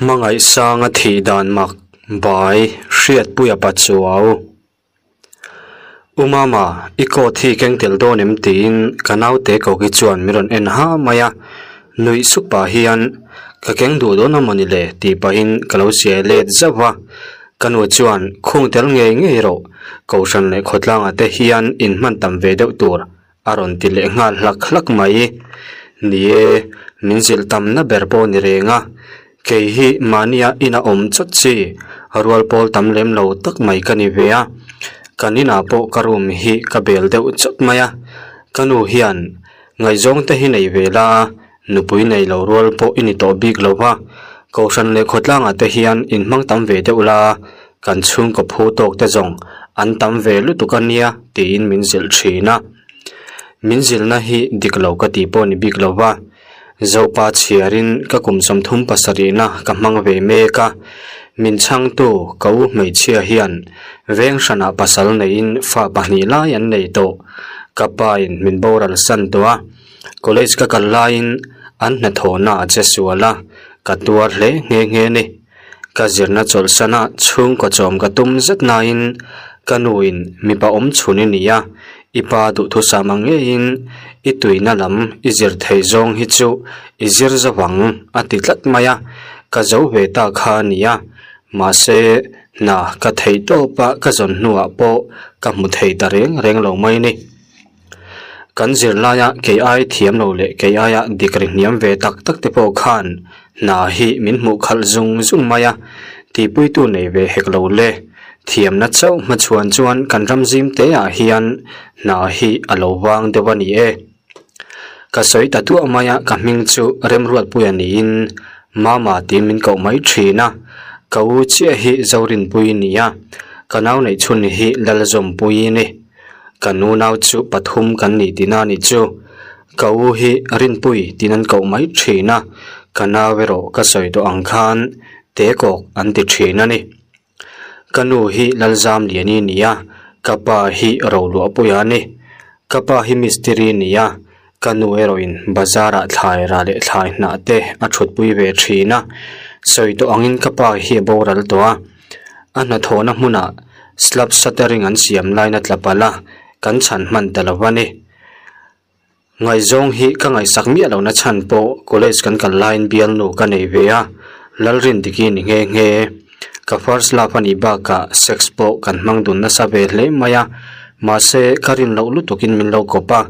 Hmangaihsanga thih dan mak bai Hriatpuia Pachuau. U Mama, i coat hi keng tel dawn em tiin ka naute koki chuan min rawn en ha mai a, nuih sup pah hian ka keng duh dawn a mawni le tih pahin ka lo siai let zauh a, ka nu chuan khung tel ngei ngei rawh, Kohhran leh khawtlangah te hian inhman tam ve deuh tur A rawn ti leh nghal hlak hlak mai. Ni e, min zilh tamna ber pawh ni reng a. Kei hi mahnia ina awm chawt chi, rual pawl tam lem lo tak mai ka ni ve a. Kan inah pawh ka room hi ka bel deuh chawt mai a. Ka nu hian ngaihzawng te hi nei ve la a, nupui nei lo rual pawh i ni tawh bik lo va. Kohhran leh khawtlangah te hian inhmang tam ve deuh la a, kan chhungkaw phu tawk te zawng an tam ve lutuk a nia tiin min zilh thin a. Min zilhna hi dik lo ka tih pawh ni bik lo va, Zopa chhiarin ka kum 37 na ka hmang ve mek a, min chhangtu ka u hmeichhia hian veng hranah pasal neiin fa pahnih lai an nei tawh. Ka pain min boral san tawh a, college ka kal laiin an hnathawhna a che sual a, ka tuar hle nghe nghe ni. Ka zirna chawlhsana chhungkaw chawm ka tum zet nain ka nuin mipa awm chhun i ni a, i pa duhthusam ang ngeiin i tuina lam i zir theih zawng hi chu i zir zo vang a ti tlat mai a, ka zo ve ta kha a ni a, mahse hna ka theih tawp a ka zawn hnuah pawh ka hmu thei ta reng reng lo mai ni. Kan zirlaia kei ai thiam lo leh kei aia dik ri hniam ve tak tak te pawh khan hna hi min hmuh khalh zung zung mai a, tihpuitu nei ve hek lo le. Thiamna chauh hmachhuan chuan kan ram zim te ah hian hna hi a lo vang deuh a ni e. Ka sawi ta duah mai a, ka hming chu Remruatpuia niin Mama tiin min koh mai thin a, ka u chiah hi Zorinpui ni a, ka nau neihchhun hi Lalzawmpuii ni. Ka nu nau chu pathum kan ni tihna a nih chu. Ka u hi Rinpui tiin an koh mai thin a, ka nau erawh ka sawi tawh ang khan Tekawk an ti thin a ni. Ka nu hi Lalzamliani a ni a, ka pa hi Roluahpuia a ni. Ka pa hi mistiri a ni a, ka nu erawhin bazar-ah thlai rah leh thlai hnah te a thutpui ve thin a. Sawi tawh angin ka pa hi a boral tawh a. A hnathawhna hmunah slab shuttering an siam lain a tla palh a, kan chhan hman ta lo a ni. Ngaihzawng hi ka ngaihsak miah lohna chhan pawh college kan kal laiin bialnu ka nei ve a, Lalrindiki ni nghe nghe. Ka first love a nih bakah sex pawh kan hmang dun nasa ve hle mai a, mahse ka rin loh lutukin min lo kawp a,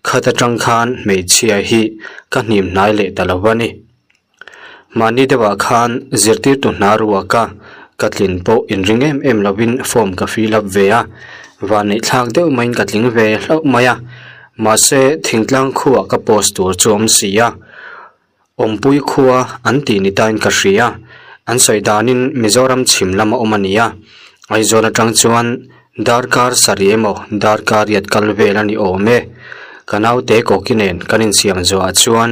khat atang khan hmeichhia hi ka hnim hnai leh ta lo a ni. Mahni deuhah khan zirtirtu hna ruaka ka tlin pawh inring em em lovin form ka fill up ve a, vanneih thlak deuh maiin ka tling ve hlauh mai a, mahse thingtlang khuah ka post tur chu awm si a, awmpui khua an tih ni tain ka hria, an sawi danin Mizoram chhim lama awm a ni a, Aizawl atang chuan darkar sarih emaw darkar riat kal vel a ni awm e. Ka naute kawki nen kan insiam zuah chuan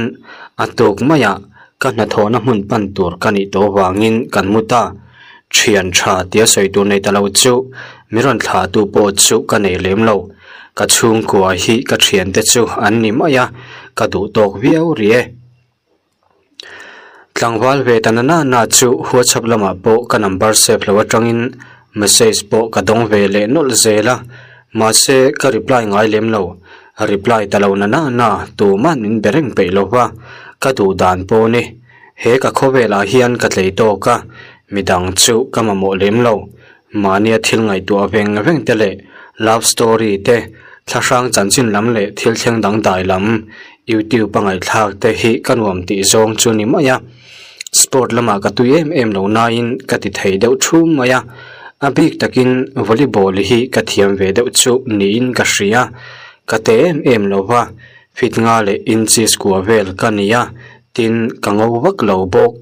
a tuk maiah ka hnathawhna hmun pan tur ka nih tawh vangin kan mu ta. Thian tha tia sawi tur nei ta lo chu mi rawn thlahtu pawh chu ka nei lem lo. Ka chhungkua hi ka thiante chu an ni mai a, ka duh tawk viau rih e. Tlangval ve ta na na na chu WhatsApp lamah pawh ka number save lo atangin message pawh ka dawng ve leh nawlh zel a, mahse ka reply ngai lem lo. Reply ta lo na na na tuman min be reng peih lo va, ka duh dan pawh ni. He ka khawvelah hian ka tlei tawk a, midang chu ka mamawh lem lo. Mahnia thil ngaihtuah veng veng te leh love story te, thlahrang chanchin lam leh thil thleng dangdai lam YouTube a ngaihthlak te hi ka nuam tih zawng chu ni mai a. Sport lamah ka tui em em lo nain ka ti thei deuh thum mai a, a bik takin volleyball hi ka thiam ve deuh chu niin ka hria. Ka te em em lo va, fit nga leh inches kua vel ka ni a, tin ka ngo vak lo bawk.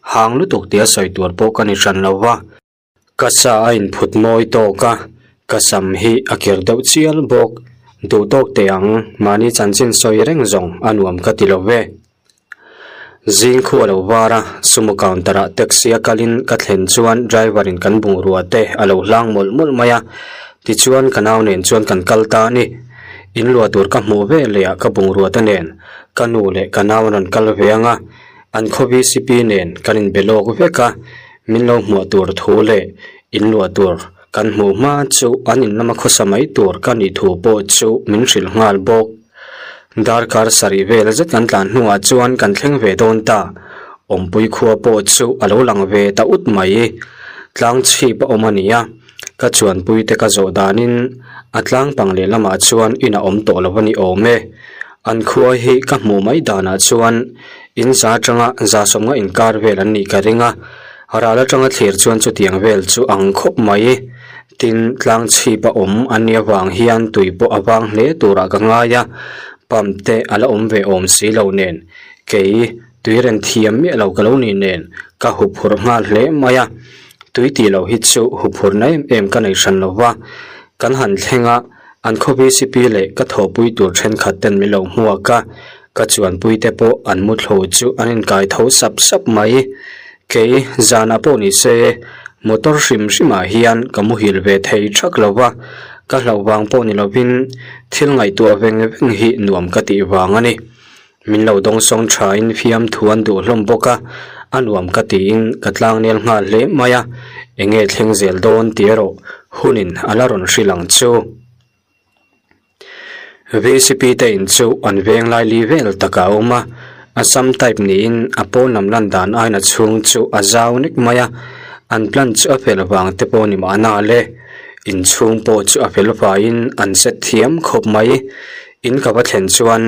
Hang lutuk tia sawi tur pawh ka ni hran lo va. Ka sa a inphut mawi tawk a, ka sam hi a kir deuh chial bawk. Duh tawk teh ang, mahni chanchin sawi reng zawng a nuam ka ti lo ve. Zing khu a lo var a, sumo counter ah taxi a kalin ka thlen chuan driver in kan bungrua te a lo hlang mawlh mawlh mai a, tichuan ka nau nen chuan kan kal ta a ni. In luah tur ka hmuh ve leh ah ka bungrua te nen ka nu leh ka nau an rawn kal ve ang a. An khaw vcp nen kan inbe lawk vek a, min lo hmuah tur thu leh inluah tur kan hmuh hma chu an in lama khawsa mai tur ka nih thu pawh chu min hrilh nghal bawk. Darkar sarih vel zet kan tlan hnuah chuan kan thleng ve dawn ta. Awmpui khua pawh chu a lo lang ve ta ut mai. Tlang chhip a awm a ni a, ka chuanpui te ka zawh danin a tlang pang lehlamah chuan in a awm tawh lo a ni awm e. An khua hi ka hmuh mai danah chuan in za atanga za sawmnga inkar vel an nih ka ring a, ral atanga thlir chuan chutiang vel chu ang khawp mai. Tin, tlang chhip a awm a nia vang hian tui pawh a vang hle turah ka ngai a, pump te a la awm ve awm si lo nen, kei tui ren thiam miah lo ka lo ni nen ka huphurh nghal hle mai a. Tui tih loh hi chu huphurhna em em ka nei hran lo va, kan han thleng a, an khaw vcp leh ka thawhpui tur thenkhat ten min lo hmuak a, ka chuanpui te pawh an muthlu chu an inkai tho sap sap mai. Kei zanah pawh ni se, motor hrim hrimah hian ka muhil ve thei thak lo va, ka hlauh vang pawh ni lovin thil ngaihtuah veng veng hi nuam ka tih vang a ni. Min lo dawngsawng thain fiamthu an duh hlawm bawk a, a nuam ka tiin ka tlangnel nghal hle mai a, eng nge thleng zel dawn tih erawh hunin a la rawn hrilh ang chu. Vcp te in chu an veng lai li vel takah a awm a, Assam type niin a pawn lam lan dan aiin a chhung chu a zau nek mai a, an plan chu a fel vang te pawh ni mahna le, inchhung pawh chu a fel faiin an set thiam khawp mai. In ka va thlen chuan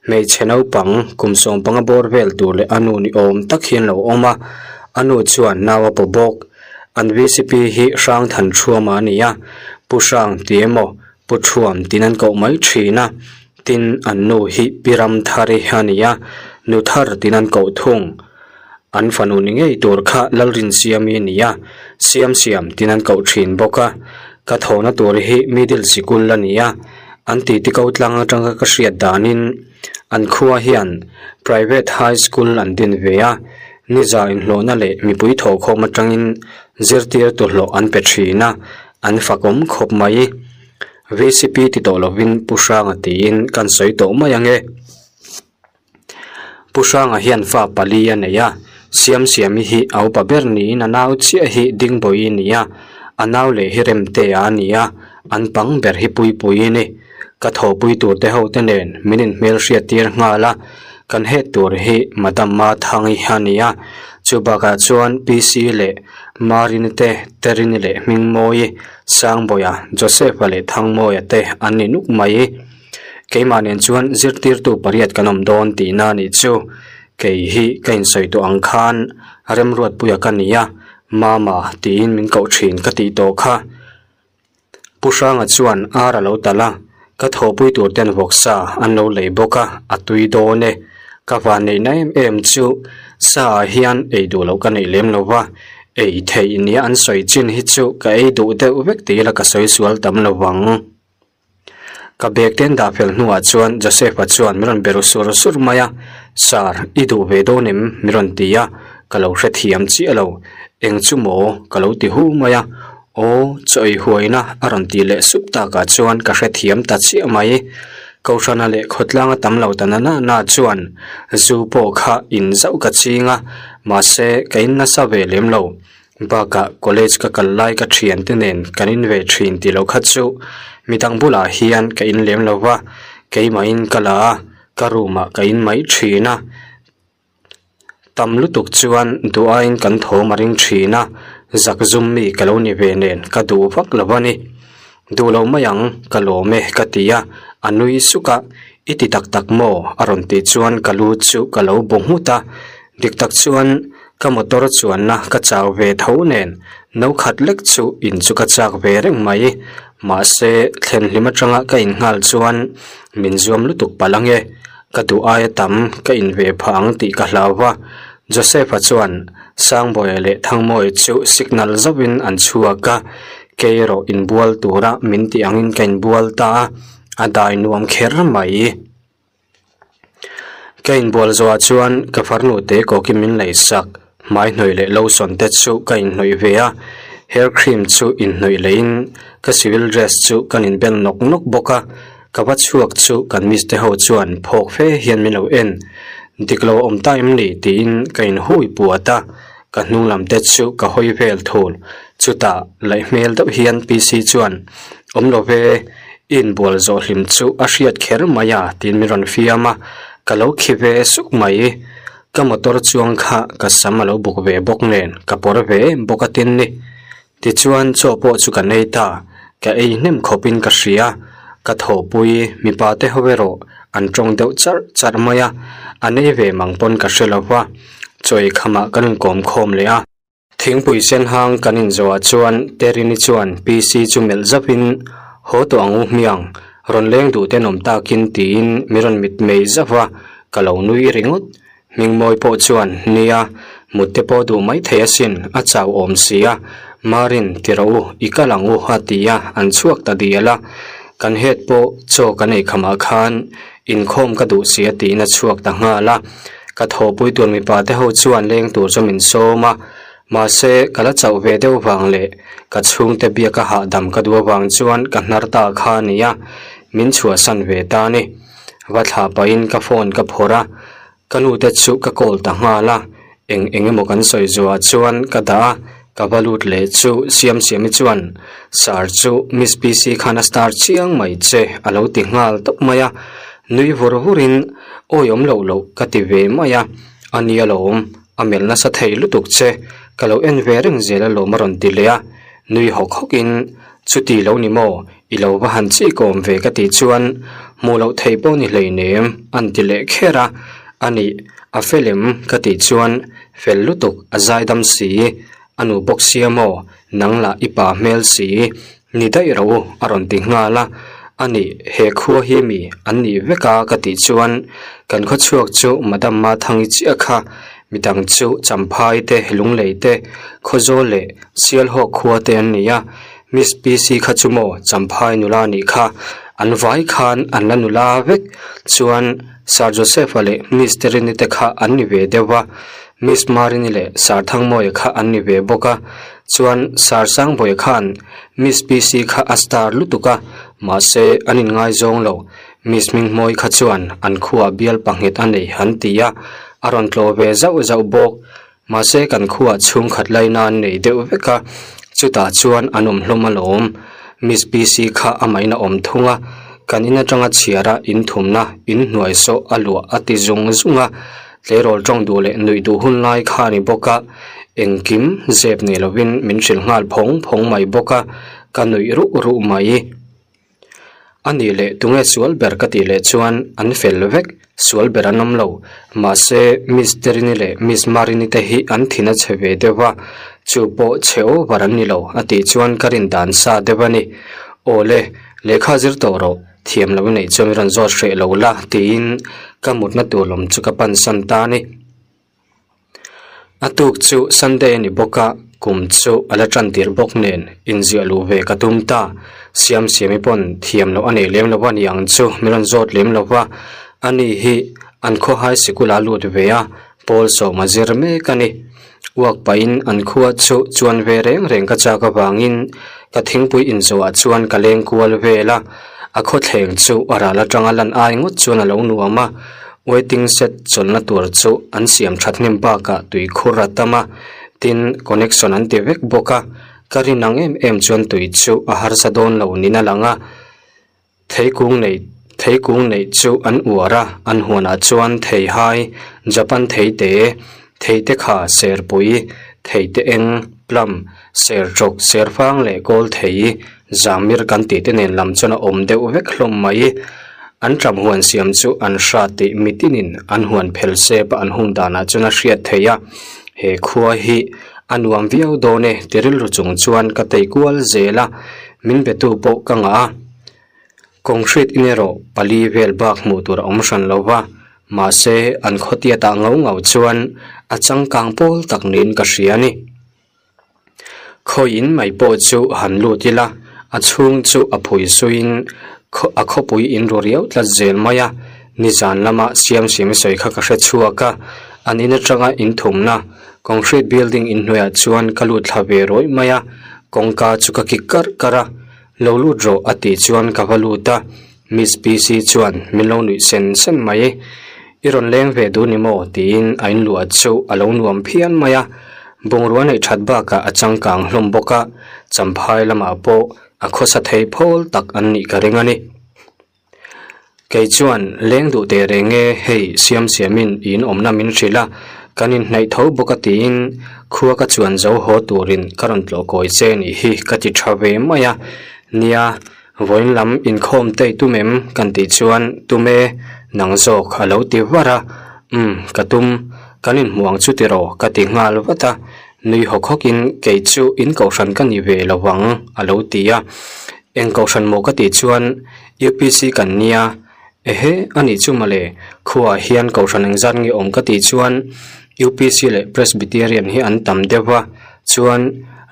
hmeichhe naupang kum sawmpanga bawr vel tur leh a nu ni awm tak hi an lo awm a, a nu chuan nau a paw bawk. An vcp hi Hrang Than Thuama a ni a, Pu Hrang ti emaw Pu Thuam tiin an koh mai thin a, tin an nu hi Pi Ramthari a ni a, Nu Thar tiin an koh thung. An fanu ni ngei tur kha Lalrinsiami a ni a, Siam Siam tiin an koh thin bawk a. Ka thawhna tur hi Middle Sikul a ni a, an titi ko tlang atanga ka hriat danin an khua hian Private High School an din ve a, niza inhlawhna leh mipui thawhkhawm atangin zirtirtu hlawh an pe thin a, An fakawm khawp mai. Vcp ti tawh lovin Pu Hranga tiin kan sawi tawh mai ang e. Pu Hranga hian fa pali a nei a, Siamsiami hi a upa ber niin a nau chiah hi Dingbawi a ni a, a nau leh hi Remtea a ni a, an pang ber hi Puipuii a ni. Ka thawhpui tur te ho te nen min inhmelhriat tir nghal a, kan het tur hi Madam Mathangi a ni a, chu bakah chuan PC leh Marini te, Terini leh Hmingmawii, Sangbawiha, Joseph-a leh Thangmawia te an ni nuk mai. Keimah nen chuan zirtirtu pariat kan awm dawn tihna a nih chu. Kei hi ka insawi tawh ang khan Remruatpuia ka ni a, Mama tiin min koh thin ka tih tawh kha. Pu Hranga chuan ar a lo talh a, ka thawhpui tur ten vawksa an lo lei bawk a, a tui dawn e. Ka van neihna em em chu sa ah hian ei duh loh ka neih lem lo va, ei theih nia an sawi chin hi chu ka ei duh deuh vek ti ila ka sawi sual tam lo vang. Ka bag te an dah fel hnuah chuan Joseph-a chuan min rawn be ru sur sur mai a, Sir, i duh ve dawn em? min rawn ti a, ka lo hrethiam chiah lo. Eng chu maw? ka lo ti hu mai a, Aw, chaw ei huaina a rawn tih leh sup takah chuan ka hrethiam ta chiah mai. Kohhrana leh khawtlanga tam lo ta na na na chuan zu pawh kha in zauh ka ching a, mahse ka in nasa ve lem lo. Bakah college ka kal lai ka thiante nen kan in ve thin tih loh kha chu midang bulah hian ka in lem lo va, keimahin ka la a, ka room ah ka in mai thin a. Tam lutuk chuan duh aiin kan thawm a ring thin a, zak zum mi ka lo ni ve nen ka duh vak lo a ni. Duh lo mai ang, ka lawm e ka ti a, a nui suk a, I ti tak tak maw? a rawn tih chuan ka lu chu ka lo bu nghut a, dik tak chuan ka motor chuanna ka chau ve tho nen no khat lek chu in chu ka chak ve reng mai, mahse thlen hlim atanga ka in nghal chuan min zuam lutuk palh ange, ka duh aia tam ka in ve phah ang tih ka hlau va, Joseph-a chuan Sangbawiha leh Thangmawia chu signal zauhin an chhuak a, kei erawh inbual tura min tih angin ka inbual ta a, a dai nuam kher mai. Ka inbual zawhah chuan ka farnu te kawkin min lei sak, hmai hnawih leh lotion te chu ka inhnawih ve a, hair cream chu inhnawih leiin ka civil dress chu kan inbel nawk nawk bawk a, ka va chhuak chu kan miss te ho chuan phawk fe hian min lo en. Dik lo a awm ta em ni tiin ka inhui puat a, ka hnung lam te chu ka hawi vel thul. Chutah laih hmel deuh hian PC chuan, Awm lo ve, i inbual zawh hlim chu a hriat kher mai a tiin min rawn fiam a, ka lo khi ve suk mai. Ka motor chuang kha ka sam a lo buk ve bawk nen ka pawr ve em bawk a tin ni. Tichuan chaw pawh chu kan ei ta, ka ei hnem khawpin ka hria, ka thawhpui mipa te ho erawh an tawng deuh charh charh mai a, an ei ve mang pawn ka hre lo va, chaw ei khamah kan inkawm khawm leh a. Thingpui sen hang kan inzawhah chuan Terini chuan PC chu melh zapin, Haw tawh ang u hmiang, rawn leng duh tenawm takin tiin mi rawn mitmei zauh va, ka lo nui ringawt. Hmingmawi pawh chuan, Nia, mut te pawh duh mai thei asin, a chau awm si a, Marin, ti rawh u, i kal ang u, a ti a, an chhuak ta dial a. Kan head pawh chaw kan ei khamah khan inkhawm ka duh si a tiin a chhuak ta nghal a. Ka thawhpui tur mipa te ho chuan leng tur chu min sawm a, mahse ka la chauh ve deuh vang leh ka chhungte biaka hahdam ka duh avang chuan ka hnar ta kha a nia, min chhuahsan ve ta a ni. Va thlah pahin ka phone ka phawrh a, ka nu te chu ka call ta nghal a, eng eng emaw kan sawi zuah chuan ka dah a, ka va lut leh chu Siamsiami chuan Sir chu Miss PC khan a star chiang mai che a lo ti nghal tawp mai a, nui vur vur in awi awm loh loh ka ti ve mai a, a nia lawm a melh nasa thei lutuk che ka lo en ve reng zel alawm a rawn ti leh a, nui hawk hawk in chuti lo ni maw I lo va han chik awm ve ka tih chuan hmuh loh theih pawh ni hleinem an ti leh kher a, a nih a fel em ka tih chuan fel lutuk a zaidam si, a nu bawk sia maw nang lah i pa hmel si, ni daih rawh u a rawn ti nghal a, a nih he khua hi mi an nih vek a ka tih chuan kan khawchhuak chu Madam Mathangi chiah kha midang chu Champhai te Lunglei te Khawzawl leh Sialhawk khua te an ni a. Miss PC kha chu maw Champhai nula nih kha an vai khan an la nula vek chuan Sir Joseph-a leh Miss Terini te kha an ni ve deuh va, Miss Marini leh Sir Thangmawia kha an ni ve bawk a, chuan Sir Sangbawia khan Miss PC kha a star lutuk a, mahse an inngaizawng lo, Miss Hmingmawii kha chuan an khuaah bial panghet a nei an ti a, a rawn tlawh ve zauh zauh bawk. Mahse kan khuaah chhungkhat laina an nei deuh vek a, chutah chuan an awm hlawm alawm. Miss PC kha amahin a awm thung a, kan in atanga chhiara in thumna in hnuai sawh a luah a ti zung zung a, tleirawl tawng duh leh nuih duh hun lai kha a ni bawk a, engkim zep nei lovin min hrilh nghal phawng phawng mai bawk a, ka nuih ruh ruh mai. A nih leh tunge sual ber ka tih leh chuan an fel vek, sual ber an awm lo. Mahse Miss Terini leh Miss Marini te hi an thin a chhe ve deuh va, chu pawh chhe over an ni lo a tih chuan ka rin dan sa deuh a ni. Aw le, lehkha zir tawh rawh, thiam lo i neih chuan i rawn zawt hreh lo la tiin ka mutna tur lawm chu ka pansan ta a ni. A tuk chu Sunday a ni bawk a, kum chu a la tan tir bawk nen inziah luh ve ka tum ta. Siamsiami pawn thiam loh a nei lem lo a ni ang chu min rawn zawt lem lo va, ani hi an khawhai sikul a lut ve a, pawl sawm a zir mek a ni. Uak pahin an khua chu chuan ve reng reng ka chak avangin ka thingpui inzawhah chuan ka leng kual vel a, a khawthleng chu a ral atanga lan ai ngawt chuan a lo nuam a. Waiting shed chawlhna tur chu an siam that hnem bakah tui khur a tam a, tin connection an ti vek bawk a, ka rin ang em em chuan tui chu a harsa dawn lo niin a lang a, theikung nei theikung neih chu an uar a, an huanah chuan theihai, Japan theite, theite kha serpui, theite eng, plum, serṭawk, serfang leh kawl thei, Zamir kan tih te nen lam chuan a awm deuh vek hlawm mai. An ṭam huan siam chu an hra tih mitinin an huan phel sep a an hung danah chuan a hriat theih a, he khua hi a nuam viau dawn e ti rilru chung chuan ka tei kual zel a, min betu pawh ka ngah a. Concrete in erawh pali vel bak hmuh tur a awm hran lo va, mahse an khawtiatah ngau ngau chuan a changkang pawl tak niin ka hria a ni. Khawiin mai pawh chu han lut ila, a chhung chu a phui suiin a khawpui in ru riau tlat zel mai a, nizan lama Siamsiami sawi kha ka hre chhuak a, an in atanga in thumna concrete building inhnuaiah chuan ka lut thla ve rawih mai a, kawngka chu ka kik karh karh a, lo lut rawh a tih chuan ka va lut a, Miss PC chuan min lo nuih sen sen mai. I rawn leng ve duh ni maw? tiin a inluah chu a lo nuam phian mai a. Bungrua neih that bakah a changkang hlawm bawk a, champhai lamah pawh a khawsa thei phawl tak an nih ka ring a ni. Kei chuan leng duh teh reng e, hei siam siamin i inawmna min hrilh a, kan inhnaih tho bawk a tiin khua ka chuan zo haw turin ka rawn tlawh kawi che nih hi ka ti tha ve mai a. Nia, vawiin lam inkhawm te i tum em? Kan tih chuan tum e, nang zawk a lo ti var a. Umm, ka tum, kan inhmuh ang chu tiraw ka ti nghal vat a. Nui hawk hawkin kei chu in kohhran ka ni ve lo ang a lo ti a. Eng kohhran maw ka tih chuan UPC kan nia, ehe a nih chu mawle, khuaah hian kohhran engzat nge awm ka tih chuan UPC leh Presbyterian hi an tam deuh va, chuan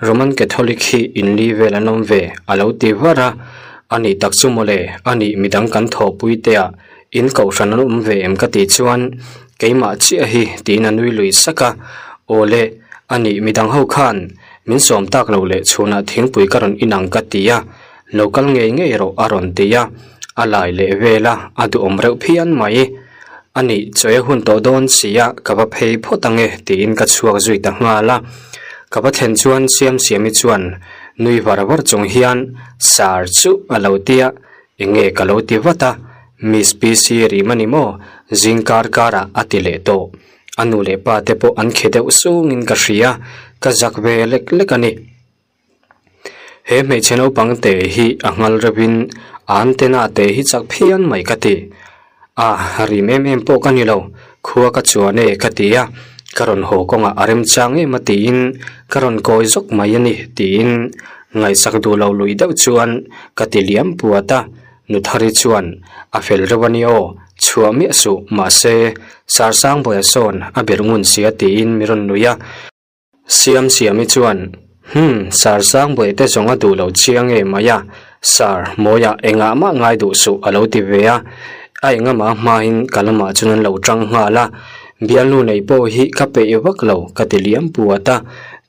Roman Catholic hi inli vel an awm ve a lo ti var a, a nih tak chu mawle, a nih midang kan thawhpui te ah in kohhran an awm ve em ka tih chuan keimah chiah hi tiin a nui lui sak a, awle a nih midang ho khan min sawm tak lo leh chhunah thingpui ka rawn inang ka ti a, Lo kal ngei ngei rawh a rawn ti a, a lai leh vel a, a duhawm reuh phian mai. A nih chawi a hun tawh dawn si a, ka va phei phawt ang e tiin ka chhuak zui ta nghal a. Ka va thlen chuan Siamsiami chuan nui var var chung hian Sir chu a lo ti a, enge ka lo ti vat a, Miss PC rim a ni maw? Zing kar karah a ti leh tawh. A nu leh pa te pawh an khe deuh sungin ka hria, ka zak ve lek lek a ni. He hmeichhe naupang te hi a nghal reuhin a antenna te hi chak phian mai ka ti. A rim em em pawh ka ni lo, khua ka chuan e ka ti a, ka rawn haw kawngah a remchang em a tiin ka rawn kawi zawk mai a ni tiin ngaihsak duh lo lui deuh chuan ka ti liam puat a, Nuthari chuan a fel reuh a ni aw, chhuah miah suh mahse Sarsangbawiha sawn a birh ngun sia tiin mi rawn nui a. Siam Siami chuan, Hum, Sir Sangbuaih te zawng a duh lo chiang e mai a, Sir, Mawia engah mah ngai duh suh a lo ti ve a. A engama hmain ka lamah chuan an lo tang nghal a, bialnu nei pawh hi ka peih vak lo ka ti liam puat a.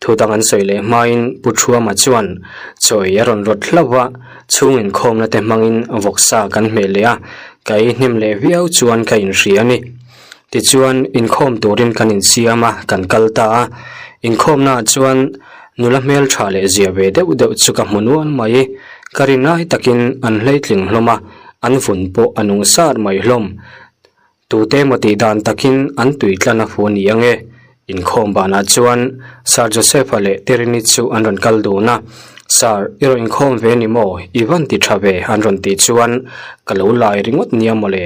Thu dang an sawi leh hmain Pu Thuama chuan chawi a rawn rawt hlauh a, chhung inkhawmna te hmangin vawksa kan hmeh leh a, ka ei hnem leh viau chuan ka inhria a ni. Tichuan, inkhawm turin kan insiam a, kan kal ta a. Inkhawmnaah chuan nula hmeltha leh zia ve deuh deuh chu ka hmu nual mai. Ka rin lai takin an hleitling hlawm a, an vun pawh a nung sar mai hlawm. Tute emaw tih dan takin an tui tlan a fu ni ange. Inkhawm banah chuan Sir Joseph-a leh Terini chu an rawn kal dun a. Sir, i rawn inkhawm ve ni maw? I van ti tha ve an rawn tih chuan ka lo lai ringawt nia mawle.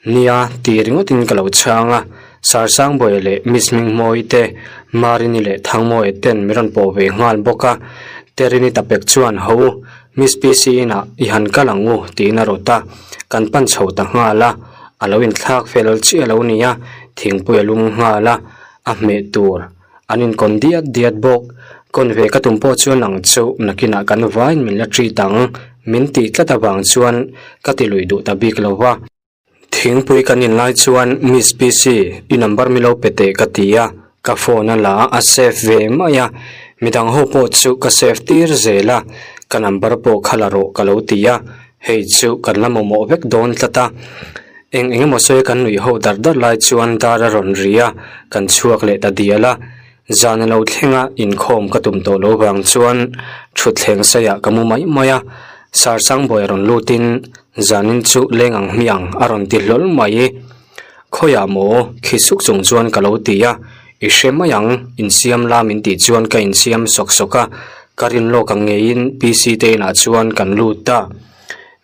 Nia, ti ringawtin ka lo chhang a, Sir Sangbawiha leh Miss Hmingmawii te, Marini leh Thangmawia ten min rawn pawh ve nghal bawk a. Terini tapek chuan, Ho, Miss PC inah i han kal ang u, tiin a rawt a. Kan pan chho ta nghal a, a lo inthlak fel chiah lo nia, thingpui a lum nghal a, a hmeh tur an inkawn diat diat bawk. Kawn ve ka tum pawh chuan ang chu nakinah kan vaiin min la treat ang, min tih tlat avang chuan ka ti lui duh ta bik lo va. Thingpui kan in lai chuan Miss PC i number mi lo pe teh ka ti a, ka phone a la a, a save ve mai a, midang ho pawh chu ka save tir zel a, ka number pawh kha la rawh ka lo ti a, hei chu kan la mamawh vek dawn tlat a. Eng eng emaw sawi kan nuih ho dar dar lai chuan dar a rawn ri a, kan chhuak leh ta dial a. Zan a lo thleng a, inkhawm ka tum tawh lo vang chuan thutthleng saiah ka mu mai mai a. Sir Sangbawi a rawn lutin zanin chu leng ang hmiang a rawn ti hlawl mai. Khawiah maw? Khi suk chung chuan ka lo ti a, I hre mai ang, insiam la min tih chuan ka insiam sawk sawk a, ka rin lawk ang ngeiin PC te inah chuan kan lut ta.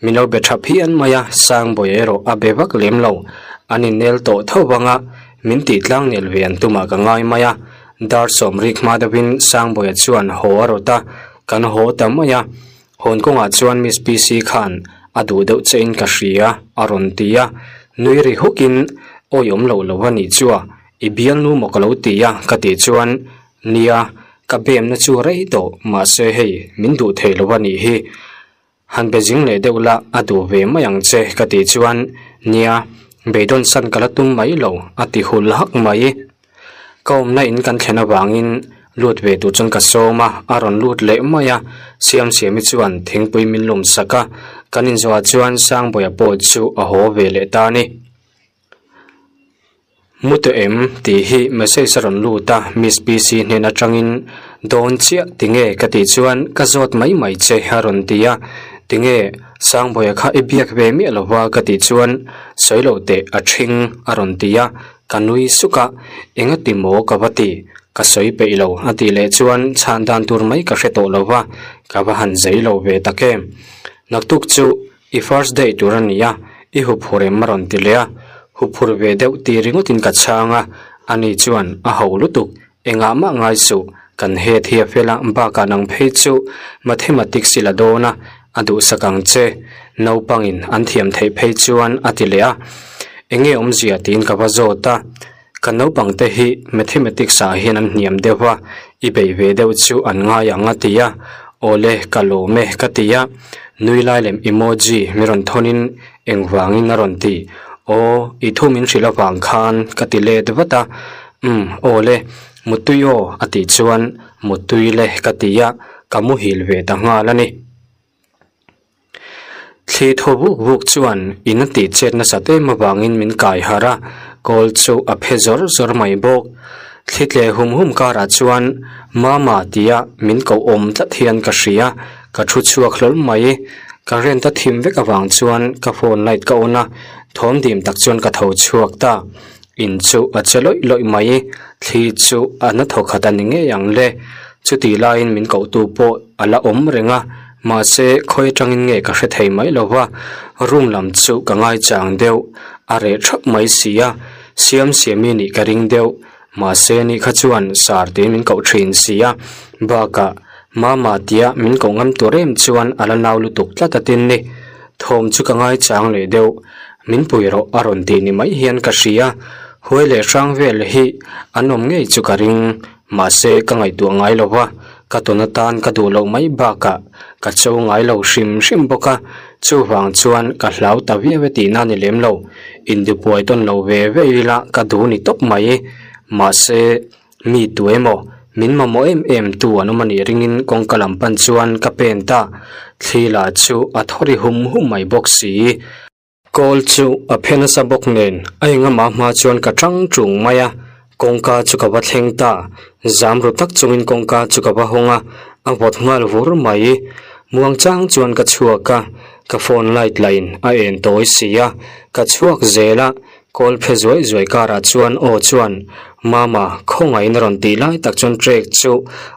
Min lo be tha phian mai a, Sangbawi erawh a be vak lem lo. An innel tawh tho vang a, min tih tlang nel ve an tumah ka ngai mai a. Dar sawm rik hma deuhin Sangbawia chuan haw a rawt a, kan haw ta mai a. Hawn kawngah chuan Miss PC khan a duh deuh che in ka hria a rawn ti a, nui ri hukin awi awm loh lo a nih chu a, i bialnu maw ka lo ti a ka tih chuan nia ka bemna chu rei tawh mahse hei min duh thei lo a nih hi. Han be zing leh deuh la, a duh ve mai ang che ka tih chuan, Nia, beidawn san ka la tum mai lo, a ti hul hak mai. Ka awmna in kan thlen avangin lut ve tur chuan ka sawm a, a rawn lut leh mai a. Siamsiami chuan thingpui min lum sak a, kan inzawhah chuan Sangbawiha pawh chu a haw ve leh ta a ni. Mu tawh em? tih hi message a rawn lut a, Miss PC hnen atangin dawn chiah tinge ka tih chuan ka zawt mai mai che a rawn ti a, tinge Sangbawiha kha i biak ve miah lo va ka tih chuan sawi loh teh a ṭhing a rawn ti a, ka nui suk a, engati maw ka va ti, ka sawi peih lo a tih leh chuan chhan dan tur mai ka hre tawh lo va, ka va han zei lo ve tak em. Naktuk chu I first day tur a nia, i huphur em a rawn ti leh a, huphur ve deuh ti ringawtin ka chhang a, ani chuan a ho lutuk, engah mah ngai suh, kan head hi a fel a, bakah nang phei chu mathematics i la dawn a, a duhsak ang che, naupangin an thiam theih phei chuan a ti leh a, enge awmzia tiin ka va zawt a, kan naupang te hi mathematics ah hian an hniam deuh a, i beih ve deuh chu an ngai ang a ti a, awle ka lawm e ka ti a, nui lai lem emoji mi rawn thawn in engvangin a rawn ti, aw i thu min hrilh avang khan ka ti let vat a, umm awle mutui aw a tih chuan mutui le ka ti a, ka muhil ve ta nghal a ni. Thli thaw vuk vuk chuan in a tih chet nasat em avangin min kai harh a, kawl chu a phe zawr zawr mai bawk. Thli tle hum hum karah chuan Mama tia min koh awm tlat hian ka hria, ka thu chhuak hlawl mai. Ka rent a thim vek avang chuan ka phone light ka on a, thawm dim tak chuan ka tho chhuak ta. In chu a che lawih lawih mai, thli chu a na thaw khat a ni ngei ang le. Chutih laiin min kohtu pawh a la awm reng a, mahse khawi atangin nge ka hre thei mai lo va, room lam chu ka ngaichang deuh, a reh thap mai si a, siam siami nih ka ring deuh, mahse ni kha chuan sar tiin min koh thin si a, bakah mama tia min koh ngam tur em chuan a la nau lutuk tlat a tin ni, thawm chu ka ngaichang leh deuh, min pui rawh a rawn tih ni mai hian ka hria, huai leh hrang vel hi an awm ngei chu ka ring. Mahse, ka ngaihtuah ngai lo va, ka tawn atan ka duh loh mai bakah ka cho ngai lo hrim hrim bawk a, chuvang chuan ka hlau ta viau e tihna a ni lem lo. Indipuai tawn lo ve ve ila ka duh ni tawp mai. Mahse, mi tu emaw, min mamawh em em tu an awm a nih ringin kawngka lam pan chuan ka pen ta. Thli lah chu a thaw ri hum hum mai bawk si. Kawl chu a phe nasa bawk nen a engama hma chuan ka tang tung mai a, kawngka chu ka va thleng ta, zam ru tak chungin kawngka chu ka va hawng a, a vawt nghal vur mai. Muang chang chuan ka chhuak a, ka phone light lah in a en tawi si a, ka chhuak zel a, kawl phe zuai zuai karah chuan aw chuan Mama khawngaihin a rawn tih lai tak chuan trek chu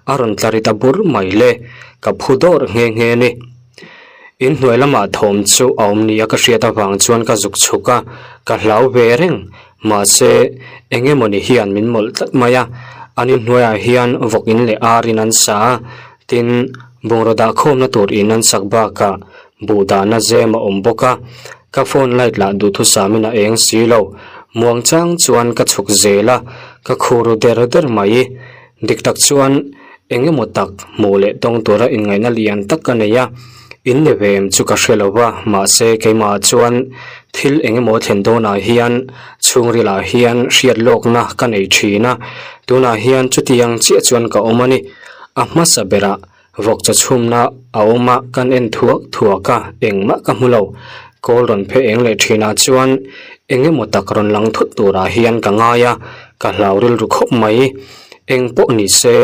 a rawn tla ri ta bur mai le, ka phu dawrh nghe nghe a ni. In hnuai lamah thawm chu a awm nia ka hriat avang chuan ka zuk chhuk a, ka hlau ve reng. Mahse, eng emawni hian min mawlh tlat mai a, an inhnuaiah hian vawk in leh ar in an sa a, tin, bungraw dah khawmna tur in an sak bakah buh dahna zem a awm bawk a. Ka phone light lah duhthusamin a eng si lo. Muangchang chuan ka chhuk zel a, ka khur ru der der mai. Dik tak chuan eng emaw tak hmuh leh tawng tura inngaihna lian tak ka nei a, in ni ve em chu ka hre lo va, mahse keimahah chuan thil eng emaw thlen dawnah hian chhungrilah hian hriat lawkna ka nei thin a, tunah hian chutiang chiah chuan ka awm a ni. A hmasa berah vawk chaw chhumna a awm a, kan en thuak thuak a, engmah ka hmu lo. Kawl rawn phe eng leh thinah chuan eng emaw tak rawn lang thut turah hian ka ngai a, ka hlau rilru khawp mai. Eng pawh ni se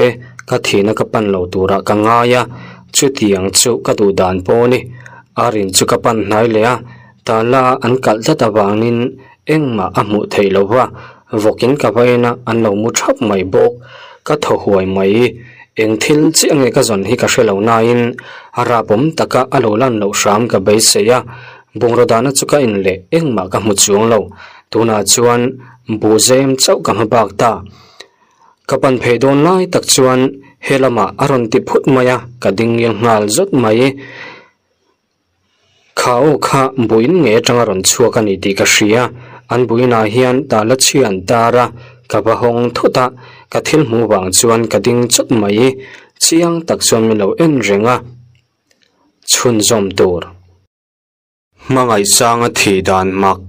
ka thihna ka pan lo turah ka ngai a, chutiang chu ka duh dan pawh a ni. A rin chu ka pan hnai leh a, tala an kalh tlat avangin engmah a hmuh theih lo va, vawkin ka va en a, an lo mu thap mai bawk. Ka thaw huai mai. Eng thil chiah nge ka zawn hi ka hre lo nain a rapawm taka a lo lan loh hram ka beisei a, bungraw dahna chu ka en leh engmah ka hmu chuang lo. Tunah chuan buhzem chauh ka hma bak ta. Ka pan phei dawn lai tak chuan he lamah a rawn ti phut mai a, ka ding ngil nghal zawt mai. Kha aw kha buin nge atanga rawn chhuak a ni tih ka hria, an buinah hian tala chhia an tar a, ka va hawng thut a, ka thil hmuh vang chuan ka ding chawt mai. Chiang tak chuan min lo en reng a, chhunzawm tur. Hmangaihsanga thih dan mak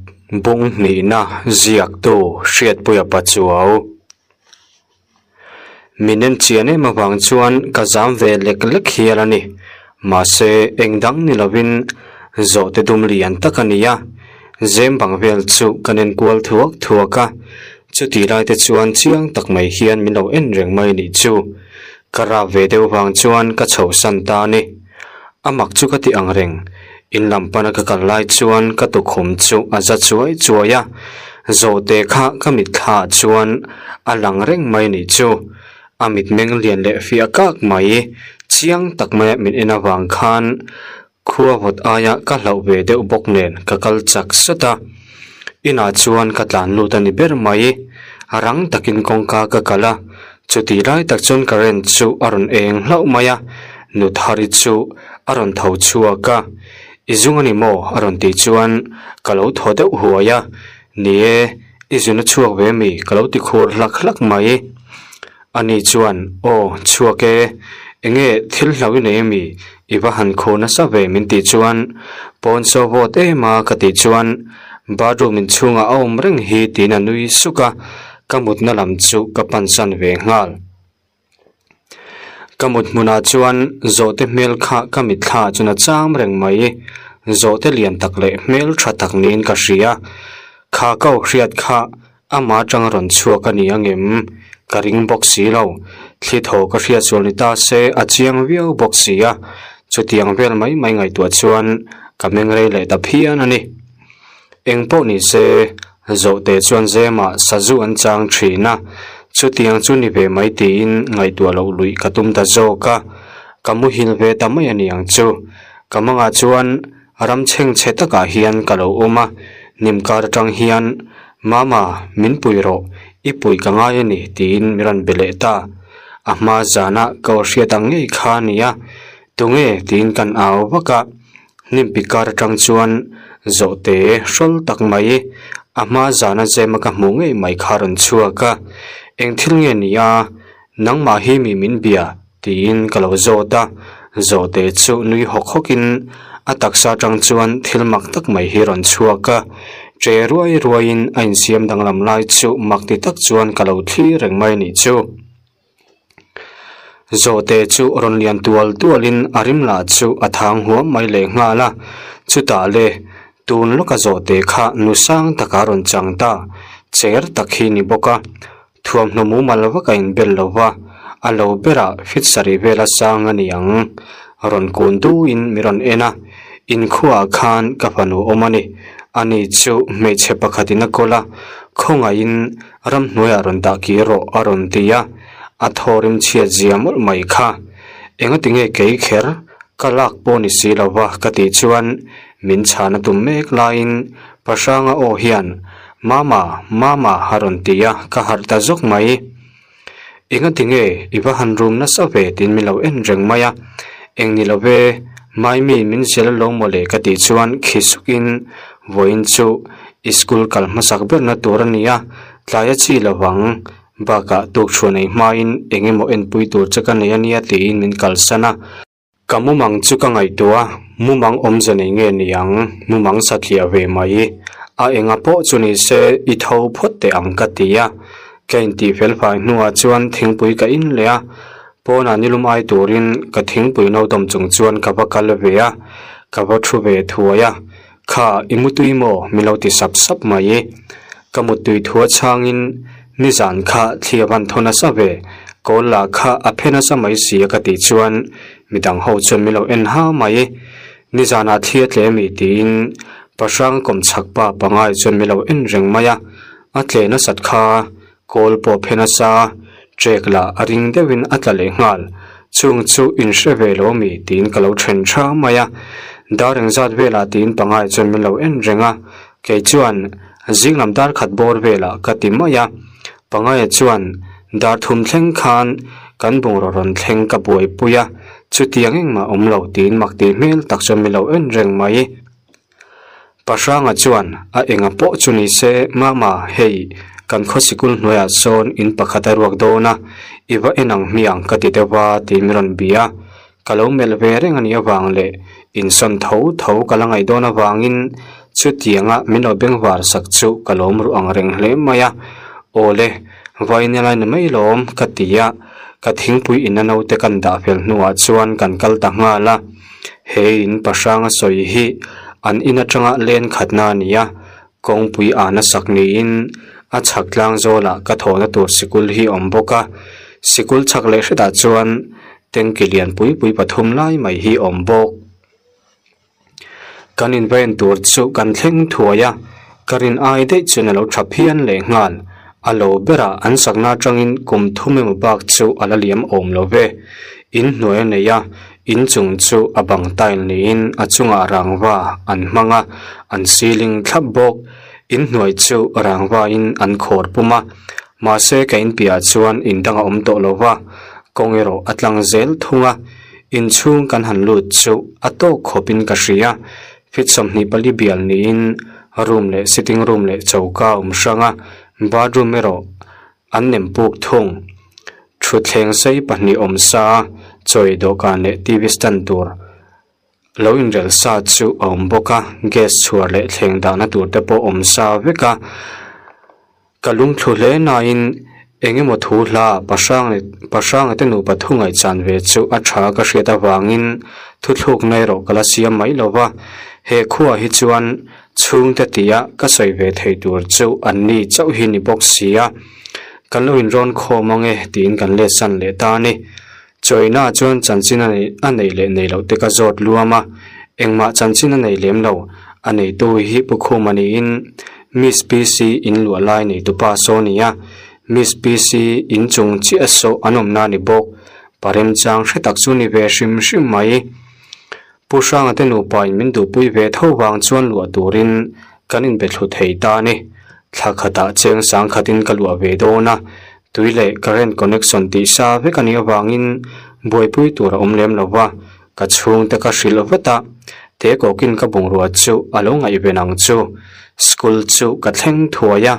bung hnihna ziaktu Hriatpuia Pachuau. Min en chian em avang chuan ka zam ve lek lek hial a ni. Mahse eng dang ni lovin zawhte dum lian tak a ni a, zem bang vel chu kan en kual thuak thuak a. Chutih lai te chuan chiang tak mai hian min lo en reng mai nih chu. Ka rap ve deuh vang chuan ka chho san ta a ni. A mak chu ka ti ang reng. In lam pana ka kal lai chuan ka tukhum chu a za chuai chuai a, zawhte kha ka mitthla ah chuan a lang reng mai nih chu. A mitmeng lian leh fiah kak mai, chiang tak maia min en avang khan Khua vawt aia ka hlauh ve deuh bawk nen ka kal chak sat a, inah chuan ka tlan lut a ni ber mai. Rang takin kawngka ka kal a, chutih lai tak chuan current chu a rawn eng hlauh mai a, Nuthari chu a rawn tho chhuak a, I zung a ni maw? a rawn tih chuan ka lo thaw deuh huai a, Ni e, i zun a chhuak ve mi? ka lo ti khur hlak hlak mai. Ani chuan, Aw, chhuak e, enge thil hlau i nei ami? I va han khur nasa ve min tih chuan, Pawn saw vawt em a ka tih chuan, bathroom inchhungah a awm reng hi tiin a nui suk a, ka mutna lam chu ka pansan ve nghal. Ka mut hmunah chuan zawhte hmel kha ka mitthla chuan a cham reng mai, zawhte lian tak leh hmel tha tak niin ka hria, kha ka aw hriat kha Amah atang a rawn chhuak a ni angem? Ka ring bawk si lo. Thli thaw ka hriat sual ni ta se a chiang viau bawk si a. Chutiang vel mai mai ngaihtuah chuan ka meng rei leh ta phian a ni. Eng pawh ni se, Zawhte chuan Zemah sazu an chang thin a, chutiang chu ni ve mai tiin ngaihtuah loh luih ka tum ta zawk a. Ka muhil ve ta mai a ni ang chu. Ka mangah chuan Ram chhengchhe takah hian ka lo awm a, hnim kar atang hian, Mama, min pui rawh, i pui ka ngai a ni, tiin min rawn be leh ta. A hma zana ka aw hriat ang ngei kha a ni a, Tunge? tiin kan au vak a, hnim pi kar atang chuan zawhte hrawl tak mai, a hma zana zema ka hmuh ngei mai kha a rawn chhuak a, Eng thil nge ni a, nangmah hi mi min bia? Tiin ka lo zawt a, zawhte chu nui hawk hawkin a taksa atang chuan thil mak tak mai hi rawn chhuak a, che ruai ruaiin a insiam danglam lai chu mak ti tak chuan ka lo thlir reng mai nih chu. Zawhte chu rawn lian tual tualin a rim lah chu a thang huam mai leh nghal a, chutah le tun lawka zawhte kha nu sang takah a rawn chang ta, cher tak hi ni bawk a. Thuamhnaw mumal vak a inbel lo va, a lo berah fit sarih vela sang a ni ang. Rawn kun duhin mi rawn en a, Inkhuaah khan ka fanu awm a ni. Ani chu hmeichhe pakhatin a kawl a, khawngaihin ramhnuaiah rawn dah kir rawh a rawn ti a, a thaw rimchhiat zia mawlh mai kha. Engati nge kei kher ka lak pawh ni si lo va ka tih chuan min chhan a tum mek laiin Pahranga aw hian Mama, Mama a rawn ti a, ka harh ta zawk mai. Engati nge i va han rum nasa ve tiin min lo en reng mai a, eng ni lo ve, Maimi min zial alo maw le ka tih chuan khi sukin vawiin chu i school kal hmasak berna tur a ni a, tlai a chi lo vang, bakah tukchhuah nei hmain eng emaw enpui tur che ka nei a nia tiin min kalsan a. Ka mumang chu ka ngaihtuah a, mumang awmze nei nge ni ang, mumang satliah ve mai. A enga pawh chu ni se i tho phawt teh ang ka ti a. Ka intih fel fai hnuah chuan thingpui ka in leh a, pawnah nilum ai turin ka thingpui no dawm chung chuan ka va kal ve a, ka va thu ve thuai a, Kha, i mutui maw? min lo ti sap sap mai. Ka muttui thua chhangin nizan kha thli a van thaw nasa ve, kawl lah kha a phe nasa mai si a ka tih chuan midang ho chuan min lo en ha mai. Nizanah thli a tle mi tiin pahrang kawm chhak pa pangai chuan min lo en reng mai a, a tle nasat kha kawl pawh phe nasa, trek lah a ring deuhin a tla leh nghal. Chung chu in hre ve lo mi tiin ka lo then tha mai a, dar engzat velah tiin pangai chuan min lo en reng a, kei chuan zing lam dar khat bawr velah ka ti mai a, pangaia chuan dar thum thleng khan kan bungraw rawn thleng ka buaipui a, chutiang engmah awm lo tiin mak tih hmel tak chuan min lo en reng mai. Pahranga chuan a enga pawh chu ni se, Mama, hei, kan khaw sikul hnuaiah sawn in pakhat a ruak dawn a, i va en ang hmiang ka ti deuh va tiin min rawn bia. Ka lo melh ve reng a nih avang leh insawn tho tho ka la ngaih dawn avangin chutianga min lo bengvar sak chu ka lawm ruh ang reng hle mai a. Aw le, vawiin lai ni mai lawm ka ti a, ka thingpui inna naute kan dah fel hnuah chuan kan kal ta nghal a. He in pahranga sawi hi an in atanga len khatna a ni a, kawngpui an a sak niin A chhak tlang zawlah ka thawhna tur sikul hi a awm bawk a, sikul chhak leh hretah chuan tanki lian pui pui pathum lai mai hi a awm bawk. Kan invaen tur chu kan thleng thuai a, ka rin ai daih chuan a lo tha phian leh nghal. A lo berah an sakna atangin kum thum emaw bak chu a la liam awm lo ve. In hnuai a nei a, in chung chu a bang tile niin a chungah rangva an hmang a, an ceiling thlap bawk. In hnuai chu rangva in an khawr pum a, mahse ka in piahah chuan in dang a awm tawh lo va, kawng erawh a tlang zel thung a. Inchhung kan han lut chu a tawk khawpin ka hria. Feet 24 bial niin room leh sitting room leh choka a awm hrang a, bathroom erawh an nem puk thung. Thutthleng sei pahnih awm sa a, chawi dawhkan leh TV stand tur lo inrel sa chu a awm bawk a, gas chhuar leh thleng dahna tur te pawh awm sa vek a. Ka lungthlu hle nain eng emaw thu hla Pahranga te nupa thu ngaihchan ve chu a tha ka hriat avangin thuthlukna erawh ka la siam mai lo va, he khuaah hi chuan chhungte tia ka sawi ve thei tur chu an ni chauh hi ni bawk si a, kan lo inrawn khawm ang e tiin kan let san leh ta a ni. Chawina chuan chanchin a neih leh nei loh te ka zawt luam a, engmah chanchin a nei lem lo, a neitu hi Pu Khuma niin Miss PC in luah lai neitupa saw a ni a, Miss PC in chung chiah saw an awmna a ni bawk, pa remchang hre tak chu ni ve hrim hrim mai. Pu Hranga te nupa in min duhpui ve tho vang chuan luah turin kan inbe thlu thei ta a ni. Thla khatah cheng sang khatin ka luah ve dawn a, tui leh current connection tih sa vek a nih avangin buaipui tur a awm lem lo va, ka chhungte ka hrilh vat a, te kawkin ka bungrua chu a lo ngaihven ang chu. School chu ka thleng thuai a,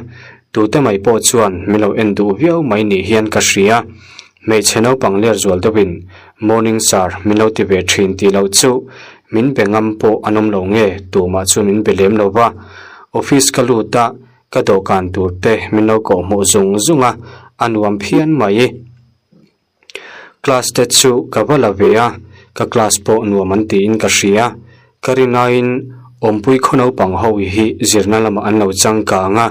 tute mai pawh chuan min lo en duh viau mai ni hian ka hria. Hmeichhe naupang ler zual deuhin Morning sir min lo ti ve thin tih loh chu min be ngam pawh an awm lo nge tumah chu min be lem lo va. Office ka lut a, ka dawhkan tur te min lo kawh hmuh zung zung a, a nuam phian mai. Class te chu ka va la ve a, ka class pawh nuam an tiin ka hria. Ka rinaiin awmpui khaw naupang ho hi zirna lamah an lo changkang a,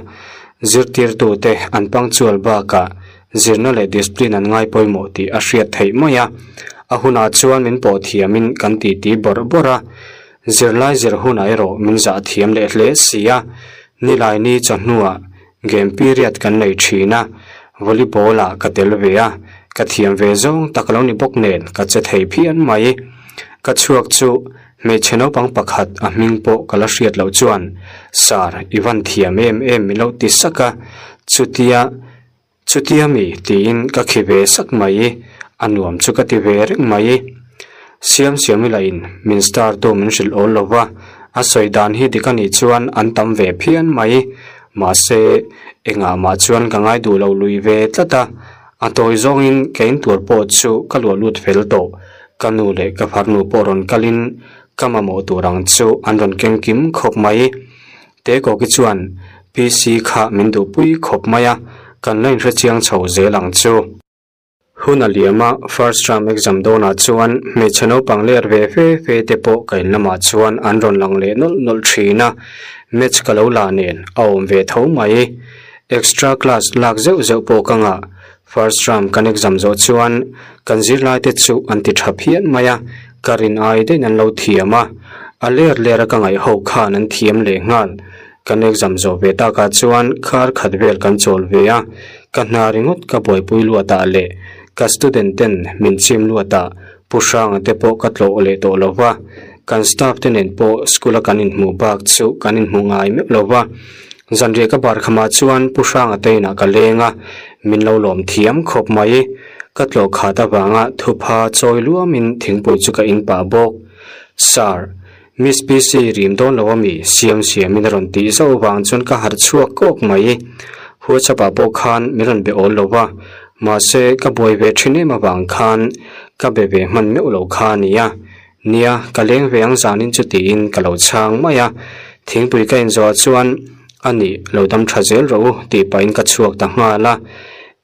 zirtirtute an punctual bakah zirna leh discipline an ngai pawimawh tih a hriat theih mai a. A hunah chuan min pawh thiamin kan titi bawrh bawrh a, zirlai zir hunah erawh min zah thiam leh hle si a. Nilaini chawhnuah game period kan nei thin a, volleyball ah ka tel ve a, ka thiam ve zawng tak lo ni bawk nen ka che thei phian mai. Ka chhuak chu hmeichhe naupang pakhat a hming pawh ka la hriat loh chuan Sir i van thiam em em min lo ti sak a, chutia chutia mi tiin ka khi ve sak mai, a nuam chu ka ti ve reng mai. Siam siam ila in min star tu min hrilh awl lo va, a sawi dan hi dik a nih chuan an tam ve phian mai. Mahse, engah mah chuan ka ngai duh lo lui ve tlat a, a tawi zawngin ka in tur pawh chu ka luah lut fel tawh. Ka nu leh ka farnu pawh rawn kalin ka mamawh tur ang chu an rawn keng kim khawp mai. Tekawki chuan PC kha min duhpui khawp mai a, kan la inhrechiang chho zel ang chu. Hun a liam a, first term exam dawnah chuan hmeichhe naupang ler ve fe fe te pawh ka in lamah chuan an rawn lang leh nawlh nawlh thin a, maths ka lo la nen a awm ve tho mai. Extra class lak zeuh zeuh pawh ka ngah. First term kan exam zawh chuan kan zirlai te chu an ti tha phian mai a, ka rin ai daih an lo thiam a, a ler ler a ka ngaih ho khan an thiam leh nghal. Kan exam zawh ve takah chuan khar khat vel kan chawl ve a, ka hna ringawt ka buaipui luatah leh ka student ten min chim luatah Pu Hranga te pawh ka tlawh leh tawh lo va, kan staff te nen pawh school a kan inhmuh bak chu kan inhmu ngai meuh lo va. Zanriah ka bar khamah chuan Pu Hranga te inah ka leng a, min lo lawm thiam khawp mai. Ka tlawh khat avanga thupha chawi luamin thingpui chu ka in pah bawk. Sir. Miss PC rim dawn lo ami? Siam siamin a rawn tih zauh vang chuan ka harh chhuak kawk mai. WhatsApp ah pawh khan min rawn be awl lo va, mahse ka buai ve thin em avang khan ka be ve hman meuh lo kha a nia. Nia, ka leng ve ang zanin chu tiin ka lo chhang mai a. Thingpui ka inzawh chuan a nih lo dam tha zel rawh u tih pahin ka chhuak ta nghal a.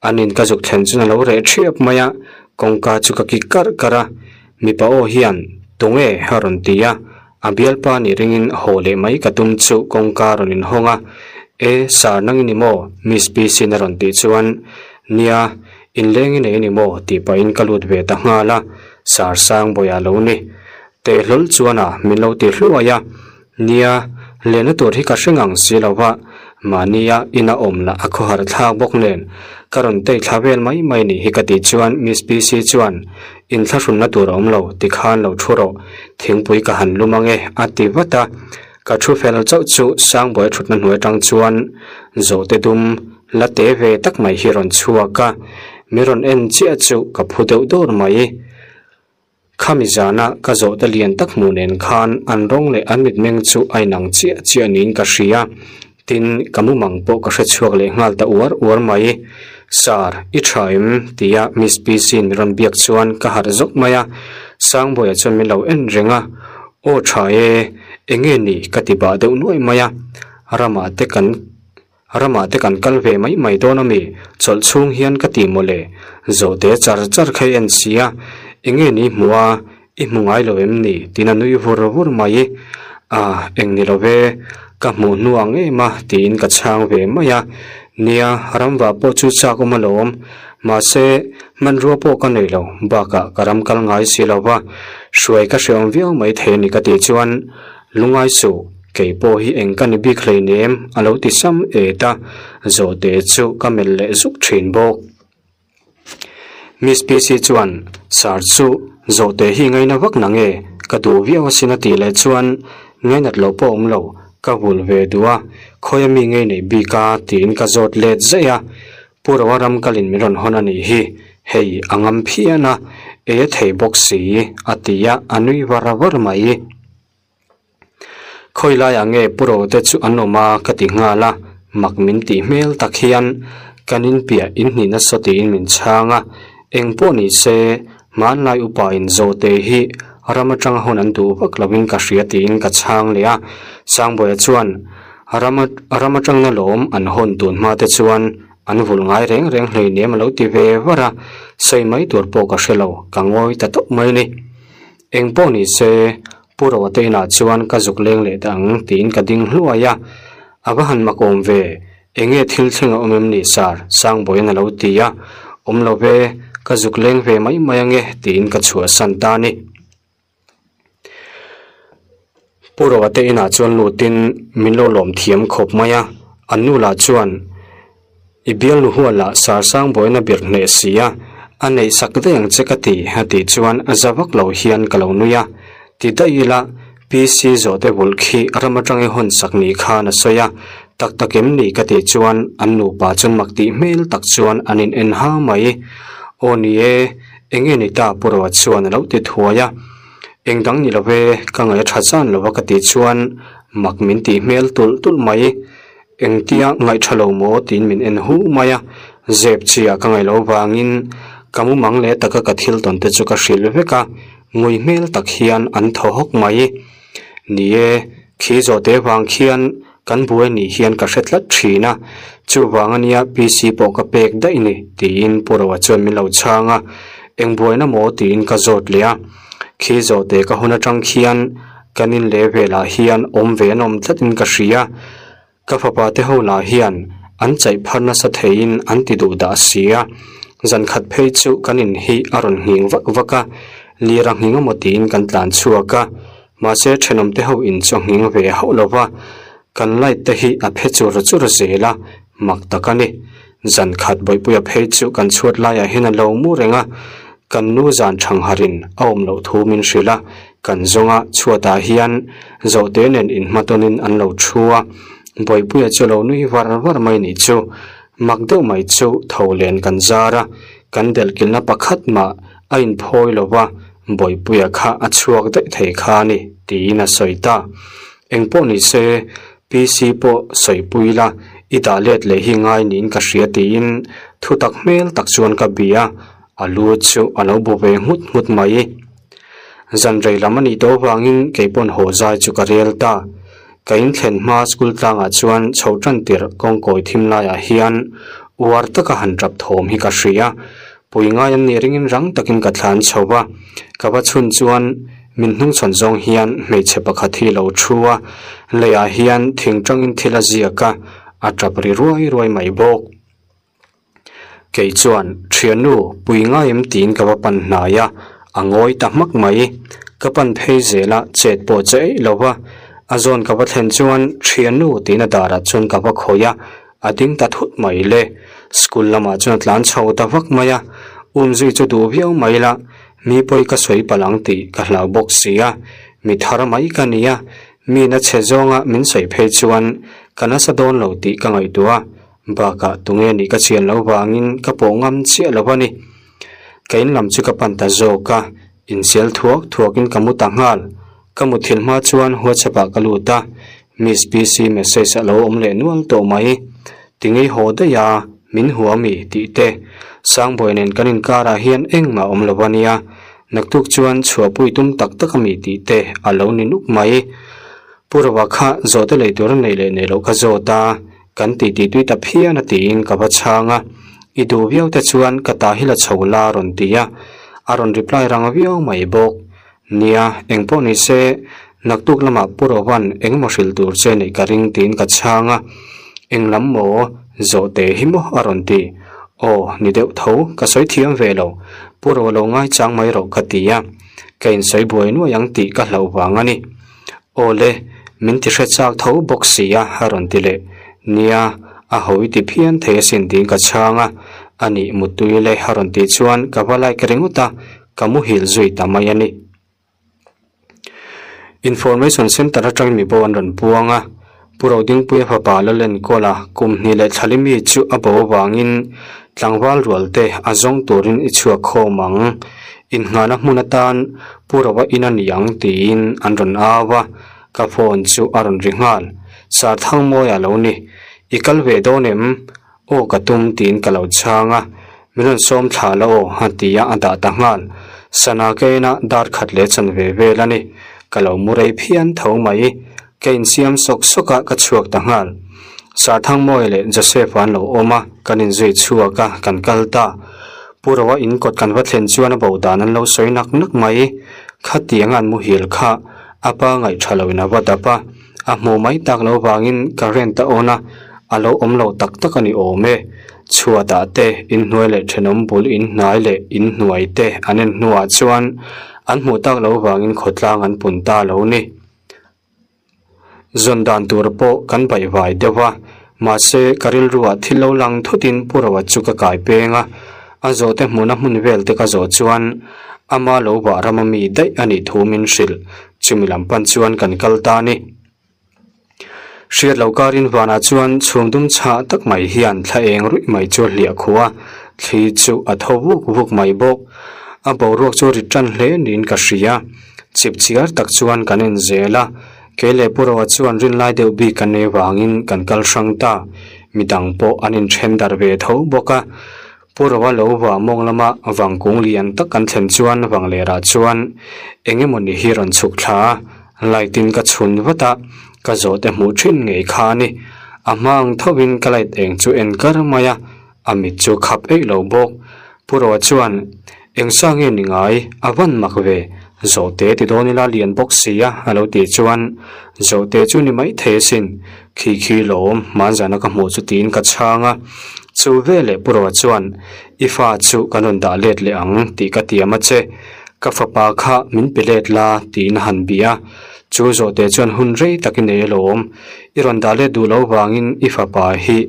An in ka zuk thlen chuan a lo reh thiap mai a, kawngka chu ka kik karh karh a. Mipa aw hian, Tunge? a rawn ti a, a bialpa nih ringin haw leh mai ka tum chu kawngka rawn inhawng a. E, Sir nang i ni maw? Miss PC-in a rawn tih chuan, Nia, inleng i nei a ni maw? tih pahin ka lut ve ta nghal a, Sir Sangbawiah a lo ni. Teh hlawl chuan a min lo ti hluai a, Nia, lehna tur hi ka hre ngang si lo va, mahnia ina awm lah a khawhar thlak bawk nen, ka rawn tei thla vel mai mai nih hi ka tih chuan Miss PC chuan, Inthlahrunna tur a awm lo, tikhan lo thu rawh, thingpui ka han lum ange a ti vat a. Ka thu fel chauh chu Sangbawi thutna hnuai atang chuan zawhte dum la te ve tak mai hi rawn chhuak a, mi rawn en chiah chu ka phu deuh dawr mai. Khami zana ka zawhte lian tak hmuh nen khan an rawng leh an mitmeng chu a inang chiah chiah niin ka hria. Tin, ka mumang pawh ka hre chhuak leh nghal ta uar uar mai. Sir, i tha em? tia Miss PC-in min rawn biak chuan ka harh zawk mai a. Sangbawiah chuan min lo en reng a. Aw tha e, enge ni ka ti bah deuh nuai mai a. Ramah te kan Ramah te kan kal ve mai mai dawn a mi? Chawlh chhung hian ka ti mawle. Zawhte char char kha i en si a, enge ni hmuh a, i hmu ngai lo em ni? Tiin a nui vur vur mai. A, eng ni lo ve, ka hmuh hnu ang em a tiin ka chhang ve mai a. Nia, ramvah pawh chu chak awm alawm. Mahse, hmanrua pawh ka nei lo, bakah ka ram kal ngai si lo va, hruai ka hreawm viau mai thei a ni ka tih chuan, Lungai suh, kei pawh hi eng ka ni bik hleinem a lo ti sam et a, zawhte chu ka melh leh zuk thin bawk. Miss PC chuan, Sir chu zawhte hi ngaina vak na nge, ka duh viau asin a tih leh chuan, Ngainat loh pawh awm lo, ka vul ve duh a, khawia mi ngei neih bik a tiin ka zawt let zaih a, Pu Roa ram kalin min rawn hawn a nih hi, hei a ngam phian a, ei a thei bawk si a ti a, a nui var var mai. Khawi laiah nge Pu Roa te chu an awm a ka ti nghal a, mak min tih hmel tak hian kan inpiah inhnih nasa tiin min chhang a, eng pawh ni se hmanlai upa in zawhte hi ram atanga hawn an duh vak lovin ka hria tiin ka chhang leh a, Sangbawiah chuan Ram ram atangna lawm an hawn tun hma te chuan an vul ngai reng reng hleinem a lo ti ve var a, sawi mai tur pawh ka hre lo, ka ngawi ta tawp mai ni. Eng pawh ni se, Pu Roa te inah chuan ka zuk leng leh ta ang tiin ka ding hluai a, a va han mak awm ve, enge thil thleng a awm em ni sir? Sangbawiin a lo ti a, awm lo ve, ka zuk leng ve mai mai ange tiin ka chhuahsan ta a ni. Pu Roa te inah chuan lutin min lo lawm thiam khawp mai a, an nu lah chuan i bialnu hual ah Sarsang buaina bir hneh si a, a neih sak daih ang che ka ti a tih chuan za vak lo hian ka lo nui a, ti daih ila PC zawhte vulh khi ram atang i hawn sak ni khan a sawi a, tak tak em ni ka tih chuan an nupa chuan mak tih hmel tak chuan an in en ha mai. Aw ni e. Eng nge ni ta Pu Roa chuan a lo ti thuai a, eng dang ni lo ve, ka ngaih a tha zan lo a ka tih chuan mak min tih hmel tulh tulh mai. Engtia ngaih tha lo maw tiin min en hu mai a, zep chiah ka ngaih loh vangin ka mumang leh taka ka thil tawn te chu ka hrilh vek a, ngui hmel tak hian an thaw hawk mai. Ni e, khi zawhte vang khian Kan buai nih hian ka hre tlat thin a, chuvang ania PC pawh ka pek daih ni, tiin Pu Roa chuan min lo chhang a, eng buaina maw tiin ka zawt leh a. Khi zawhte ka hun atang khian kan in leh velah hian awm ve an awm tlatin ka hria, ka fapa te ho lah hian an chaih phar nasa theiin an ti duh dah si a, zan khat phei chu kan in hi a rawn nghing vak vak a, lir a nghing amaw tiin kan tlan chhuak a. Mahse thenawmte ho in chu a nghing ve hauh lo va, kan light te hi a phe chur chur zel a, mak tak a ni. Zan khat Bawihpuia phei chu kan chhuat laiah hian a lo mu reng a, kan nu zan thangharin a awm loh thu min hrilh a, kan zawnga chhuatah hian zawhte nen inhmatawnin an lo thu a, Bawihpuia chu a lo nui var var mai nih chu. Mak deuh mai chu tho len kan zar a, kan delhkilhna pakhat mah a inphawi lo va, Bawihpuia kha a chhuak daih thei kha a ni, tiin a sawi ta. Engpawh ni se, PC pawh sawipui la, i dah let leh hi ngai niin ka hria tiin thu tak hmel tak chuan ka bia a, a lu chu a lo bu ve nghut nghut mai. Zan rei lam a nih tawh avangin kei pawn haw zai chu ka rel ta. Ka inthlen hma school tlangah chuan chho tan tirh kawngkawi thim laiah hian uar taka han tap thawm hi ka hria. Pui ngai an nih ringin rang takin ka thlan chho va, ka va chhun chuan min hnungchhawn zawng hian hmeichhe pakhat hi lo thu a, leiah hian thing tangin thil a ziak a, A tap ri ruai ruai mai bawk. Kei chuan, Thiannu, pui ngai em tiin ka va pan hnai a, a ngawi ta hmak mai. Ka pan phei zel a, chet pawh che eih lo va. A zawn ka va thlen chuan, Thiannu tiin a darah chuan ka va khawih a, a ding ta thut mai le. School lamah chuan a tlan chho ta vak mai a, umzui chu duh viau mai la, mi pawi ka sawi palh ang tih ka hlau bawk si a, mi thar mai ka ni a, mi na chhe zawnga min sawi phei chuan ka nasa dawn lo tih ka ngaihtuah a. Bakah tunge nih ka chian loh vangin ka pawh ngam chiah lo a ni. Ka in lam chu ka pan ta zawk a, insial thuak thuakin ka mu ta nghal. Ka muthilh hma chuan WhatsApp ah ka lut a, Miss PC message a lo awm leh nual tawh mai. Tingei haw daih a, min hua mi tih te. Sangbawi nen kan inkarah hian engmah awm lo a nia, naktuk chuan chhuahpui tum tak tak a mi tih te a lo ni nuk mai. Pu Rova kha zawhte lei tur a neih leh neih loh ka zawt a. Kan titi tui ta phian a tiin ka va chhang a, I duh viau te chuan ka ta hi la chho la a rawn ti a, a rawn reply rang viau mai bawk. Nia, engpawh ni se, naktuk lamah Pu Rovan engemaw hrilh tur che neih ka ring tiin ka chhang a, Eng lam maw? Zawhte hi maw? a rawn ti. Aw, ni deuh tho, ka sawi thiam ve lo, Pu Roa lo ngaichang mai rawh ka ti a, ka insawi buai nuai ang tih ka hlauh vang a ni. Aw le, min ti hre chak tho bawk si a, a rawn ti leh. Nia, a ho i ti phian thei asin tiin ka chhang a, anih muttui le a rawn tih chuan ka va like ringawt a, ka muhil zui ta mai a ni. Information Centre atangin mi bo an rawn puang a, Pu Rodingpuia fapa la lenkawl a, kum hnih leh thlali mi chu a bo avangin tlangval rual te a zawng turin i chhuak khawm ang. Innghahna hmun atan Pu Rova in a ni ang tiin an rawn au a, ka phone chu a rawn ri nghal. Sir Thangmawia a lo ni. I kal ve dawn em? Aw ka tum tiin ka lo chhang a, min rawn sawm thla la aw a ti a, a dah ta nghal. Sana ka en a, dar khat leh chan ve vel a ni. Ka lo mu rei phian tho mai. Ka insiam sawk sawk a, ka chhuak ta nghal. Sarthangmawia leh Joseph an lo awm a, kan inzui chhuak a, kan kal ta. Pu Roa in kawt kan va thlen chuan a bo dan an lo sawi nak nak mai. Khatiang an muhil kha a pa ngaih tha loin a va dap a, a hmuh mai tak lo vangin current a on a, a lo awm lo tak tak a ni awm e. Chhuatah te inhnuai leh thenawm bul inhnai leh inhnuai te an en hnuah chuan an hmuh tak lo vangin khawtlang an pun ta lo ni. Zawn dan tur pawh kan baihvai deuh a, mahse ka rilruah thil lo lang thutin Pu Roa chu ka kai peng a, a zawhte hmuhna hmun vel te ka zawh chuan ama lo vah rama mi daih a nih thu min hrilh, chumi lam pan chuan kan kal ta a ni. Hriat lo karin vanah chuan chhum dum chhah tak mai hian thla eng ruih mai chu a hliah khuh a, thli chu a tho vuk vuk mai bawk. A boruak chu rit tan hle niin ka hria. Chip chiar tak chuan kan en zel a, kei leh Pu Roa chuan rinlai deuh bik kan nei vangin kan kal hrang ta. Midang pawh an inthen darh ve tho bawk a. Pu Roa lo vah mawng lama vangkung lian tak kan thlen chuan vanglerah chuan eng emaw ni hi rawn chhuk thla a, light in ka chhun vat a, ka zawhte hmuh thin ngei kha a ni. A hma ang thovin ka light eng chu en kar mai a, a mit chu khap eih lo bawk. Pu Roa chuan, Eng sa nge ni ngai, a van mak ve, Zawhte ti dawn ila lian bawk si a, a lo tih chuan, Zawhte chu ni mai thei asin, khi khi lawm, hmanzana ka hmuh chu tiin ka chhang a. Chu veleh Pu Roa chuan, I fa chu kan rawn dah let leh ang tih ka tiam a che, ka fapa kha min pe let la tiin a han bia a. Chu Zawhte chuan hun rei tak i nei alawm, i rawn dah let duh lo vangin i fapa hi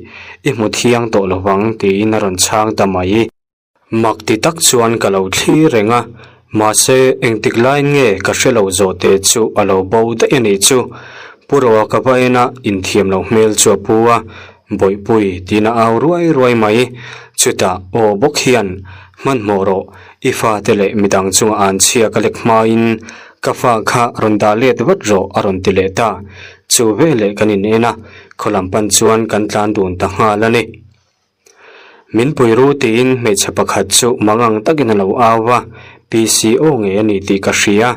i hmu thiang tawh lovang tiin a rawn chhang ta mai. Mak ti tak chuan ka lo thlir reng a, mahse engtik laiin nge ka hre lo zawhte chu a lo bo daih a nih chu. Pu Roa ka va en a, inthiam lo hmel chu a pu a, Bawihpui tiin a au ruai ruai mai. Chutah aw bawk hian, Hmanhmawh rawh, i fate leh midang chunga an chhia ka lek hmain ka fa kha rawn dah let vat rawh a rawn ti leh ta. Chu veleh kan in en a, khaw lam pan chuan kan tlan dun ta nghal a ni. Min pui ru tiin hmeichhe pakhat chu mangang takin a lo au va, PCO ngei a ni tih ka hria.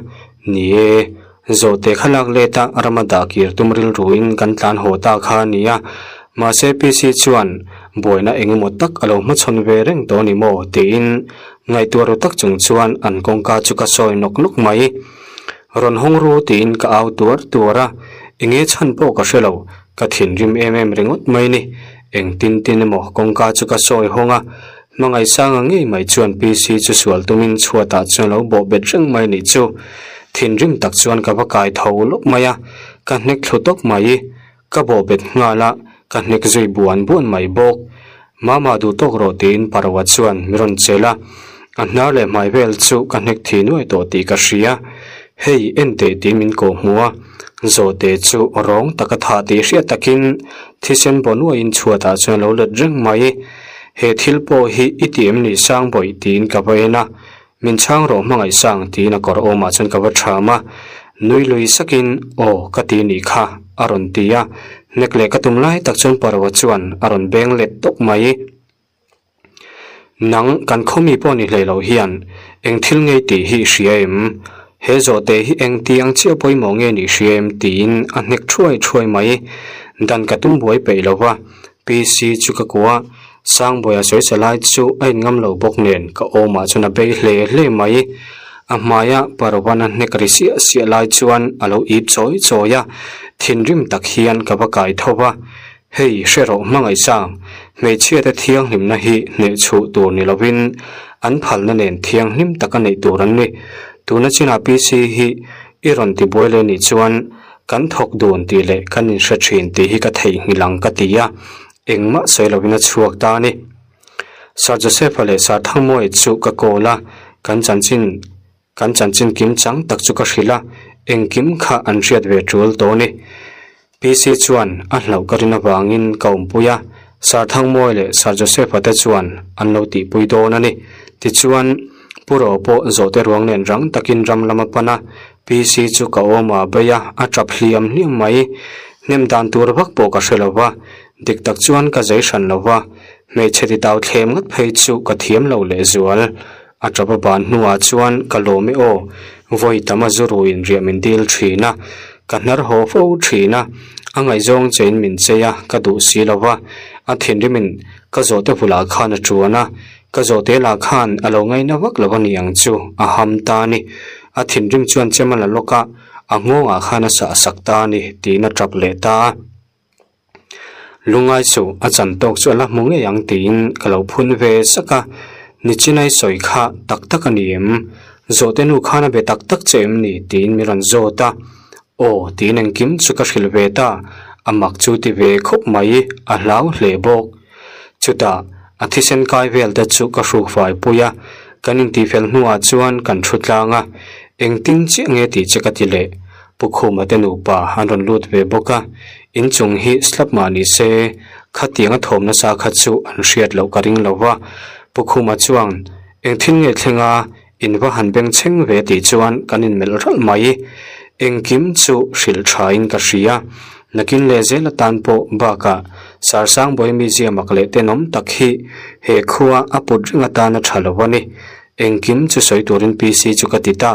Ni e, zawhte kha lak let a rama dah kir tum rilruin kan tlan haw ta kha a ni a, mahse PC chuan buaina eng emaw tak a lo hmachhawn ve reng tawh a ni maw tiin ngaihtuah ru tak chung chuan an kawngka chu ka sawi nawk nawk mai. Rawn hawng ru tiin ka au tuar tuar a, enge chhan pawh ka hre lo. Ka thinrim em em ringawt mai ni. Engtin tin emaw kawngka chu ka sawi hawng a, hmangaihsanga ngei mai chuan PC chu sual tumin chhuatah chuan lo bawh bet reng mai nih chu. Thinrim tak chuan ka va kai tho lawk mai a, ka hnek thlu tawk mai. Ka bawh bet nghal a, ka hnek zui buan buan mai bawk. Mama duh tawk rawh tiin Parwa chuan mi rawn chelh a, a hnar leh hmai vel chu ka hnek thi nuai tawh tih ka hria. Hei en teh tiin min kawh hmu a, Zawhte chu rawng taka thah tih hriat takin thisen baw nuaiin chhuatah chuan a lo let reng mai. He thil pawh hi i ti em ni Sangbawih tiin ka va en a, Min chhang rawh hmangaih sang tiin a kawr awmah chuan ka va ṭham a, nui lui sakin aw ka ti nih kha a rawn ti a, hnek leh ka tum lai tak chuan Parwa chuan a rawn beng let tawp mai. Nang kan khawmi pawh ni hlei lo hian eng thil ngei tih hi i hria em? He zawhte hi eng ti ang chiah pawimawh nge nih hria em? tiin a hnek ṭhuai ṭhuai mai. Dan ka tum buai peih lo va, PC chu ka kuah a. Sangbawiha sawi lai chu a inngam lo bawk nen ka awmah chuan a bei hle hle mai. A hmaia Parwana hnek ri siah siah lai chuan a lo ip chawi chawi a, thinrim tak hian ka va kai tho va. Hei hre rawh hmangaihsang, hmeichhiate thianghlimna hi hnehchhuh tur ni lovin an phalna nen thianghlim taka neih tur an ni. Tuna chinah PC hi i rawn ti buai leh nih chuan kan thawk dun tih leh kan inhre thin tih hi ka theihnghilh ang ka ti a. Engmah sawi lovin a chhuak ta a ni. Sir Joseph-a leh Sir Thangmawia chu ka call a, kan chanchin kan chanchin kim chang tak chu ka hrilh a, engkim kha an hriat ve tul tawh a ni. PC chuan a hlauh ka rin avangin ka awmpui a, Sir Thangmawia leh Sir Joseph-a te chuan an lo tihpui dawn a ni. Tichuan, Pu Ro pawh zawhte ruang nen rang takin ram lam a pan a, PC chu ka awm a bei a, a tap hliam hliam mai. Hnem dan tur vak pawh ka hre lo va, dik tak chuan ka zei hran lo va, hmeichhe ti tau thlem ngawt phei chu ka thiam lo lehzual. A tap a ban hnuah chuan ka lawm e aw, vawi tam a zu ruin riah min dil thin a, ka hnar haw fo thin a, a ngaihzawng chein min chei a, ka duh si lo va, a thinrimin ka zawhte bulah khan a tuan a, Ka zawhte lah khan a lo ngaina vak lo a ni ang chu, a ham ta a ni. A thinrim chuan chem a la lawk a, a nghawngah khan a sah sak ta a ni, tiin a tap leh ta a. Lungai chu a chan tawk chu a la hmu ngei ang tiin ka lo phun ve sak a, Nichinai sawi kha tak tak a ni em? Zawhte nu khan a be tak tak che em ni? tiin mi rawn zawt a. Aw, tiin engkim chu ka hrilh ve ta, a mak chu ti ve khawp mai, a hlau hle bawk. Chutah, a thisen kai vel te chu ka hruk fai pui a, kan intihfel hnuah chuan kan thu tlang a, engtin chiah nge tih che ka ti leh. Pu Khuma te nupa an rawn lut ve bawk a, inchung hi slap mah ni se, khatiang a thawm nasa kha chu an hriat loh ka ring lo va. Pu Khuma chuan, Engthil nge thleng a, in va han beng chheng ve tih chuan kan inmelh ralh mai. Engkim chu hrilh thain ka hria. Nakin leh zel atan pawh bakah Sarsangbawi museum ak leh tenawm tak hi he khua a put reng atan a tha lo a ni. Engkim chu sawi turin PC chu ka ti ta.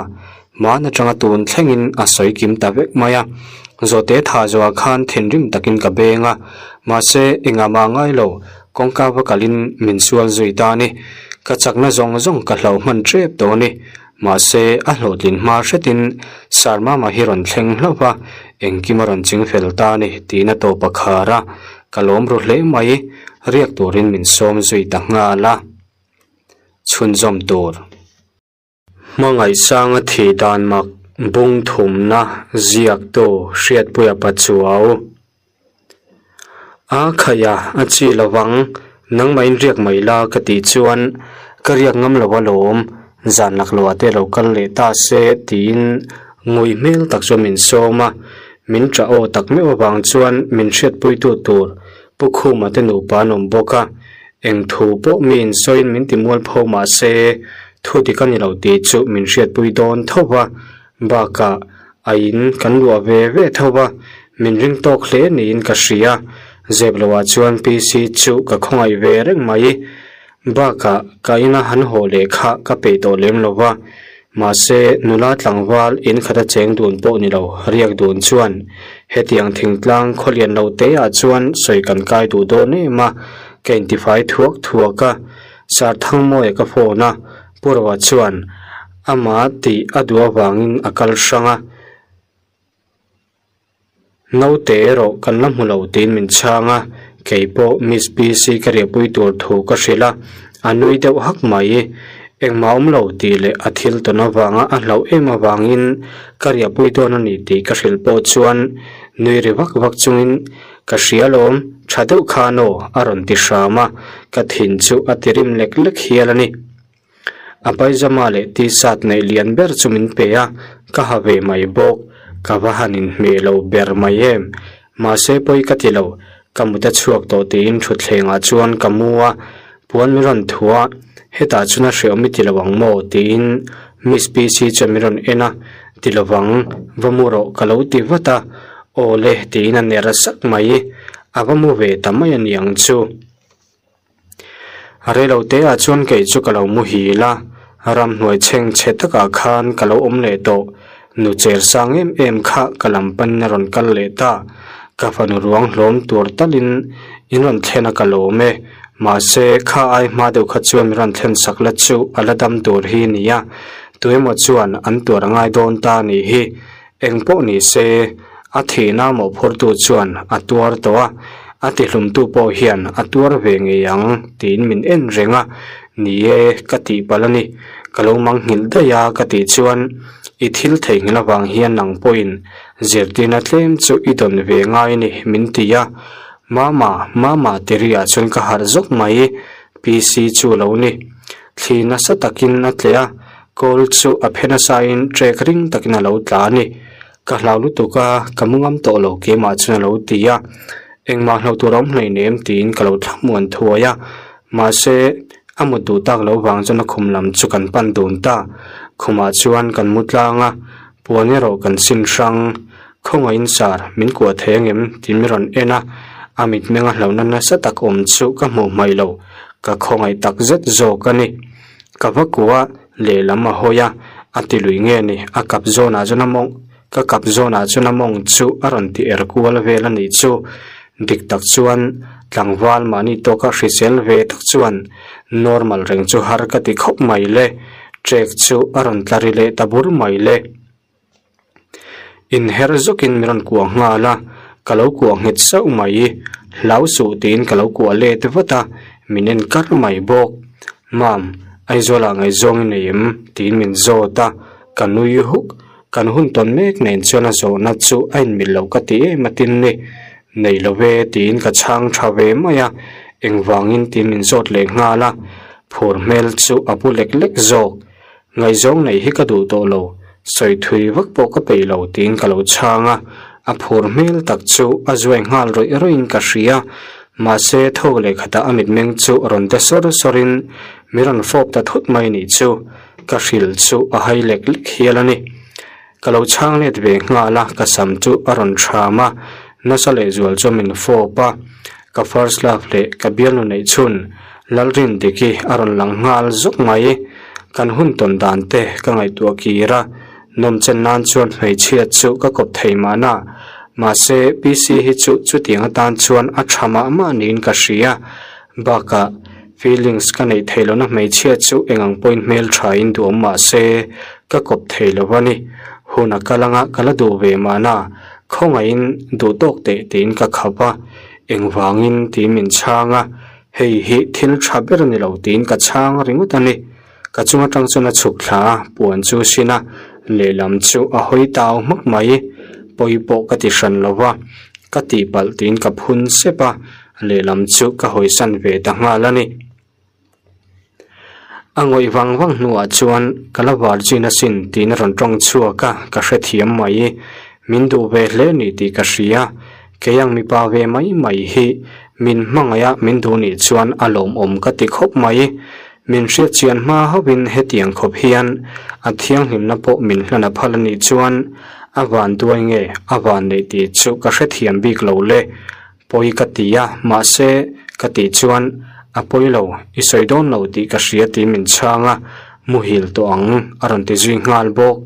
Hman atanga tun thlengin a sawi kim ta vek mai a. Zawhte tha zawhah khan thinrim takin ka beng a. Mahse engah mah ngai lo kawngka va kalin min sual zui ta a ni. Ka chakna zawng zawng ka hloh hman tep tawh a ni. Mahse, a hlawhtlin hma hretin Sarmama hi rawn thleng hlauh va, engkim a rawn ching fel ta a ni, tiin a tawp a khar a. Ka lawm ru hle mai, riak turin min sawm zui ta nghal a. Chhunzawm tur. Hmangaihsanga thih dan mak bung thumna ziaktu Hriatpuia Pachuau. A khaih a, a chi lovang, nangmahin riak mai la ka tih chuan ka riak ngam lo alawm, zan lakloh ah te lo kal leh ta se tiin ngui hmel tak chuan min sawm a, min ṭah aw tak meuh avang chuan min hriatpuitu tur Pu Khuma te nupa an awm bawk a, eng thu pawh mi insawiin min ti mualpho mah se thu dik a ni lo tih chu min hriatpui dawn tho va, Bakah a in kan luah ve ve tho va, min ring tawk hle niin ka hria. Zep loah chuan PC chu ka khawngaih ve reng mai. Bakah ka ina han haw leh kha ka peih tawh lem lo va. Mahse nula tlangval in khata cheng dun pawh ni lo riak dun chuan hetiang thingtlang khawlian lo te ah chuan sawi kan kai duh dawn em a, ka intifai thuak thuak a. Sarthangmawia ka phone a, Pu Roa chuan Amah tih a duh avangin a kal hrang a. Naute erawh kan la hmu lo tiin min chhang a, keipawh Miss PC ka riahpui tur thu ka hrilh a, a nui deuh hak mai. Engmah awm lo tih leh a thil tawn avanga a hlauh em avangin ka riahpui dawn a ni tih ka hrilh pawh chuan nui ri vak vak chungin ka hria alawm, tha deuh khan aw a rawn ti hram a, ka thin chu a ti rim lek lek hial a ni. A paijama leh t-shirt neih lian ber chu min pe a, ka ha ve mai bawk. Ka va han inhmeh lo ber mai em. Mahse pawi ka ti lo, ka mut a chhuak tawh tiin thutthlengah chuan ka mu a, puan min rawn thu a, hetah chuan a hreawm i ti lo ang maw tiin Miss PC chuan min rawn en a, ti lovang, va mu rawh ka lo ti vat a, aw le tiin a ner sak mai, a va mu ve ta mai a niang chu. A rei lo te ah chuan kei chu ka lo muhil a, ramhnuai chheng chhe takah khan ka lo awm leh tawh. Nu cher sang em em kha ka lam panin a rawn kal leh ta. Ka fanu ruang hlawm tur talin in rawn thlen a ka lawm e. Mahse, kha ai hma deuh kha chuan min rawn thlen sak la chu a la dam tur hi nia. Tuemaw chuan an tuar a ngai dawn ta nih hi. Eng pawh ni se, a thihna mawhphurtu chuan a tuar tawh a, a tihlumtu pawh hian a tuar ve ngei ang tiin min en reng a, ni e, ka tihpalh a ni, ka lo mangnghilh daih a ka tih chuan i thil theihnghilh avang hian nang pawhin zirtirna tlem chu i dawn ve ngai a ni min ti a, Mama, Mama ti riah chuan ka harh zawk mai, PC chu a lo ni. Thli nasa takin a tleh a, Kawl chu a phe nasain trek ring takin a lo tla a ni. Ka hlau lutuk a, ka mu ngam tawh lo keimah chuan a lo ti a. Engmah hlo tur a awm hleinem tiin ka lo thlamuan thuai a. Mahse, a mut duh tak lo vang chuan a khum lam chu kan pan dun ta. Khumah chuan kan mu tlang a, puan erawh kan sin hrang. Khawngaihin sar, min kuah thei angem? tiin min rawn en a. A mitmenga hlauhna nasa tak awm chu ka hmuh hmaih lo. Ka khawngaih tak zet zawk a ni. Ka va kuah lehlam a hawi a, a ti lui nge ni, a kap zawnah chuan a mawng, ka kap zawnah chuan a mawng chu a rawn ti er kual vel a nih chu. Dik tak chuan tlangval mahni tawka hrisel ve tak chuan normal reng chu har ka ti khawp mai le, trek chu a rawn tla ri leh ta bur mai le. Inher zawkin min rawn kuah nghal a, ka lo kuah nghet sauh mai. Hlau suh tiin ka lo kuah let vat a, min en kar mai bawk. Mam, Aizawlah ngaihzawng i nei em? tiin min zawt a, ka nui huk. Kan hun tawn mek nen chuan a zawhna chu a inmil lo ka ti em a tin ni. Nei lo ve tiin ka chhang tha ve mai a, engvangin tiin min zawt leh nghal a, phur hmel chu a pu lek lek zawk. Ngaihzawng neih hi ka duh tawh lo, sawi thui vak pawh ka peih lo tiin ka lo chhang a, a phur hmel tak chu a zuai nghal rawih rawih in ka hria, mahse thawk leh khatah a mitmeng chu rawn de sawr sawr in mi rawn fawp ta thut mai nih chu ka hrilh chu a hai lek lek hial a ni. Ka lo chhang let ve nghal a, ka sam chu a rawn ṭham a, nasa lehzual chuan min fawp a, ka first love leh ka bialnu neih chhun Lalrindiki a rawn lang nghal zawk mai. Kan hun tawn dan te ka ngaihtuah kir a, nawmchen nan chuan hmeichhia chu ka kawp thei mahna, mahse PC hi chu chutiang atan chuan a ṭha mah mah niin ka hria. Bakah, feelings ka neih theih lohna hmeichhia chu eng ang pawhin hmelṭhain duhawm mah se, ka kawp thei lo a ni. Hun a kal anga ka la duh ve mahna, khawngaihin duh tawk teh tiin ka khap a, engvangin tiin min chhang a, hei hi thil ṭha ber a ni lo tiin ka chhang ringawt a ni. Ka chung aṭang chuan a chhuk thla a, puan chu sin a, lehlam chu a hawi tau hmak mai. Pawi pawh ka ti hran lo va, ka tihpalh tiin ka phun sep a, lehlam chu ka hawisan ve ta nghal a ni. A ngawih vang vang hnuah chuan ka la virgin asin tiin a rawn tawng chhuak a, ka hrethiam mai. Min duh ve hle ni tih ka hria. Kei ang mipa ve mai mai hi min hmangaih a min duh nih chuan a lawmawm ka ti khawp mai. Min hriat chian hma hauhin hetiang khawp hian a thianghlimna pawh min hlan a phal a nih chuan a van duai nge a van neih tih chu ka hrethiam bik lo le. Pawi ka ti a, mahse ka tih chuan a pawi lo, i sawi dawn lo tih ka hria tiin min chhang a, muhil tawh ang a rawn ti zui nghal bawk.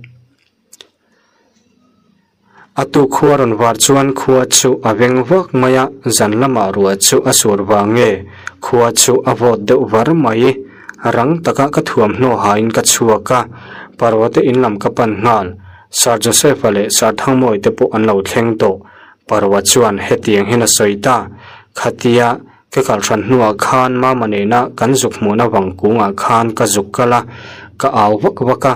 A tu khua rawn var chuan khua chu a veng vak mai a, zan lamah ruah chu a sur vang nge khua chu a vawt deuh var mai. Rang taka ka thuamhnaw hain ka chhuak a, parua te in lam ka pan nghal. Sir Joseph-a leh Sir Thangmawii te pawh an lo thleng tawh. Parwa chuan hetiang hian a sawi ta, Khatia ka kal hran hnuah khan Mama nena kan zuk hmuhna vang kungah khan ka zuk kal a, ka au vak vak a,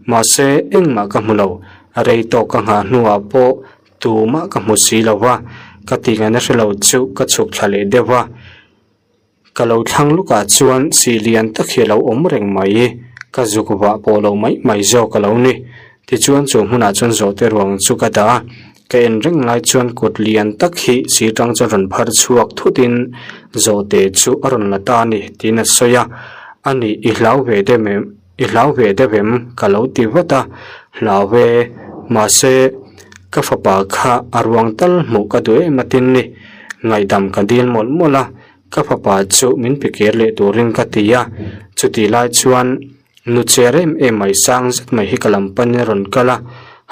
mahse engmah ka hmu lo. Rei tawk ka nghah hnuah pawh tumah ka hmu si lo va, ka tihngana hre lo chu ka chhuk thla leh deuh va. Ka lo thlang lukah chuan sih lian tak hi a lo awm reng mai, ka zuk vah pawh lo mai mai zawk a lo ni. Tichuan chu hmunah chuan zawhte ruang chu ka dah a, ka en reng lai chuan kut lian tak hi sih tang chuan rawn phar chhuak thutin zawhte chu a rawn la ta a ni tiin a sawi a, a nih i hlau ve deuh em i hlau ve deuh em ka lo ti vat a, hlau e mahse ka fapa kha a ruang tal hmuh ka duh em atin ni, ngaihdam ka dil mawlh mawlh a, ka fapa chu min pe kir leh turin ka ti a, chutih lai chuan nu cher em em mai sang zet mai hi ka lam panin a rawn kal a,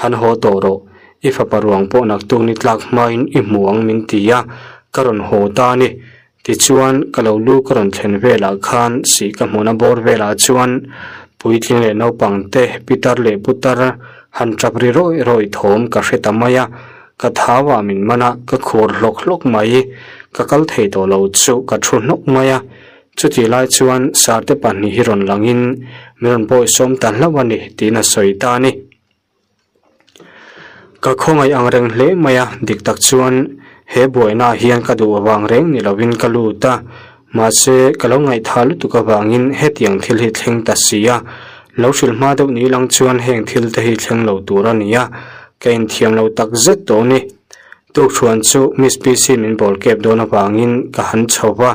han haw tawh rawh, i fapa ruang pawh naktuk ni tlak hmain i hmu ang min ti a, ka rawn haw ta a ni. Tichuan, ka lo lu ka rawn thlen velah khan sih ka hmuhna bawr velah chuan puitling leh naupang te, pitar leh putar han tap ri rawih rawih thawm ka hre ta mai a, ka thau ah min man a, ka khur hlawk hlawk mai, ka kal thei tawh lo chu ka thu hnawk mai a. Chutih lai chuan sarte pahnih hi rawn langin min rawn bawisawm ta hlauh a ni tiin a sawi ta a ni. Ka khawngaih ang reng hle mai a, dik tak chuan he buaina ah hian ka duh avang reng ni lovin ka lut a, mahse ka lo ngaihthah lutuk avangin hetiang thil hi thleng ta si a, lo hrilh hma deuh ni lang chuan heng thil te hi thleng lo tur a ni a, ka inthiam lo tak zet tawh a ni. Tukṭhuan chu Miss PC min bawl kep dawn avangin ka han chho va,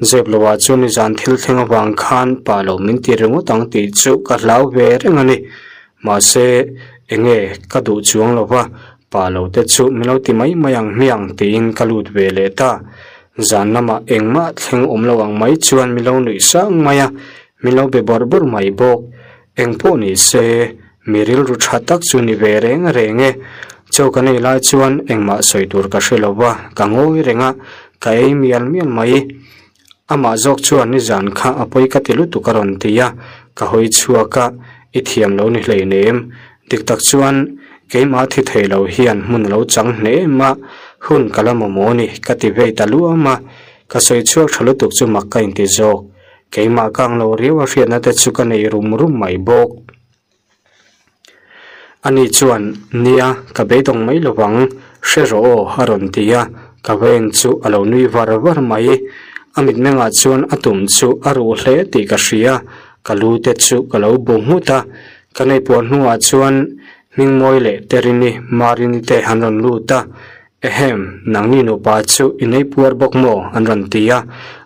zep lovah chuan nizan thil thleng avang khan pa lo min ti ringawt ang tih chu ka hlau ve reng a ni. Mahse, enge ka duh chuang lo va, pa lo te chu min lo ti mai mai ang hmiang tiin ka lut ve leh ta. Zan lamah engmah thleng awm lo ang mai chuan min lo nuih sang mai a, min lo be bawrh bawrh mai bawk. Eng pawh ni se, mi rilru tha tak chu ni ve reng reng e. Chaw kan ei lai chuan engmah sawi tur ka hre lo va, ka ngawi reng a, ka ei mial mial mai. Amah zawk chuan nizan kha a pawi ka ti lutuk a rawn ti a, ka hawi chhuak a, i thiam lo ni hleinem. Dik tak chuan keimah thi thei lo hian hmun a lo chang hle em a, hun ka la mamawh a ni ka ti vei ta luam a, ka sawi chhuak tha lutuk chu mak ka inti zawk. Keimah ka ang lo riau a hriatna te chu ka nei rum rum mai bawk. Ani chuan, Nia, ka beidawng mai lo vang, hre rawh aw, a rawn ti a, ka vaen chu a lo nui var var mai. A mitmengah chuan a tum chu a ruh hle tih ka hria, ka lu te chu ka lo bu nghut a. Ka neipuah hnuah chuan Hmingmawi leh Terini, Marini te an rawn lut a, Ehem, nangni nupa chu i neipuar bawk maw? an rawn ti a,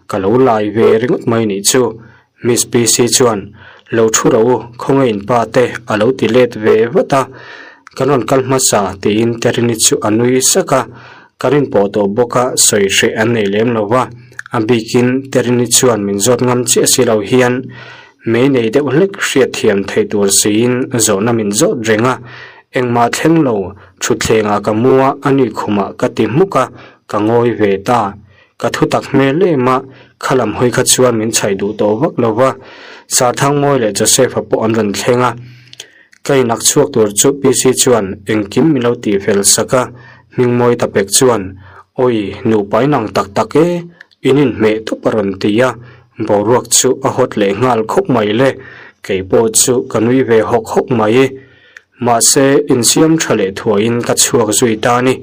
ka lo lai ve ringawt mai nih chu. Miss PC chuan, Lo thu ro u, khawnge in pa te a lo ti let ve vat a, kan rawn kal hmasa tiin Terini chu a nui sak a, kan inpawh tawh bawk a sawi hreh an nei lem lo va, a bikin Terini chuan min zawt ngam chiah si lo hian mei nei deuh hlek hriatthiam thei tur siin zawhna min zawt reng a, engmah thleng lo thutthlengah ka mu a, a nui khumah ka ti hmuk a, ka ngawi ve ta. Ka thu tak hmel em a, kha lam hawi kha chuan min chhaih duh tawh vak lo va, Sarthangmawi leh Joseph-a pawh an rawn thleng a. Ka inak chhuak tur chu PC chuan engkim min lo tih fel sak a, Hmingmawi ta pek chuan, Awi, nupa inang tak tak e, in inhmeh tawp a rawn ti a, boruak chu a hawt leh nghal khawp mai le, kei pawh chu ka nui ve hawk hawk mai. Mahse, insiam tha leh thuaiin ka chhuak zui ta a ni.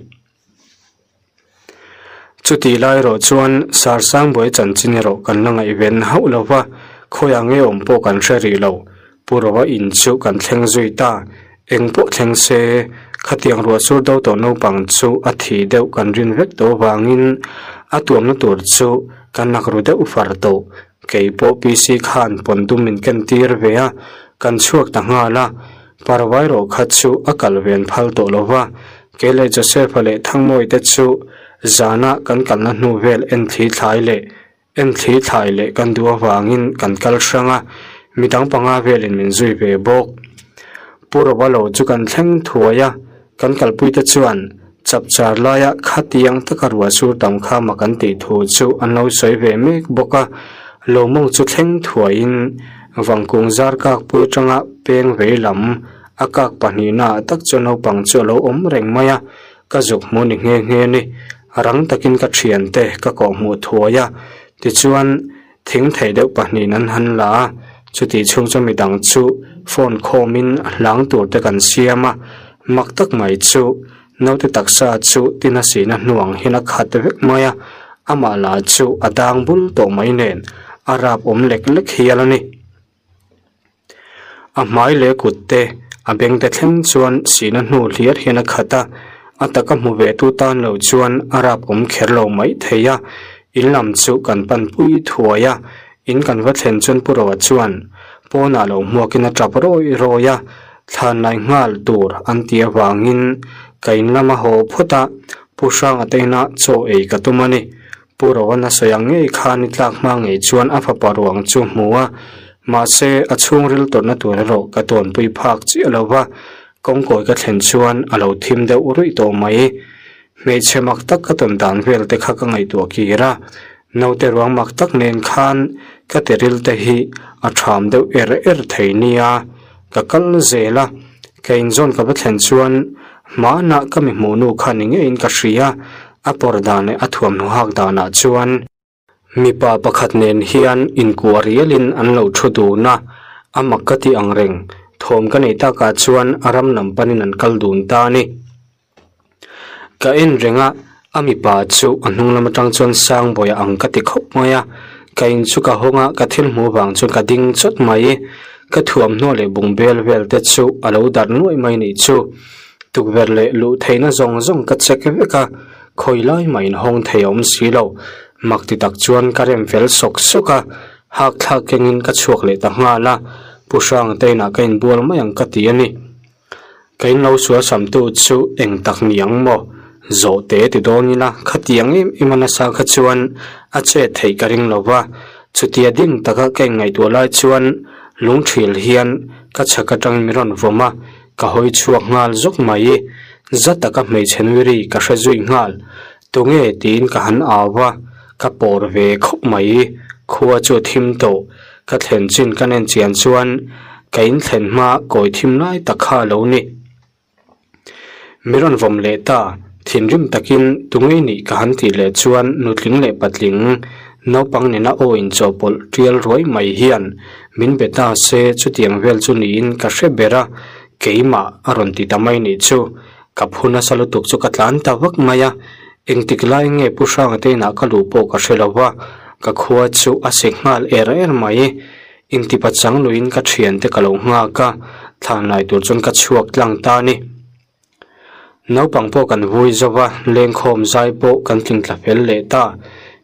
Chutih lai erawh chuan Sarsangbuai chanchin erawh kan la ngaihven hauh lo va, khawiah nge awm pawh kan hre rih lo. Pu Roa in chu kan thleng zui ta, eng pawh thleng se, khatiang ruah sur do tawh naupang chu a thih deuh kan rin vek tawh avangin a tuamna tur chu kan nak ru deuh far tawh. Kei pawh PC khan pawn dum min ken tir ve a, kan chhuak ta nghal a, Parvai rawh kha chu a kal ven phal tawh lo va, Kei leh Joseph-a leh Thangmawii te chu zana kan kalna hnu vel en thli thlai leh en thli thlai leh kan duh avangin kan kal hrang a, midang panga velin min zui ve bawk. Pu Roba lo chu kan thleng thuai a, kan kalpuite chuan chapchar laia khatiang taka ruah sur tam kha mak an tih thu chu an lo sawi ve mek bawk a, lo mawng chu thleng thuaiin vangkung zar kakpui atanga peng vei lam A kak pahnihna ah tak chuan naupang chu a lo awm reng mai a, ka zuk hmu ni nghe nghe a ni. Rang takin ka thiante ka kawhhmuh thuai a, tichuan thing thei deuh pahnihin an han la a, chutih chhung chu midang chu phone khawmin hlang tur te kan siam a, mak tak mai chu naute taksa chu tina sihna hnuang hian a khat vek mai a, amah lah chu a dang bul tawh mai nen a rap awm lek lek hial a ni. A hmai leh kut te a beng te thleng chuan sihna hnu hliar hian a khat a, a taka hmu ve tu tan lo chuan a rap awm kher lo mai thei a, in lam chu kan pan pui thuai a, in kan va thlen chuan Pu Roa chuan pawnah lo hmuakin a tap rawi rawi a, thlan lai nghal tur an tih avangin ka in lama haw phawt a, Pu Hranga te inah chaw ei ka tum a ni. Pu Rohan a sawi ang ngei khan i tlak hma ngei chuan a fapa ruang chu hmu a, mahse a chhungril tawrhna tur erawh ka tawnpui phak chiah lo va, kawngkawi ka thlen chuan a lo thim deuh ruih tawh mai. Hmeichhe mak tak ka tawn dan vel te kha ka ngaihtuah kir a, naute ruang mak tak nen khan ka tiril te hi a ṭham deuh er er thei nia, ka kal zel a, ka inzawn ka va thlen chuan hmanah ka mi hmuh nu kha ni ngeiin ka hria. A pawr dan leh a thuamhnaw hak danah chuan mipa pakhat nen hian inkuah rialin an lo thu dun a, a mak ka tih ang reng thawm ka nei takah chuan a ram lam panin an kal dun ta a ni. Ka en reng a, a mipa chu a hnung lam atang chuan Sangbawiha ang ka ti khawp mai a, ka in chu ka hawng a, ka thil hmuh vang chuan ka ding chawt mai. Ka thuamhnaw leh bungbel vel te chu a lo darh nuaih mai nih chu. Tukverh leh luh theihna zawng zawng ka check vek a, khawi lai mah inhawng thei a awm si lo. Mak ti tak chuan ka rem fel sawk sawk a, hak thlak kengin ka chhuak leh ta nghal a, Pu Hrangte inah ka inbual mai ang ka ti a ni. Ka in lo sual samtu chu eng tak ni ang maw? Zawhte ti dawn ila khatiang em em a nasa kha chuan a chet theih ka ring lo va, chutia ding taka ka inngaihtuah lai chuan lungthil hian ka chhak atangin min rawn vawm a, Ka hawi chhuak nghal zawk mai. Za taka hmeichhe nui ri ka hre zui nghal. Tunge tiin ka han au a, ka pawr ve khawp mai. Khua chu a thim tawh. Ka thlen chin ka nen chian chuan ka in thlen hma kawi thim lai tak kha a lo ni. Mi rawn vawm leh ta, thinrim takin tunge nih ka han tih leh chuan nutling leh patling naupang nena aw inchawhpawlh tial ruai mai hian Min be ta se chutiang vel chu niin ka hre ber a, keimah a rawn ti ta mai nih chu. Ka phu nasa lutuk chu ka tlan ta vak mai a, engtik lai nge Pu Hranga te inah ka luh pawh ka hre lo va, ka khua chu a sek nghal er er mai. Intipa chang luiin ka thiante ka lo nghak a, thlan lai tur chuan ka chhuak tlang ta a ni. Naupang pawh kan vui zo va, lengkhawm zai pawh kan tling tla fel leh ta.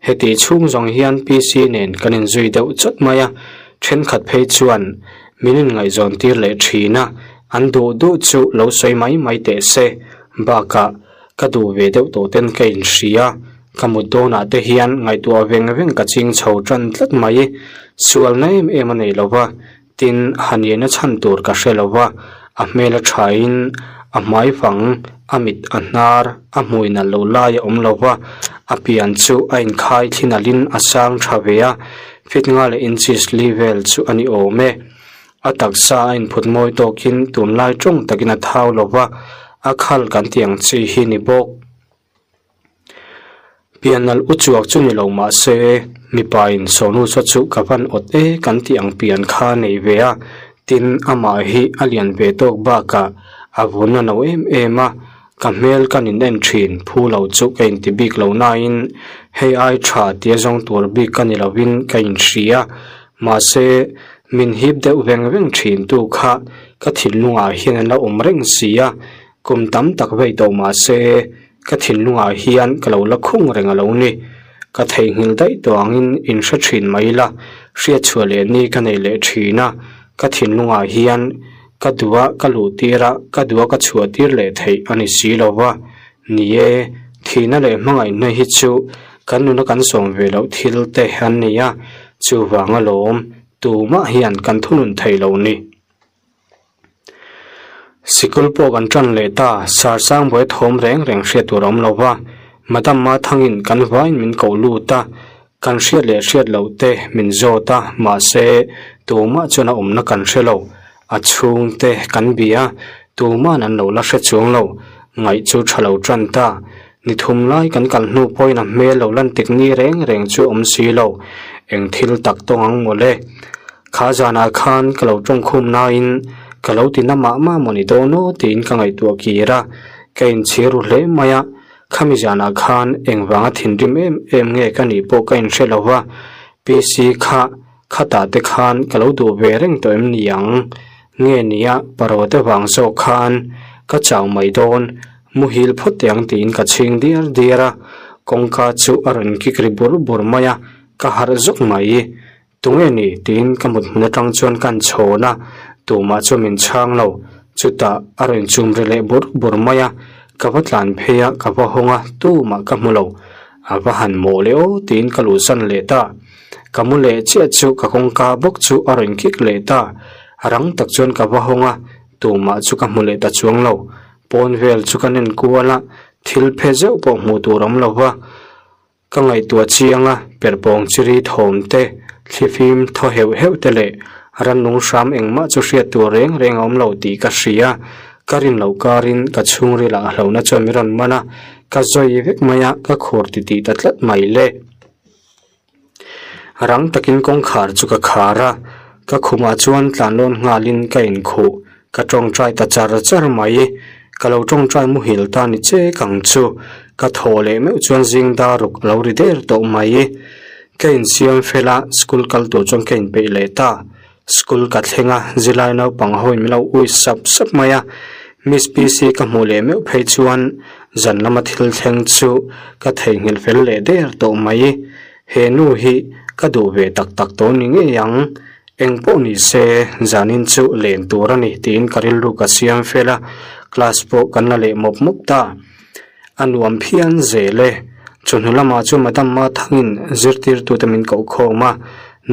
Heti chhung zawng hian PC nen kan inzui deuh chawt mai a, thenkhat phei chuan min inngaihzawn tir leh thin a, an duh duh chu lo sawi mai mai teh se. Bakah ka duh ve deuh tawh ten ka inhria, ka mut dawnah te hian ngaihtuah veng veng ka ching chho tan tlat mai. Sualna em em a nei lo va, Tin, Haniana chhan tur ka hre lo va, a hmel a thain a hmai fang, a mit a hnar, a hmui nalh loh lai a awm lo va, a pian chu a inkhai thli nalhin a sang tha ve a, fit nga leh inches li vel chu a ni awm e. A taksa a inphut mawi tawkin tunlai tawng takin a thau lo va, a khal kan tih ang chi hi ni bawk. Pianal u chuak chu ni lo mah se, mipa in sawnu chaw chu ka van awt e kan tih ang pian kha a nei ve a, tin amah hi a lian ve tawk bakah a vun a no em em a, ka hmel kan in en thin phu lo chu ka inti bik lo nain hei ai tha tia zawng tur bik ka ni lovin ka inhria, mahse min hip deuh veng veng thin tu kha ka thinlungah hian a la awm reng si a. Kum tam tak vei tawh mah se, ka thinlungah hian ka lo la khung reng a lo ni. Ka theihnghilh daih tawh angin in hre thin mai ila, hriatchhuah leh ni ka nei leh thin a, ka thinlungah hian ka duha ka luh tir a, ka duha ka chhuah tir leh theih a ni si lo va. Ni e, thihna leh hmangaihna hi chu kan nuna kan sawm ve loh thil te an ni a, chuvang alawm tumah hian kan thunun thei lo ni. Sikul pawh kan tan leh ta, Sarsang buai thawm reng reng hriat tur a awm lo va, Madam Mathangin kan vaiin min koh lut a, kan hriat leh hriat loh te min zawt a, mahse tumah chuan a awmna kan hre lo, a chhungte kan bia, tuma'n an lo la hre chuang lo. Ngaih chu tha lo tan ta. Ni thum lai kan kal hnu pawhin a hmel lo lan tik ni reng reng chu awm si lo. Eng thil tak tawng ang mawle. Kha zanah khan ka lo tawngkhum nain ka lo ti na mah mah maw ni dawn aw tiin ka ngaihtuah kir a, ka inchhir ru hle mai a. Khami zanah khan engvanga thinrim em em nge ka nih pawh ka inhre lo va, PC kha khatah te khan ka lo duh ve reng tawh em ni ang? Nge nia paraw te vang zawk khan ka chau mai dawn, muhil phawt teh ang tiin ka chhing diar diar a, kawngka chu a rawn kik ri bur bur mai a, ka harh zawk mai. Tunge ni? tiin ka mut hmun atang chuan ka han chhawn a, tumah chu min chhang lo. Chutah a rawn chum ri leh bur bur mai a, ka va tlan phei a, ka va hawng a, tumah ka hmu lo. A va han mawh leh aw tiin ka luhsan leh ta. Ka mu leh chiah chu ka kawngka bawk chu a rawn kik leh ta. Rang tak chuan ka va hawng a, tumah chu ka hmu leh ta chuang lo. Pawn vel chu ka nen kual a, thil phe zeuh pawh hmuh tur awm lo va. Ka ngaihtuah chiang a, perhpawng chiri thawm te, thlifim thaw heuh heuh te leh rannung hram engmah chu hriat tur reng reng a awm lo tih ka hria. Ka rin loh karin ka chhungril ah hlauhna chuan min rawn man a, ka zawi vek mai a, ka khur ti tih ta tlat mai le. Rang takin kawngkhar chu ka khar a, ka khumah chuan tlanlawn nghalin ka inkhuh. Ka tawngtai ta char char mai. Ka lo tawngtai muhil ta ni che kang chu. Ka thaw leh meuh chuan zing dar ruk a lo ri der tawh mai. Ka insiam fel a, school kal tur chuan ka inpeih leh ta. School ka thleng a, zilai naupang ho in min lo ui sap sap mai a. Miss PC ka hmuh leh meuh phei chuan zan lama thil thleng chu ka theihnghilh fel leh der tawh mai. He nu hi ka duh ve tak tak tawh ni ngei ang. Eng pawh ni se, zanin chu len tur a ni tiin ka rilru ka siam fel a, class pawh kan la leh mawp mawp ta. A nuam phian zel e. Chawhnu lamah chu Madam Mathangin zirtirtute min koh khawm a,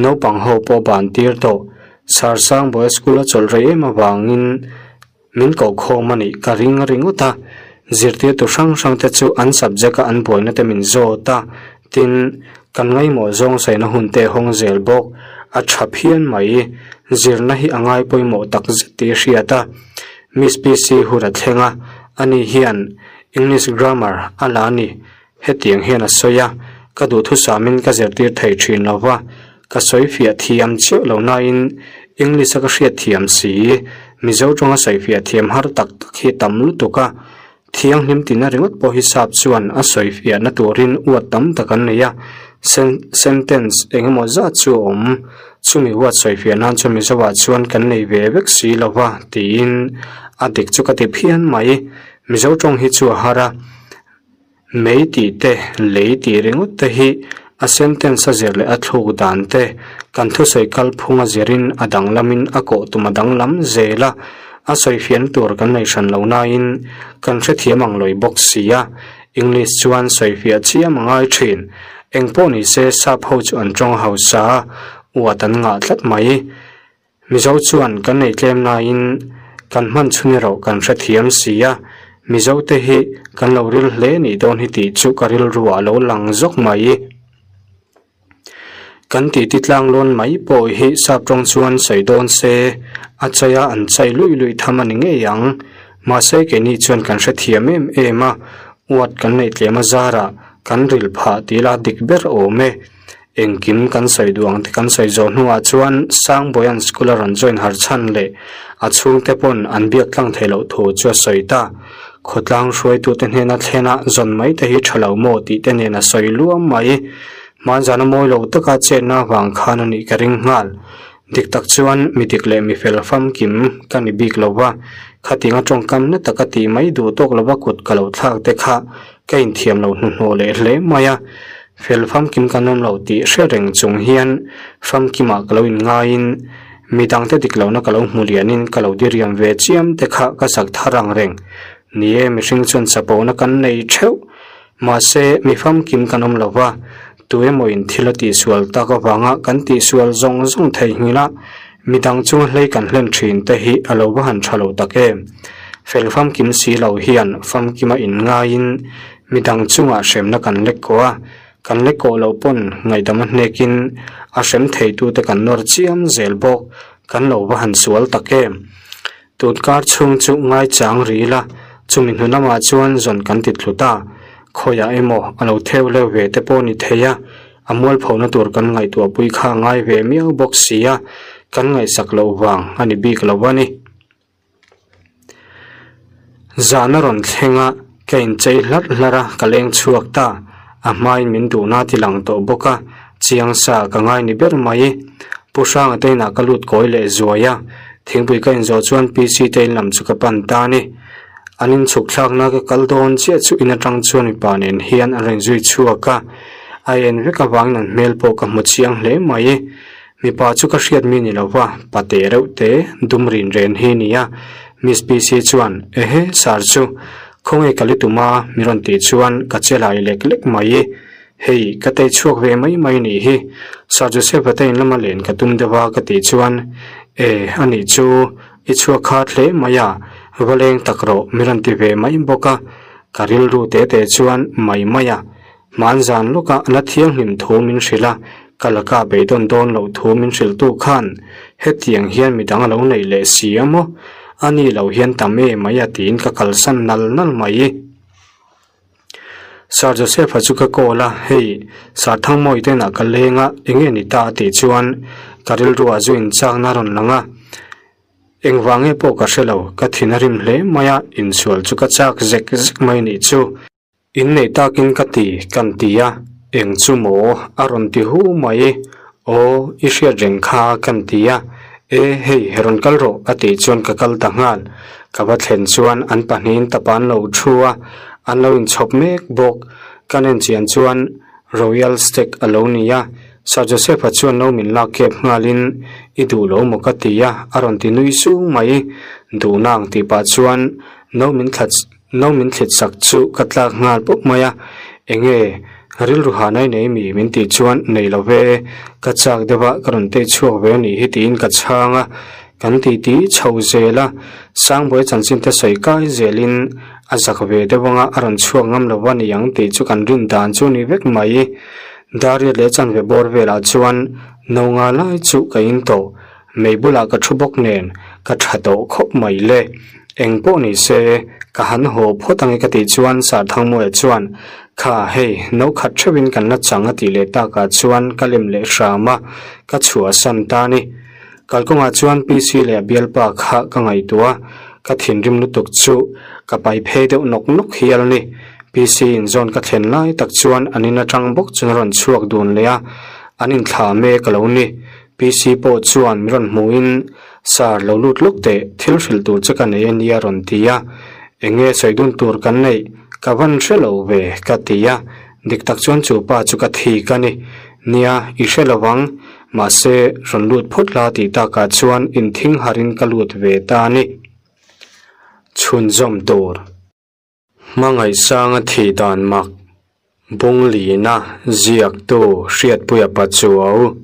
naupang ho pawh ban tir tawh. Sarsang Boys School a chawlh rei em avangin Min koh khawm a nih ka ring ringawt a, zirtirtu hrang hrang te chu an subject a an buaina te min zawt a, tin, kan ngaihmawh zawng saina hun te hawng zel bawk, a tha phian mai, zirna hi a ngai pawimawh tak zet tih a hriat a. Miss PC hun a thleng a, ani hian English grammar a la a ni, hetiang hian a sawi a, ka duhthusamin ka zirtir thei thin lo va, Ka sawi fiah thiam chiah lo nain English a ka hriat thiam si, Mizo tawnga sawi fiah thiam har tak tak hi tam lutuk a, thianghlim tina ringawt pawh hi sap chuan a sawi fiahna turin uat tam tak an nei a, sentence eng emaw zat chu a awm, chumi uat sawi fiah nan chuan Mizo ah chuan kan nei ve vek si lo va tiin a dik chu ka ti phian mai, Mizo tawng hi chu a har a. Mei tih te, lei tih ringawt te hi a sentence a zir leh a thluk dan te, kan thusawi kalphung a zirin a danglamin a kawh tum a danglam zel a, a sawifiahna tur kan nei hran lo nain kan hrethiam ang lawi bawk si a, English chuan sawifiah chiam a ngai thin. Engpawh ni se sap ho chu an tawng hausa a, uat an ngah tlat mai. Mizo chuan kan nei tlem nain kan hman chhun erawh kan hrethiam si a, Mizo te hi kan lo ril hle nih dawn hi tih chu ka rilru ah lo lang zawk mai. Kan titi tlang lawn mai pawh hi sap tawng chuan sawi dawn se a chai a an chai luih luih tham a ni ngei ang. Mahse keini chuan kan hrethiam em em a, uat kan neih tlem a zarah kan ril phah tih la dik ber awm e. Engkim kan sawi duh ang te kan sawi zawh hnuah chuan Sangbawia'n school a rawn join har chhan leh a chhungte pawn an biak tlang theih loh thu chu a sawi ta. Khawtlang hruaitute hnena thlena zawn mai te hi tha lo maw tih te nen a sawi luam mai. Hmanzana mawi lo taka chetna avang khan a nih ka ring nghal. Dik tak chuan mi dik leh mi fel famkim ka ni bik lo va, khatinga tawngkam na taka tih mai duh tawk lova kut ka lo thlak te kha ka inthiam lo hnuhnawh leh hle mai a. Fel famkim kan awm lo tih hre reng chung hian famkimah ka lo inngaiin midangte dik lohna ka lo hmu lianin ka lo diriam ve chiam te kha ka sak thar ang reng. Ni e, mihring chuan chapona kan nei theuh. Mahse, mi famkim kan awm lo va, tu emawin thil a tihsual tak avanga kan tihsual zawng zawng theihnghilh a, midang chunga hlei kan hlen thin te hi a lo va han tha lo tak em. Fel famkim si lo hian famkima inngaiin Midang chungah hremna kan lek kawh a, kan lek kawh loh pawn ngaihdam a hnekin a hrem theitute kan nawr chiam zel bawk, kan lo va han sual tak em? Tunkar chhung chu ngaichang ri ila, Chumi hnu lamah chuan zawn kan ti thlu ta. Khawiah emaw a lo theu leu ve te pawh ni thei a, a mualphona tur kan ngaihtuahpui kha a ngai ve miau bawk si a, kan ngaihsak loh vang a ni bik lo a ni. Zan a rawn thleng a, ka inchei hlarh hlarh a, ka leng chhuak ta. A hmain min duhna a ti lang tawh bawk a, chiang sa ka ngai ni ber mai. Pu Hranga te inah ka lut kawi leh zuai a, thingpui ka inzawh chuan PC te in lam chu ka pan ta a ni. An inchhuk thlakna ka kal dawn chiah chu in atang chuan mipa nen hian an rawn zui chhuak a, a en vek avangin an hmel pawh ka hmu chiang hle mai. Mipa chu ka hriat mi ni lo va, pate reuh te dum rin ren hi nia. Miss PC chuan, Ehe, sir chu, khawnge ka li tum a? Mi rawn tih chuan ka che lai lek lek mai. Hei, ka tei chhuak ve mai mai nih hi. Sir Joseph-a te in lama len ka tum deuh a ka tih chuan, E, anih chu, i chhuak khat hle mai a, va leng tak rawh mi rawn ti ve mai bawk a. Ka rilru te te chuan mai mai a. Hmanzan lawkah la thianghlim thu min hrilh a, ka laka beidawn dawn loh thu min hrilhtu khan hetiang hian midang a lo neih leh si a maw? A ni lo hian tam e mai a tiin ka kalsan nal nal mai. Sir Joseph-a chu ka call a, hei Sir Thangmawi te inah ka leng a, enge ni ta a tih chuan ka rilruah zu inchakna a rawn lang a. Engvange pawh ka hre lo, ka thin a rim hle mai a, insual chu ka chak zek zek mai nih chu. Inneih takin ka ti, kan ti a, eng chu maw? a rawn ti hu mai. Aw, i hriat reng kha, kan ti a. E, hei, rawn kal rawh, a tih chuan ka kal ta nghal. Ka va thlen chuan an pahnihin tapa an lo thu a, an lo inchhawp mek bawk. Ka nen chian chuan Royal Stag a lo ni a, Sir Joseph-a chuan lo min lak kep nghalin, I duh lo maw ka ti a, a rawn ti nui sung mai. Duhna ang tih pah chuan no min thla No min thlit sak chu ka tlak nghal pawp mai a, enge rilru ha nai nei mi min tih chuan nei lo ve, ka chak deuh a ka rawn tei chhuak ve anih hi tiin ka chhang a, kan ti ti chho zel a, Sangbuai chanchin te sawi kai zelin a zak ve deuh anga a rawn chhuak ngam lo a ni ang tih chu kan rin dan chu ni vek mai. Dariat leh chanve bawr velah chuan no nga lai chu ka in tawh. Mei bulah ka thu bawk nen ka tha tawh khawp mai le. Eng pawh ni se, ka han haw phawt ange ka tih chuan Sarthangmuaia chuan, Kha, hei, no khat theuhin kan la chang a tih leh takah chuan ka lem leh hram a, ka chhuahsan ta ni. Kalkawngah chuan PC leh a bialpa kha ka ngaihtuah a, ka thinrim lutuk chu ka pai phei deuh nawk nawk hial ni. PC in zawn ka thlen lai tak chuan an in atang bawk chuan a rawn chhuak dun leh a, an inthlah mek a lo ni. PC pawh chuan min rawn hmuhin, Sir, lo lut lawk teh, thil hrilh tur che ka nei a nia rawn ti a. Eng nge sawi dun tur kan neih? Ka van hre lo ve, ka ti a. Dik tak chuan chu pa chu ka thik a ni. Nia, i hre lo vang. Mahse, rawn lut phawt la tih takah chuan inthing harin ka lut ve ta a ni. Chhunzawm tur. Hmangaihsanga thih dan mak, Bunglina ziaktu Hriatpuia Pachuau.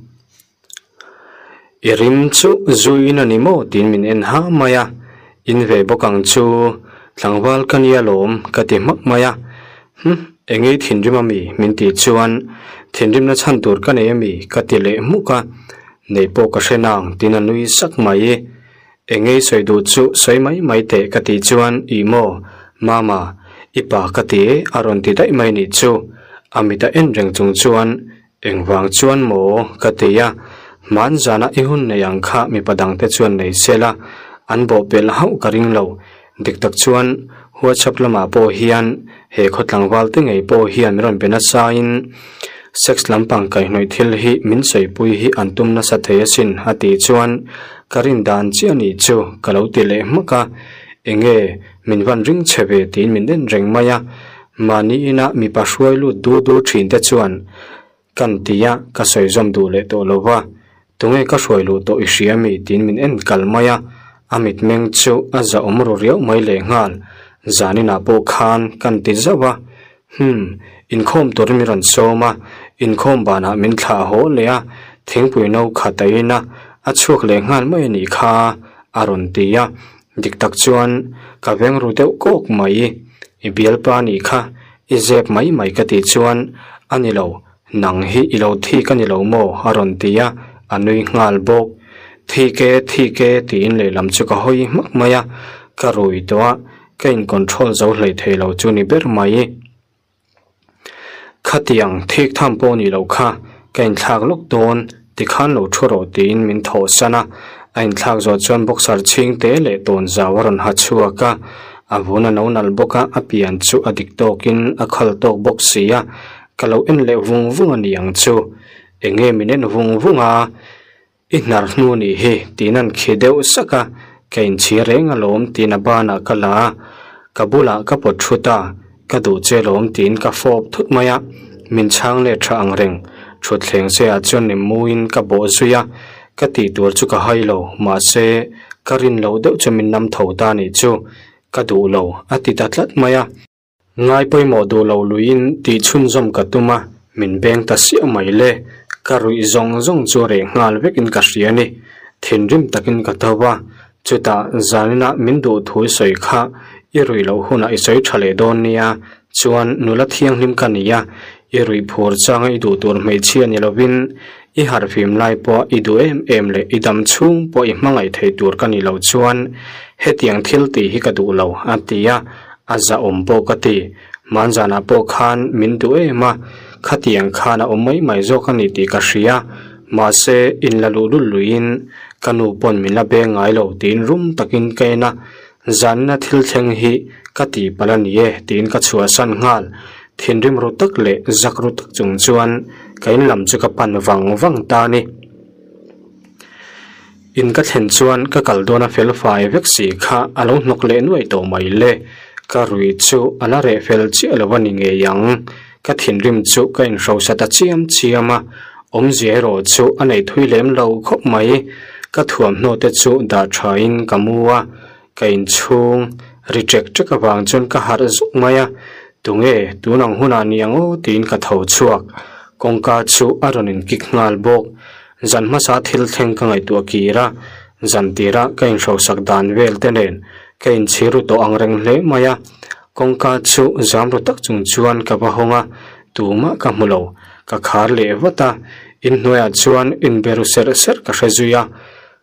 I rim chu zuiin a ni maw tiin min en ha mai a, in ve bawk ang chu, tlangval ka nia lawm ka ti hmak mai a, Hm, engei thinrim a mi min tih chuan thinrimna chhan tur ka nei a mi ka ti leh hmuk a, nei pawh ka hre nang tiin a nui sak mai. Engei sawi duh chu sawi mai mai teh ka tih chuan ih maw, Mama, i pa ka ti e a rawn ti daih mai nih chu. A mit a en reng chung chuan engvang chuan maw ka ti a, hman zana i hun nei ang kha mipa dangte chuan nei se la, an bawhpelh hauh ka ring lo. Dik tak chuan WhatsApp lamah pawh hian he khaw tlangval te ngei pawh hian min rawn be nasa in sex lampang kaihhnawih thil hi min sawipui hi an tum nasa thei asin a tih chuan ka rin dan chiah anih chu ka lo ti leh hmak a, enge min van ring che ve tiin min en reng mai a, mahni ina mipa hruai lut du du thin te chuan Kan ti a, ka sawi zawm duh leh tawh lo va, tunge ka hruai luh tawh i hria mi tiin min en kal mai a, a mitmeng chu a zahawm ru riauh mai leh nghal, zaninah pawh khan kan ti zauh a, hmm, inkhawm turin min rawn sawm a, inkhawm banah min thlah haw leh a, thingpui no khat a in a, a chhuak leh nghal mai a nih kha, a rawn ti a, dik tak chuan ka veng ru deuh kawk mai, i bialpa nih kha I zep mai mai ka tih chuan, A ni lo, nang hi i lo thik a ni lo maw? a rawn ti a, a nui nghal bawk. Thik e, thik e tiin lehlam chu ka hawi hmak mai a, ka rui tawh a, ka in control zo hlei thei lo chu ni ber mai. Khatiang thik tham pawh nih loh kha ka inthlak lawk dawn tikhan lo thu rawh tiin min thawh san a, a inthlak zawh chuan boxer chhing te leh tawn zau a rawn ha chhuak a, a vun a no nalh bawk a, a pian chu a dik tawkin a khal tawk bawk si a, ka lo en leh vung vung a ni ang chu, enge min en vung vung a? I hnar hnu nih hi tiin an khi deuh sak a, ka inchhir reng alawm tiin a banah ka la a, ka bulah ka pawt thut a, ka duh che alawm tiin ka fawp thut mai a, min chhang let tha ang reng, thutthleng che ah chuan nem muin ka bawh zui a, ka tih tur chu ka hai lo, mahse ka rin loh deuh chu min nam tho ta nih chu, ka duh lo a ti ta tlat mai a. Ngai pawimawh duh lo luiin tih chhunzawm ka tum a, min beng ta siah mai le. Ka ruih zawng zawng chu reh nghal vekin ka hria ni. Thinrim takin ka tho va, chutah zaninah min duh thu i sawi kha i ruih loh hunah i sawi tha leh dawn nia, chuan nula thianghlim ka ni a, i ruih phur changa i duh tur hmeichhia ni lovin i harhfim lai pawh i duh em em leh i dam chhung pawh i hmangaih thei tur ka ni lo chuan hetiang thil tih hi ka duh lo a ti a, A zahawm pawh ka ti. Hmanzanah pawh khan min duh em a, khatiang khan a awm mai mai zawk a ni tih ka hria. Mahse, in la luh lul luiin ka nu pawn min la beng ngai lo tiin rum takin ka en a, zanina thil thleng hi ka tih palh a ni e tiin ka chhuahsan nghal. Thinrim ru tak leh zak ru tak chung chuan ka in lam chu ka pan vang vang ta a ni. In ka thlen chuan ka kal dawn a fel fai vek si kha a lo hnawk leh nuaih tawh mai le. Ka rui chu a la reh fel chiah lo a ni ngei ang. Ka thinrim chu ka inhrosa ta chiam chiam a, awmzia erawh chu a nei thui lem lo khawp mai. Ka thuamhnaw te chu dah tha in ka mu a, ka inchhung ri ṭek ṭek avang chuan ka harh zuk mai a, tunge tun ang hunah ni ang aw tiin ka tho chhuak. Kawngka chu a rawn inkik nghal bawk. Zan hmasa thil thleng ka ngaihtuah kir a, zan tira ka inhrosak dan vel te nen ka inchhir ru tawh ang reng hle mai a. Kawngka chu zam ru tak chung chuan ka va hawng a, tumah ka hmu lo. Ka khar leh vat a, inhnuaiah chuan inbe ru serh serh ka hre zui a.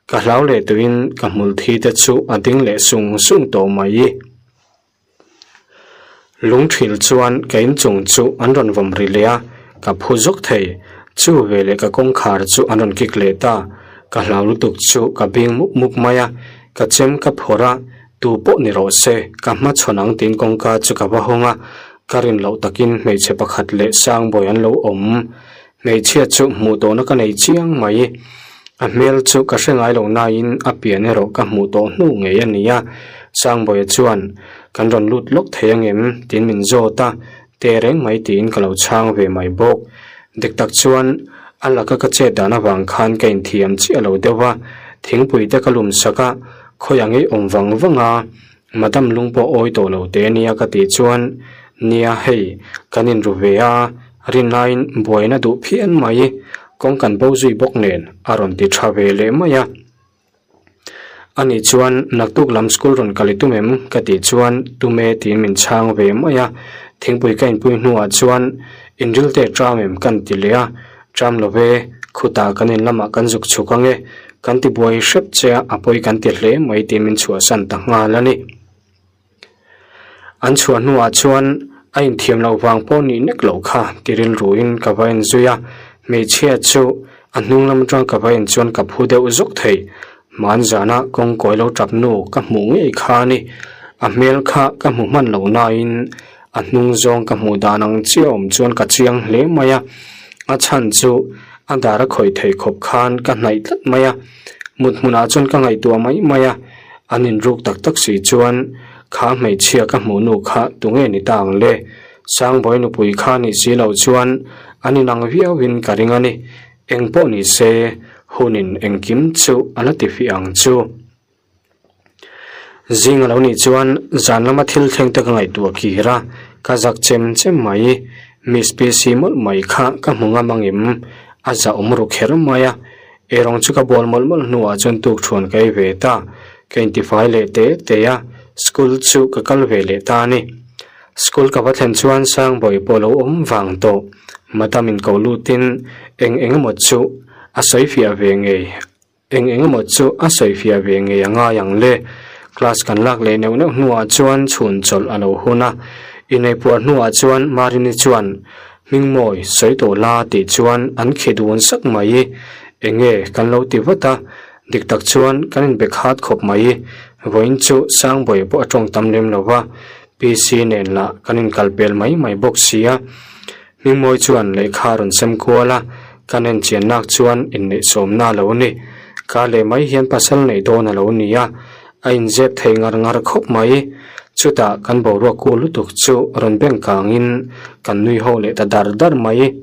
Ka hlau leh tuin ka hmul thi te chu a ding leh sung sung tawh mai. Lungthil chuan ka inchung chu an rawn vawm ri leh a, ka phu zawk thei. Chu veleh ka kawngkhar chu an rawn kik leh ta. Ka hlau lutuk chu ka bing mup mup mai a, ka chem ka phawrh a, tu pawh ni rawh se, ka hmachhawn ang tiin kawngka chu ka va hawng a, ka rin loh takin hmeichhe pakhat leh Sangbawi an lo awm. Hmeichhia chu hmuh tawhna ka nei chiang mai. A hmel chu ka hre ngai lo nain a pian erawh ka hmuh tawh hnu ngei a ni a. Sangbawiah chuan, Kan rawn lut lawk thei angem? tiin min zawt a, Te reng mai tiin ka lo chhang ve mai bawk. Dik tak chuan a laka ka chet dan avang khan ka inthiam chiah lo deuh a, thingpui te ka lum sak a, khawiah ngei awm vang vang a, Madam lung pawh awi tawh lo te ania ka tih chuan, Nia hei, kan inru ve a, rinlaiin buaina duh phian mai, kawng kan bo zui bawk nen a rawn ti tha ve leh mai a. Ani chuan naktuk lam school rawn kal i tum em? ka tih chuan tum e tiin min chhang ve mai a, thingpui ka inpui hnuah chuan inrilte ṭam em kan ti leh a, Ṭam lo ve, khutah kan in lamah kan zuk chhuk ang e, kan ti buai hrep che a, a pawi kan ti hle mai tih min chhuahsan ta nghal a ni. An chhuah hnuah chuan a inthiam loh vang pawh nih nek loh kha ti rilruin ka va en zui a, hmeichhia chu a hnung lam aṭang ka va en chuan ka phu deuh zawk thei. Hmanzana kawngkawi lo ṭap nu ka hmuh ngei kha a ni. A hmel kha ka hmu hman lo nain A hnung zawng ka hmuh dan ang chiah awm chuan ka chiang hle mai a, a chhan chu a dar a khawih thei khawp khan ka hnaih tlat mai a, mut hmunah chuan ka ngaihtuah mai mai a, an inruk tak tak si chuan kha hmeichhia ka hmuh nu kha tunge ni ta ang le, Sangbawi nupui kha nih si loh chuan an inang viauin ka ring a ni, eng pawh ni se hunin engkim chu a la ti fih ang chu. Zing a lo nih chuan zan lama thil thleng te ka ngaihtuah kir a, ka zak chem chem mai. Miss PC mawlh mai kha ka hmu ngam angem? A zah awm ru kher mai a. Eirawng chu ka bual mawlh mawlh hnuah chuan tukthuan ka ei ve ta. Ka intifai leh te te a, school chu ka kal ve leh ta a ni. School ka va thlen chuan Sangbawi pawh a lo awm vang tawh. Madam in ko lutin eng eng emaw chu a sawi fiah ve ngei. Eng eng emaw chu a sawi fiah ve ngei a ngai ang le. Class kan lak leh neuh neuh hnuah chuan chhun chawlh a lo hun a, ineipuar hnuah chuan Marini chuan Hmingmawi sawi tawh la tih chuan an khi dun sak mai. Enge kan lo ti vat a, dik tak chuan kan inbe khat khawp mai. Vawiin chu Sangbawi pawh a tawng tam lem lo va, PC nen lah kan inkal pel mai mai bawk sia. Hmingmawi chuan lehkha a rawn sem kual a, kan enchian nak chuan inneihsawmna a lo ni. Ka leh mai hian pasal neih dawn a lo ni a, a inzep thei ngar ngar khawp mai. Chutah kan boruak kul lutuk chu rawn beng kangin kan nui ho leh ta dar dar mai.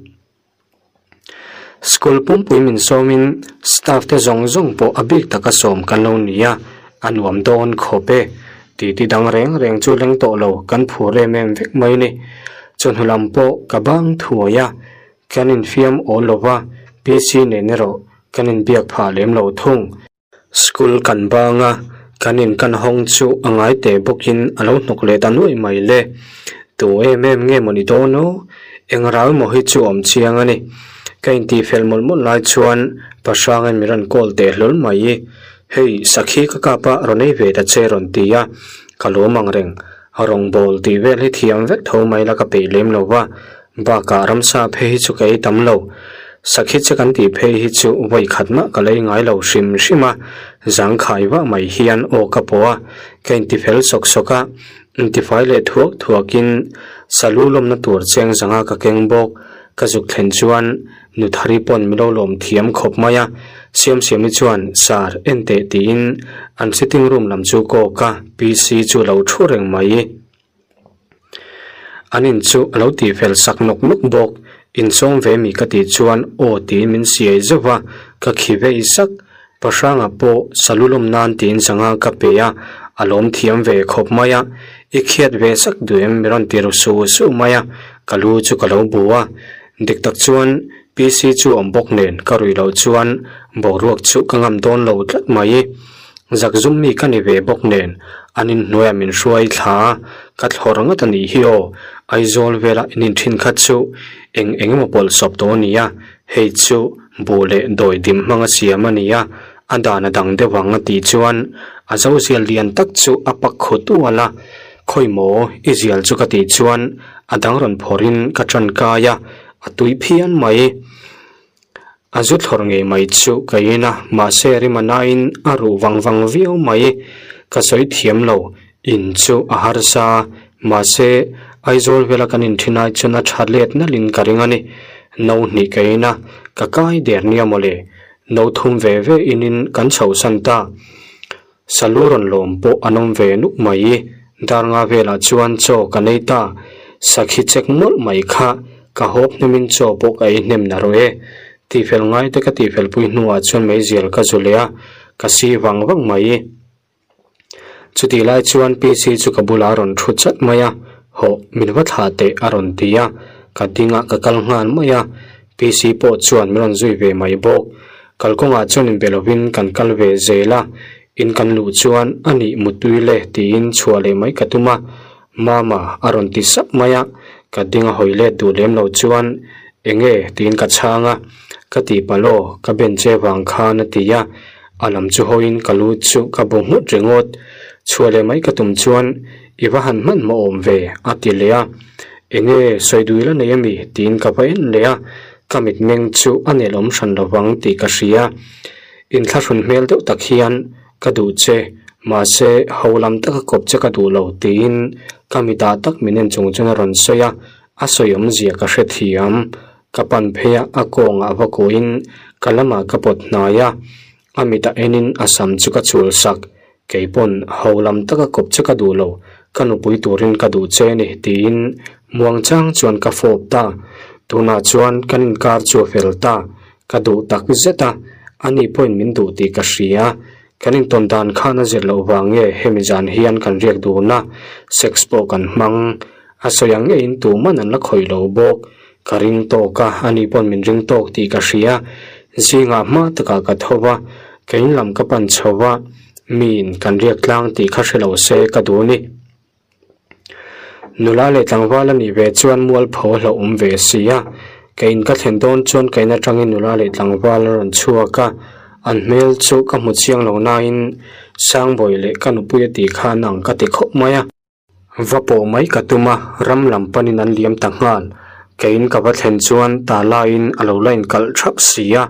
School pumpui min sawmin staff te zawng zawng pawh a bik taka sawm kan lo ni a, a nuam dawn khawp e. Titi dang reng reng chu leng tawh lo kan phur em em vek mai ni. Chawhnu lam pawh ka bang thuai a, kan infiam awl lo va, PC nen erawh kan inbiak phah lem lo thung. School kan bang a, kan in kan hawng chu a ngai teh bawkin a lo hnawk leh ta nuaih mai le. Tu em em nge maw ni dawn aw? Eng rau emaw hi chu awm chiang a ni. Ka intih fel mawlh mawlh lai chuan Pahrangin min rawn call teh hlawl mai. Hei, sakhi ka kap a, rawn ei ve ta che rawn ti a, ka lawm ang reng. Rawngbâwl tih vel hi thiam vek tho mai la ka peih lem lo va, bakah ramsa phei hi chu ka ei tam lo. Sakhi che kan tih phei hi chu vawi khat mah ka lei ngai lo hrim hrim a, zangkhai vah mai hian aw ka pawh a, ka intifel sawk sawk a, intifai leh thuak thuakin salu lawmna tur cheng zanga ka keng bawk. Ka zuk thlen chuan Nuthari pawn min lo lawm thiam khawp mai a, Siamsiami chuan Sir, en teh tiin an sitting room lam chu kawk a, PC chu a lo thu reng mai. An in chu a lo tihfel sak nawk nawk bawk, Insawm ve mi ka tih chuan aw tiin min siai zeuh va, ka khi vei sak. Pahranga pawh salu lawm nan tiin zanga ka pe a, a lawm thiam ve khawp mai a, I khiat ve sak duh em mi rawn ti ru su su mai a, ka lu chu ka lo bu a. Dik tak chuan PC chu awm bawk nen ka ruih loh chuan boruak chu ka ngam dawn lo tlat mai. Zakzum mi ka ni ve bawk nen an inhnuaiah min hruai thla a, ka thlawr ngat a nih hi aw. Aizawl vela in inthin kha chu eng eng emaw pawlh sawp tawh a ni a, hei chu buh leh dawi dim hmanga siam a ni a, a dan a dang deuh ang a tih chuan a zo zial lian tak chu a pak khut ual a, Khawi maw i zial chu ka tih chuan a dang rawn phawrhin ka tan kai a, a tui phian mai. A zu thlawr ngei mai chu ka in a, mahse rima nain a ruh vang vang viau mai. Ka sawi thiam lo, in chu a harsa a, mahse Aizawl vela kan inthin ai chuan a tha let nalhin ka ring a ni. No hnih ka in a, ka kai der nia mawle. No thum ve ve inin kan chhohsan ta. Salu rawn lawm pawh an awm ve nuk mai. Dar nga velah chuan chaw ka nei ta. Sakhi chek mawlh mai kha ka hawp hnemin chaw pawh ka ei hnem na rawh e. Tihfel ngai te ka tihfel pui hnuah chuan meizial ka zu leh a, ka si vang vang mai. Chutih lai chuan PC chu ka bulah a rawn thu chat mai a, Hawh, min va thlah teh a rawn ti a, ka dingah ka kal nghal mai a. PC pawh chuan min rawn zui ve mai bawk. Kalkawngah chuan inbe lovin kan kal ve zel a, in kan luh chuan a nih mutui le tiin chhuah leh mai ka tum a, Mama a rawn ti sap mai a, ka ding a hawi let duh lem lo chuan enge tiin ka chhang a, ka ti palh aw ka ben che vang khan a ti a, a lam chu hawiin ka lu chu ka bu nghut ringawt, chhuah leh mai ka tum chuan i va han hmanhmawh awm ve a ti leh a, enge sawi dui la nei ami tiin ka va en leh a, Ka mitmeng chu a nelawm hran lovang tih ka hria. Inthlahrun hmel deuh tak hian ka duh che, mahse ho lam taka kawp che ka duh lo tiin ka mitah tak min en chung chuan a rawn sawi a, a sawi awmzia ka hrethiam. Ka pan phei a, a kawngah va kuahin ka lamah ka pawt hnai a, a mitah enin a sam chu ka chul sak. Kei pawn ho lam taka kawp che ka duh lo, ka nupui turin ka duh che ni tiin muangchang chuan ka fawp ta. Tunah chuan kan inkar chu a fel ta, ka duh tak zet a, ani pawhin min duh tih ka hria. Kan intawn dan khan a zir loh vang nge hemi zan hian kan riak dun a, sex pawh kan hmang. A sawi ang ngeiin tuman an la khawih lo bawk. Ka ring tawk a, ani pawn min ring tawk tih ka hria. Zingah hma takah ka tho va, ka in lam ka pan chho va, miin kan riak tlang tih kha hre lo se ka duh ni. Nula leh tlangval a nih ve chuan mualpho a hlauhawm ve si a, ka in ka thlen dawn chuan ka in atangin nula leh tlangval a rawn chhuak a. An hmel chu ka hmu chiang lo nain Sangbawi leh ka nupui a tih khan ang ka ti khawp mai a. Va pawh mai ka tum a, ram lam panin an liam ta nghal. Keiin ka va thlen chuan ta laiin a lo la inkalh thap si a,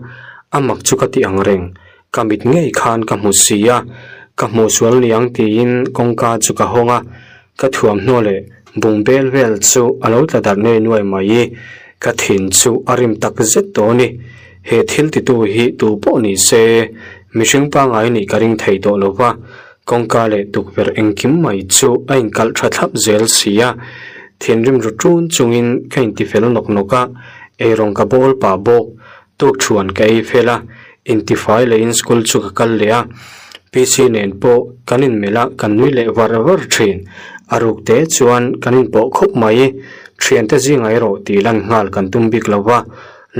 a mak chu ka ti ang reng. Ka mit ngei khan ka hmu si a, ka hmuh sual niang tiin kawngka chu ka hawng a, ka thuamhnaw leh bung bel vel chu a lo tla darh nuai nuai mai. Ka thin chu a rim tak zet tawh a ni. He thil titu hi tu pawh ni se, mihring pangngai nih ka ring thei tawh lo va, Kawngka leh tukverh engkim mai chu a inkalh tha thlap zel si a, thinrim ru ṭun chungin ka intifel nawk nawk a, eirawng ka bawl pah bawk, tukthuan ka ei fel a, intifai lehin school chu ka kal leh a, PC nen pawh kan inmelh a, kan nui leh var var ṭhin, a ruk te chuan kan inpawh khawp mai, ṭhiante zingah erawh tih lan nghal kan tum bik lo va,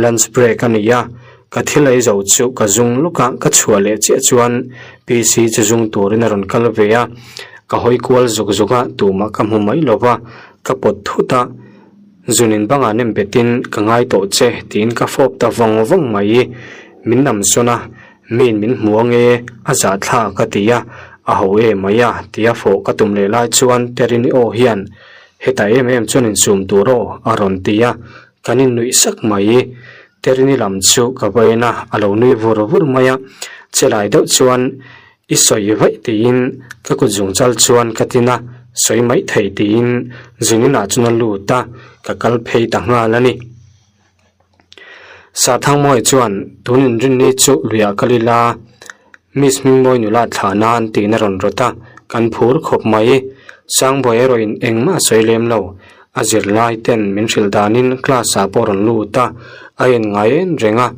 lunch break a ni a, Ka thil ei zo chu ka zung lawk a, ka chhuah leh chiah chuan PC chu zung turin a rawn kal ve a, ka hawi kual zuk zuk a, tumah ka hmu mai lo va, ka pawt thut a, zunin bangah nem betin ka ngai tawh che tiin ka fawp ta vawng vawng mai, min nam sawn a, miin min hmu ange a zah thla ka ti a, a ho e mai a tia fawh ka tum leh lai chuan Terini aw hian hetah em em chuan insum tur aw a rawn ti a, Kan innuih sak mai. Terini lam chu ka va en a, a lo nui vur vur mai a. Che lai deuh chuan i sawi vaih tiin ka kut zung chal chuan ka tin a, sawi mai thei tiin Zuninah chuan a lut a, ka kal phei ta nghal a ni. Sathangmawi chuan tun inrinni chu luiah kal ila Miss Hmingmawi nula thlah nan tiin a rawn rawt a, kan phur khawp mai. Sangbawi erawhin engmah a sawi lem lo. A zirlai ten min hrilh danin class ah pawh a rawn lut a, a en ngai en reng a,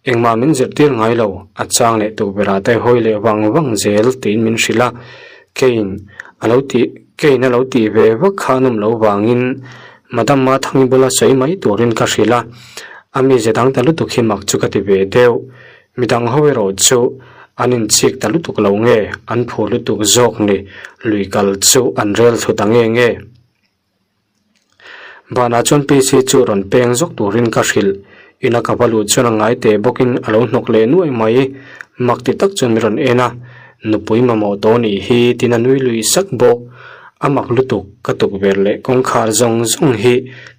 engmah min zirtir ngai lo, a chang leh tukverh ah te hawi leh vang vang zel tiin min hrilh a, keiin a lo tih keiin a lo tih ve vak kha an awm lo vangin Madam Mathangi bula sawi mai turin ka hrilh a, a mize dang ta lutuk hi mak chu ka ti ve deuh. Midang ho erawh chu an inchik ta lutuk lo nge, an phur lutuk zawk ni, lui kal chu an rel thlu ta nge nge. Banah chuan PC chu rawn peng zawk turin ka hrilh, ina ka va luh chuan a ngai teh bawkin a lo hnawk leh nuai mai, mak ti tak chuan min rawn en a, nupui mamawh tawh nih hi tiin a nui lui sak bawk, a mak lutuk ka tukverh leh kawngkhar zawng zawng hi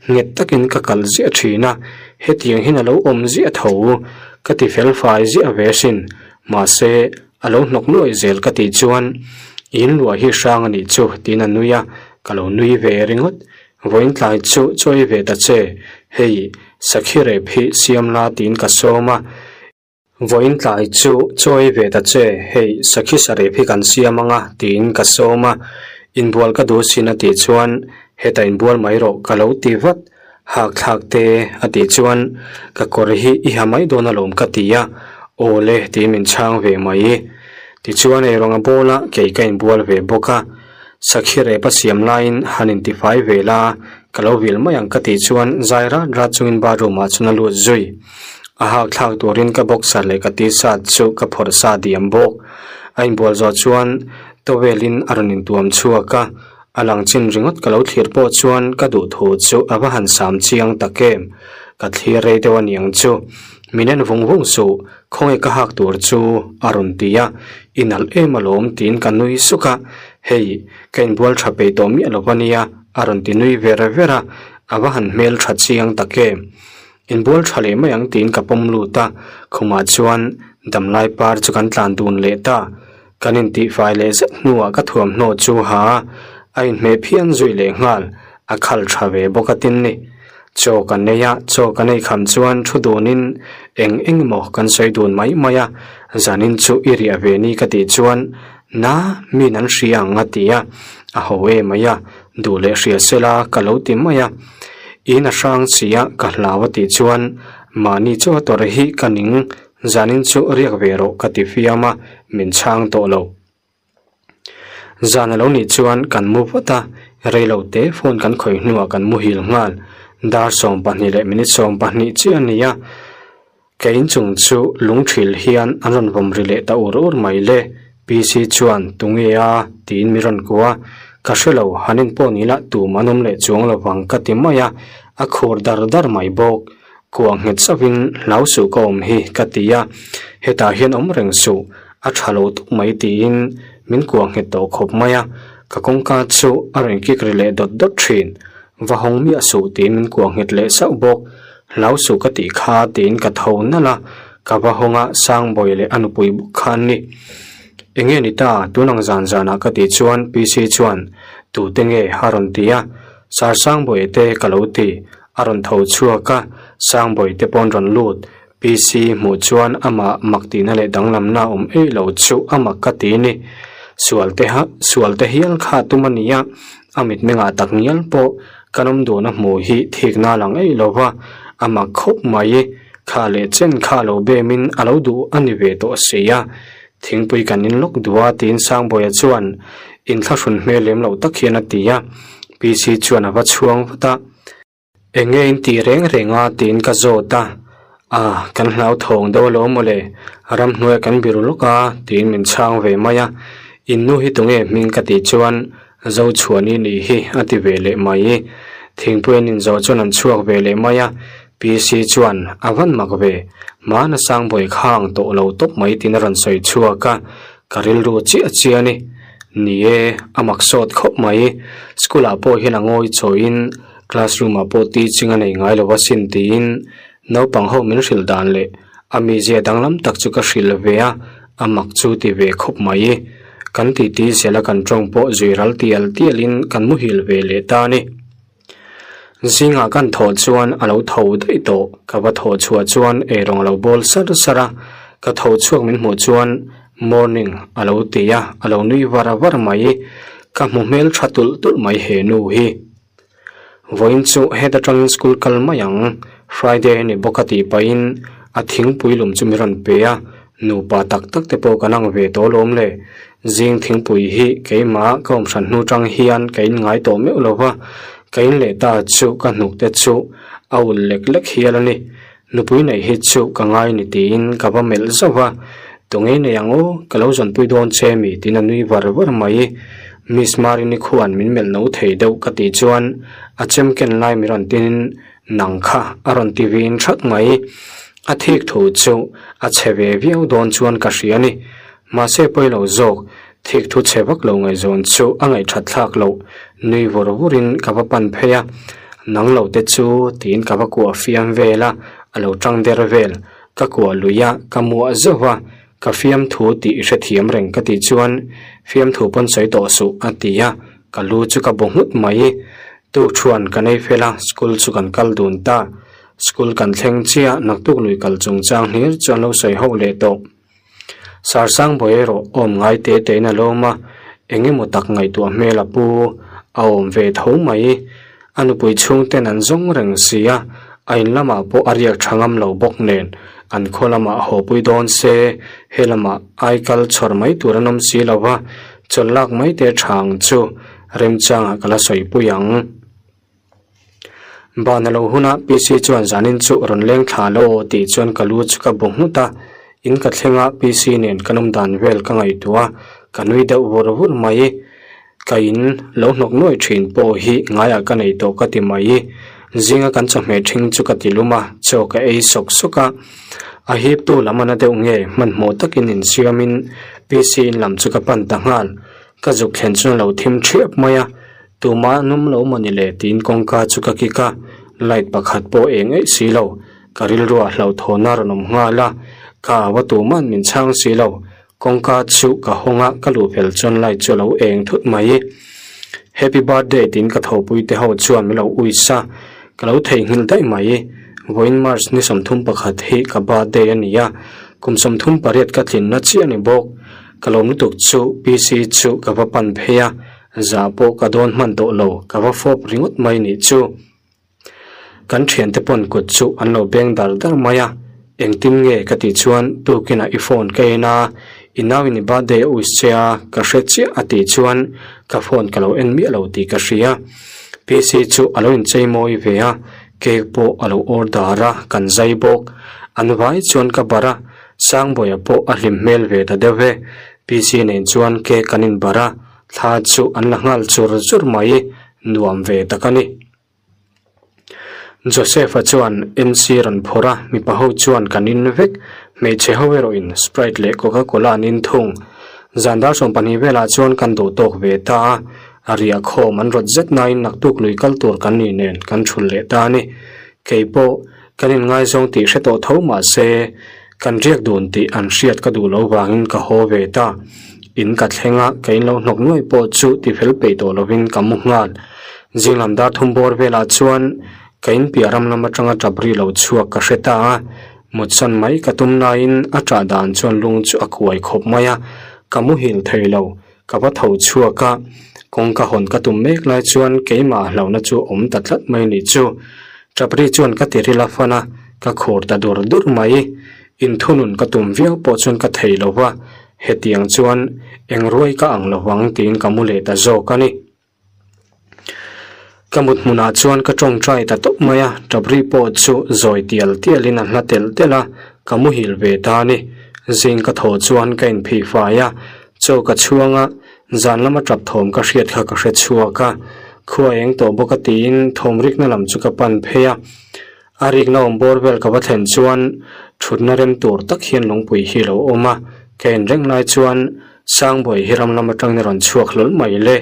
nghet takin ka kalh ziah thin a, hetiang hian a lo awm ziah tho. Ka ti fel fai ziah ve asin, mahse a lo hnawk nuaih zel ka tih chuan in luah hi hrang a nih chu tiin a nui a, ka lo nui ve ringawt. Vawiin tlai chu chawi ve ta che, hei sakhi rep hi siam la tiin ka sawm a. Vawiin tlai chu chawi ve ta che, hei sakhi sarep hi kan siam ang a tiin ka sawm a, inbual ka duh sin a tih chuan hetah inbual mai rawh ka lo ti vat. Hak thlak te a tih chuan ka kawr hi i ha mai dawn alawm ka ti a, aw le tiin min chhang ve mai. Tichuan eirawng a bawl a, kei ka inbual ve bawk a, sakhi rep a siam laiin han intifai ve la, ka lo vil mai ang ka tih chuan zai rat rat chungin bathroom ah chuan a lut zui. A hak thlak turin ka boxer leh ka t-shirt chu ka phawrh sa diam bawk. A inbual zawh chuan towel in a rawn intuam chhuak a, A lang chin ringawt ka lo thlir pawh chuan ka duh thu chu a va han sam chiang tak em? Ka thlir rei deuh a niang chu. Min en vung vung suh, khawnge ka hak tur chu a rawn ti a, i nalh em alawm tiin ka nui suk a, hei, ka inbual tha peih tawh miah lo a nia a rawn ti nui ver ver a, a va han hmel tha chiang tak em? Inbual tha leh mai ang tiin ka pawm lut a, khumah chuan damlai par chu kan tlan dun leh ta. Kan intihfai leh zet hnuah ka thuamhnaw chu ha a inhmeh phian zui leh nghal, a khal tha ve bawk a tin ni. Chaw kan nei a, chaw kan ei kham chuan thu dunin eng eng emaw kan sawi dun mai mai a, zanin chu i riah ve ni ka tih chuan na min an hria ang a ti a, a ho e mai a, duh leh hria sela ka lo ti mai a. In a hrang si a ka hlau a tih chuan mahni chaw tawrh hi ka ning Zanin chu riak ve rawh ka ti fiam a, min chhang tawh lo. Zan a lo nih chuan kan mu vat a, rei lo te phone kan khawih hnuah kan muhil nghal. Dar 12 leh minute 12 chiah a ni a, ka inchung chu lungthil hian an rawn vawm ri leh ta ur ur mai le. PC chuan tunge a tiin mi rawn kuah a, ka hre lo, han en pawh ni lah tum an awm leh chuang lovang ka ti mai a, a khur dar dar mai bawk. Kuah nghet zauhin hlau suh ka awm hi ka ti a, hetah hian awm reng suh, a tha lo tuk mai tiin min kuah nghet tawh khawp mai a, ka kawngka chu a rawn kik ri leh dawt dawt thin. Va hawng miah suh tiin min kuah nghet leh sauh bawk. Hlau suh ka tih kha tiin ka tho nalh a, ka va hawng a Sangbawi leh a nupui bawk kha an ni. Enge ni ta tun ang zan zanah ka tih chuan PC chuan tute nge a rawn ti a, Sir Sangbawi te ka lo ti, a rawn tho chhuak a, Sangbawi te pawn rawn lut. PC hmuh chuan amah mak tihna leh danglamna awm eih lo chu a mak ka ti ni. Sual te ha sual te hial kha tum a nia, a mitmengah tak ngial pawh kan awm duhna hmuh hi thikna lang eih lo va, a mak khawp mai. Kha leh chen kha lo bemin a lo duh a ni ve tawh si a. Thingpui kan in lawk duh a tiin Sangbawiha chuan inthlahrun hmel lem loh tak hian a ti a, PC chuan a va chhuang vat a. Eng nge in tih reng reng a tiin ka zawt a, A, kan hlau thawng deuh alawm mawle, ramhnuai kan biru lawk a tiin min chhang ve mai a, In nu hi tunge hming ka tih chuan Zochhuani nih hi a ti ve leh mai. Thingpui an inzawh chuan an chhuak ve leh mai a, PC chuan a van mak ve, hmana Sangbawi khang tawh lo tawp mai tiin a rawn sawi chhuak a, ka rilru chiah chiah a ni. Ni e, a mak sawt khawp mai, school ah pawh hian a ngawi chawiin Classroom ah pawh teaching a nei ngai lo asin tiin naupang ho min hrilh dan leh a mizia danglam tak chu ka hrilh ve a, a mak chu ti ve khawp mai. Kan titi zel a kan tawng pawh zui ral tial tial in kan muhil ve leh ta a ni. Zingah kan thawh chuan a lo tho daih tawh, ka va thawh chhuah chuan eirawng a lo bawl sar sar a, ka tho chhuak min hmuh chuan morning a lo ti a, a lo nui var var mai. Ka hmu hmel tha tulh tulh mai he nu hi. Vawiin chu heta tangin school kal mai ang, Friday a ni bawk a tih pahin a thingpui lum chu mi rawn pe a, nupa tak tak te pawh kan ang ve tawh alawm le. Zing thingpui hi keimah ka awm hran hnu tang hian ka in ngai tawh meuh lo va, ka in leh ta chu ka hnuk te chu a ulh lek lek hial a ni. Nupui neih hi chu ka ngai ni tiin ka va melh zauh va, Tunge nei ang aw, ka lo zawnpui dawn che mi tiin a nui var var mai. Miss Marini khuan min melh no thei deuh ka tih chuan a chem ken lai mi rawn tinin nang kha a rawn ti vin that mai. A thik thu chu a chhe ve viau dawn chuan ka hria ni. Mahse pawi lo zawk, thik thu chhe vak lo ngaihzawn chu a ngaihthat thlak loh, nui vur vurin ka va pan phei a, nang lo te chu tiin ka va kuah fiam vel a, a lo tang der vel, ka kuah lui a, ka muah zauh a, ka fiamthu tih i hrethiam reng ka tih chuan fiamthu pawn sawi tawh suh a ti a, ka lu chu ka bu nghut mai, tukṭhuan kan ei fel a, school chu kan kal dun ta, school kan thleng chiah naktuk lui kal chungchang hlir chu an lo sawi ho leh tawh. Sarsangbawi erawh awm ngai te tein a lawm a, eng emaw tak ngaihtuah hmel a pu a awm ve tho mai. A nupui chhungten an zawng reng si a, a in lamah pawh a riak tha ngam lo bawk nen an khaw lamah hawpui dawn se, he lamah ai kal chhawr mai tur an awm si lo va, chawlh lak mai te tha ang chu remchangah ka la sawipui ang. Ban a lo hun a, PC chuan zanin chu rawn leng thla lo aw tih chuan ka lu chu ka bu nghut a, in ka thleng a PC nen kan awm dan vel ka ngaihtuah a, ka nui deuh vur vur mai. Ka in lo hnawk nuai thin pawh hi ngaiah ka nei tawh ka ti mai. Zinga kan chawhmeh ṭhing chu ka ti lum a, chaw ka ei sawk sawk a. A hiptu lam a na deuh nge hmanhmawh takin insiamin PC in lam chu ka pan ta nghal. Ka zuk thlen chuan a lo thim ṭhiap mai a, Tumah an awm lo maw ni le tiin kawngka chu ka kik a, light pakhat pawh eng eih si lo, ka rilruah hlauhthawn a rawn awm nghal a, ka au a tuma'n min chhang si lo, kawngka chu ka hawng a, ka luh fel chuan light chu a lo eng thut mai. Happy birthday tiin ka thopui te ho chuan min lo uis a, ka lo theihnghilh daih mai. Vawiin March ni 31 hi ka birthday a ni a, kum 38 ka tlinna chiah a ni bawk. Ka lawm lutuk chu PC chu ka va pan phei a, Zah pawh ka dawn hman tawh lo, ka va fawp ringawt mai nih chu. Kan thiante pawn kut chu an lo beng dar dar mai a, engtin nge ka tih chuan tukinah i phone ka en a, i nau in i birthday a wish che a, ka hre chiah a tih chuan ka phone ka lo en miah lo tih ka hria. PC chu a lo inchei mawi ve a, cake pawh a lo order a, kan zai bawk. An vai chuan ka barh a, Sangbawiha pawh a hlim hmel ve ta deuh e. PC nen chuan cake kan inbarh a, Thla chu an la nghal chur chur mai, nuam ve tak a ni. Joseph-a chuan MC rawn phawrh a, mipa ho chuan kan in vek, hmeichhe ho erawhin Sprite leh Coca Cola an in thung. Zan dar 12 velah chuan kan duh tawk ve ta a, a riah khawm an rawt zet nain naktuk lui kal tur kan ni nen kan thul leh ta a ni. Kei pawh kan inngaizawng tih hre tawh tho mah se, kan riak dun tih an hriat ka duh lo vangin ka haw ve ta. In ka thleng a, ka in lo hnawk nuai pawh chu tifel peih tawh lovin ka mu nghal. Zinglam dar thum bawr velah chuan ka in piah ram lam atanga tap ri lo chhuak ka hre ta a, mutsan mai ka tum laiin a tah dan chuan lung chu a kuai khawp mai a, ka muhil thei lo, ka va tho chhuak a, kawngka hawn ka tum mek lai chuan keimah hlauhna chu awm ta tlat mai nih chu. Tap ri chuan ka ti ril a fan a, ka khur ta dur dur mai. Inthunun ka tum viau pawh chuan ka thei lo va, hetiang chuan eng ruai ka ang lo vang tiin ka mu leh ta zawk a ni. Ka mut hmunah chuan ka tawngtai ta tawp mai a, ṭapri pawh chu zawi tial tialin a hla telh telh a, ka muhil ve ta a ni. Zing ka thaw chuan ka inphih fai a, chaw ka chhuang a, zan lama ṭap thawm ka hriat kha ka hre chhuak a, khua eng tawh bawk a tiin thawm rikna lam chu ka pan phei a. A rikna awm bawr vel ka va thlen chuan thutna rem tur tak hian lungpui hi a lo awm a, ka en reng lai chuan Sangbawi hi ram lam atangin a rawn chhuak hlawl mai le.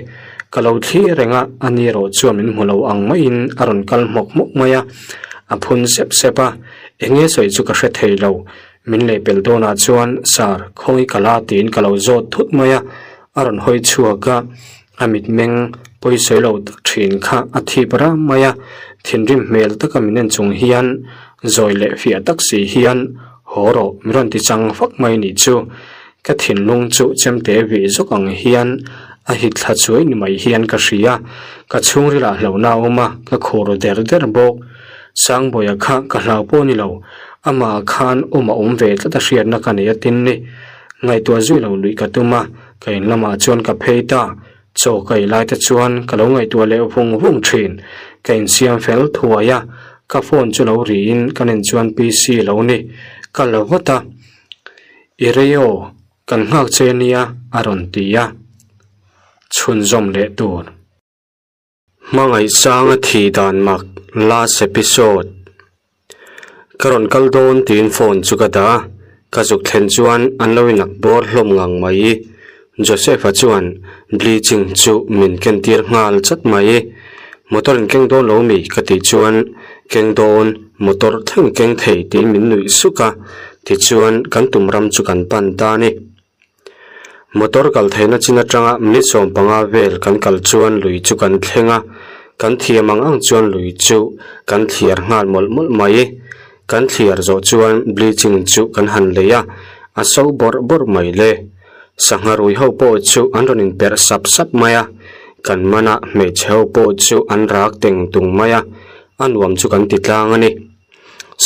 Ka lo thlir reng a, a ni erawh chuan min hmu lo ang maiin a rawn kal hmawk hmawk mai a, a phun sep sep a, eng nge sawi chu ka hre thei lo. Min lehpelh dawnah chuan, Sir, khawngi ka la tiin ka lo zawt thut mai a, a rawn hawi chhuak a, a mitmeng pawisawi lo tak thin kha a thip ram mai a, thinrim hmel taka min en chung hian zawi leh fiah tak si hian, Haw rawh, min rawn ti chang fak mai nih chu. Ka thinlung chu chemte vih zawk ang hian a hit thla chuai ni mai hian ka hria. Ka chhungrilah hlauhna a awm a, ka khur der der bawk. Sangbawiha kha ka hlau pawh ni lo, amah khan awm a awm ve tlat a hriatna ka nei a tin ni. Ngaihtuah zui lo luih ka tum a, ka in lamah chuan ka phei ta. Chaw ka ei lai te chuan ka lo ngaihtuah leh vung vung thin. Ka insiam fel thuai a, ka phone chu lo riin ka nen chuan PC lo ni. Ka la vat a. I rei aw, kan nghak che nia a rawn ti a, chhunzawm leh tur. Hmangaihsanga thih dan mak last episode. Ka rawn kal dawn tiin phone chu ka dah a, ka zuk thlen chuan an lo inak bawr hlawm ngang mai. Joseph-a chuan bleaching chu min kentir nghal chat mai. Motor in keng dawn lo mi ka tih chuan keng dawn motor thleng keng thei tiin min nuih suk a, tichuan kan tum ram chu kan pan ta a ni. Motor kal theihna chin atanga minute 15 vel kan kal chuan lui chu kan thleng a, kan thiam ang ang chuan lui chu kan thliar nghal mawlh mawlh mai. Kan thliar zawh chuan bleaching chu kan han lei a, a so bawrh bawrh mai le. Sangha rui ho pawh chu an rawn inperh sap sap mai a, kan mana hmeichhe ho pawh chu an rak teng tung mai a, a nuam chu kan ti tlang a ni.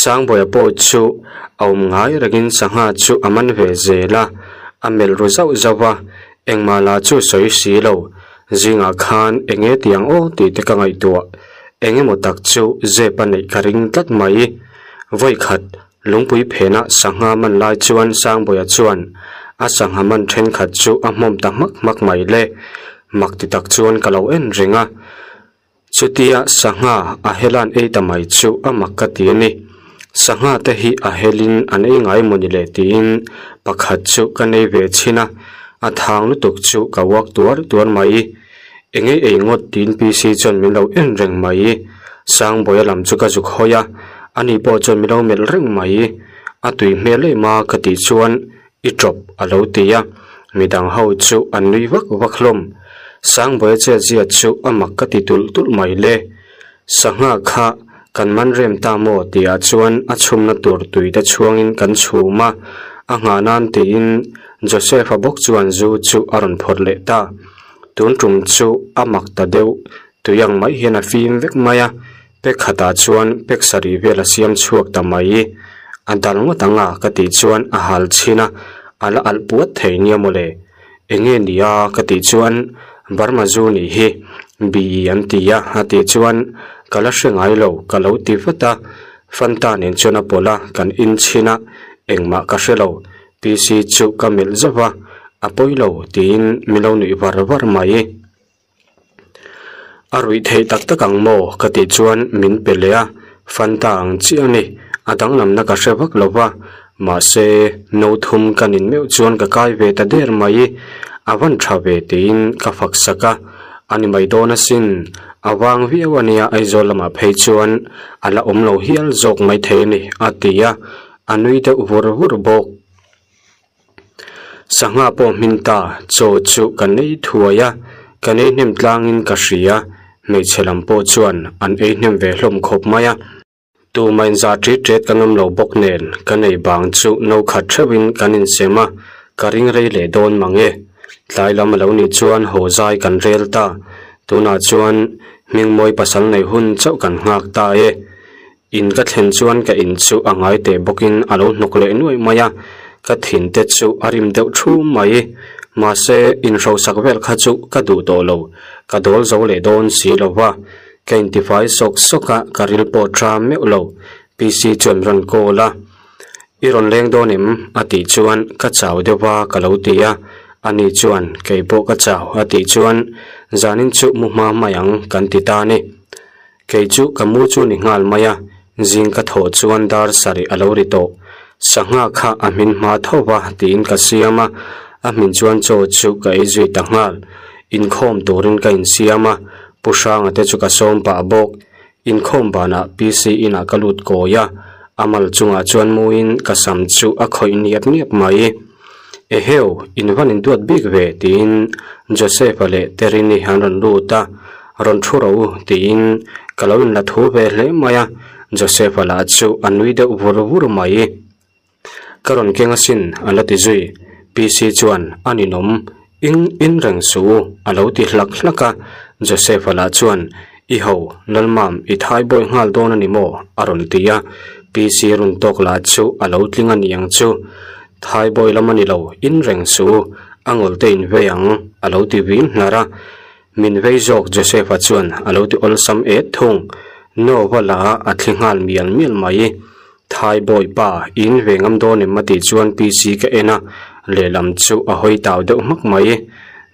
Sangbawiha pawh chu a awm ngai rengin sangha chu a man ve zel a, a melh ru zauh zauh va, engmah lah chu sawi si lo, zingah khan eng nge ti ang aw tih te ka ngaihtuah, eng emaw tak chu zep a neih ka ring tlat mai. Vawikhat Lungpui phenah sangha man lai chuan Sangbawiha chuan a sangha man thenkhat chu a hmawm ta hmak hmak mai le. Mak ti tak chuan ka lo en reng a. Chutia sangha a helan ei ta mai chu a mak ka ti a ni. Sangha te hi a helin an ei ngai mawni le tiin pakhat chu ka nei ve chhin a, a thang lutuk chu ka uak tuar tuar mai. Engei ei ngawt tiin PC chuan min lo en reng mai. Sangbawiha lam chu ka zuk hawi a, ani pawh chuan min lo melh reng mai. A tui hmel em a ka tih chuan i tawp a lo ti a, midang ho chu an nui vak vak hlawm. Sangbawiha chetzia chu a mak ka ti tulh tulh mai le. Sangha kha kan man rem ta maw tihah chuan a chhumna tur tui te chhuangin kan chhum a, a nghah nan tiin Joseph-a bawk chuan zu chu a rawn phawrh leh ta. Tun tum chu a mak ta deuh, tui ang mai hian a fim vek mai a, pek khatah chuan pek sarih vel a siam chhuak ta mai. A dal ngawt ang a ka tih chuan a hal chhin a, a la alh puat thei nia mawle. Enge ni a ka tih chuan Burma zu nih hi BE an ti a a tih chuan ka la hre ngai lo ka lo ti vat a, Fanta nen chuan a pawlh a, kan in chhin a, engmah ka hre lo. PC chu ka melh zauh a, a pawi lo tiin min lo nuih var var mai. A ruih theih tak tak ang maw ka tih chuan min pe leh a, Fanta ang chiah a ni, a danglamna ka hre vak lo va, mahse no thum ka nin meuh chuan ka kai ve ta der mai, a van tha ve tiin ka fak sak a, a ni mai dawn asin, a vang viau a nia Aizawl lamah phei chuan a la awm lo hial zawk maithei a ni a ti a, a nui deuh vur vur bawk. Sangha pawh hmin ta, chaw chu ka nei thuai a, ka nei hnem tlangin ka hria, hmeichhe lam pawh chuan an ei hnem ve hlawm khawp mai a. Tumah inzah ṭit ṭet ka ngam lo bawk nen ka nei bang chu no khat ṭheuhin kan insem a, ka ring rei leh dawn mang e. Tlai lam a lo nih chuan haw zai kan rel ta, tunah chuan Hmingmawi pasal nei hun chauh kan nghak ta e. In ka thlen chuan ka in chu a ngai teh bawkin a lo hnawk leh nuaih mai a, ka thin te chu a rim deuh thu mai. Mahse, inhrosak vel kha chu ka duh tawh lo, ka dawl zo leh dawn si lo va. Ka intifai sawk sawk a, ka ril pawh tha meuh lo. PC chuan rawn call a, I rawn leng dawn em? a tih chuan ka chau deuh va ka lo ti a, ani chuan kei pawh ka chau a tih chuan zanin chu mu hma mai ang kan ti ta a ni. Kei chu ka mu chu ni nghal mai a, zing ka thawh chuan dar sarih a lo ri tawh. Sangha kha a hmin hma tho va tiin ka siam a, a hmin chuan chaw chu ka ei zui ta nghal. Inkhawm turin ka insiam a, Pu Hranga te chu ka sawm pah bawk. Inkhawm banah PC inah ka lut kawi a, a mal chungah chuan muin ka sam chu a khawih niap niap mai. Eheu, in van induat bik ve tiin Joseph-a leh Terini an rawn lut a, Rawn thu ro u tiin ka lo inla thu ve hle mai a, Joseph-a lah chu a nui deuh vur vur mai. Ka rawn keng asin a la ti zui, PC chuan a ninawm ing in reng suh u a lo ti hlak hlak a, Joseph-a lah chuan I ho, Lalmam i thai bawi nghal dawn a ni maw? a rawn ti a, PC run tawk lah chu a lo tling a ni ang chu. Thai bawi lam a ni lo, in reng suh u, a ngawlte in vei ang a lo ti vin hnar a. Min vei zawk Joseph-a chuan a lo ti awlsam et thung. Nova la a thli nghal mial mial mai. Thai bawi pa, in ve ngam dawn em a tih chuan PC ka en a, lehlam chu a hawi tau deuh hmak mai.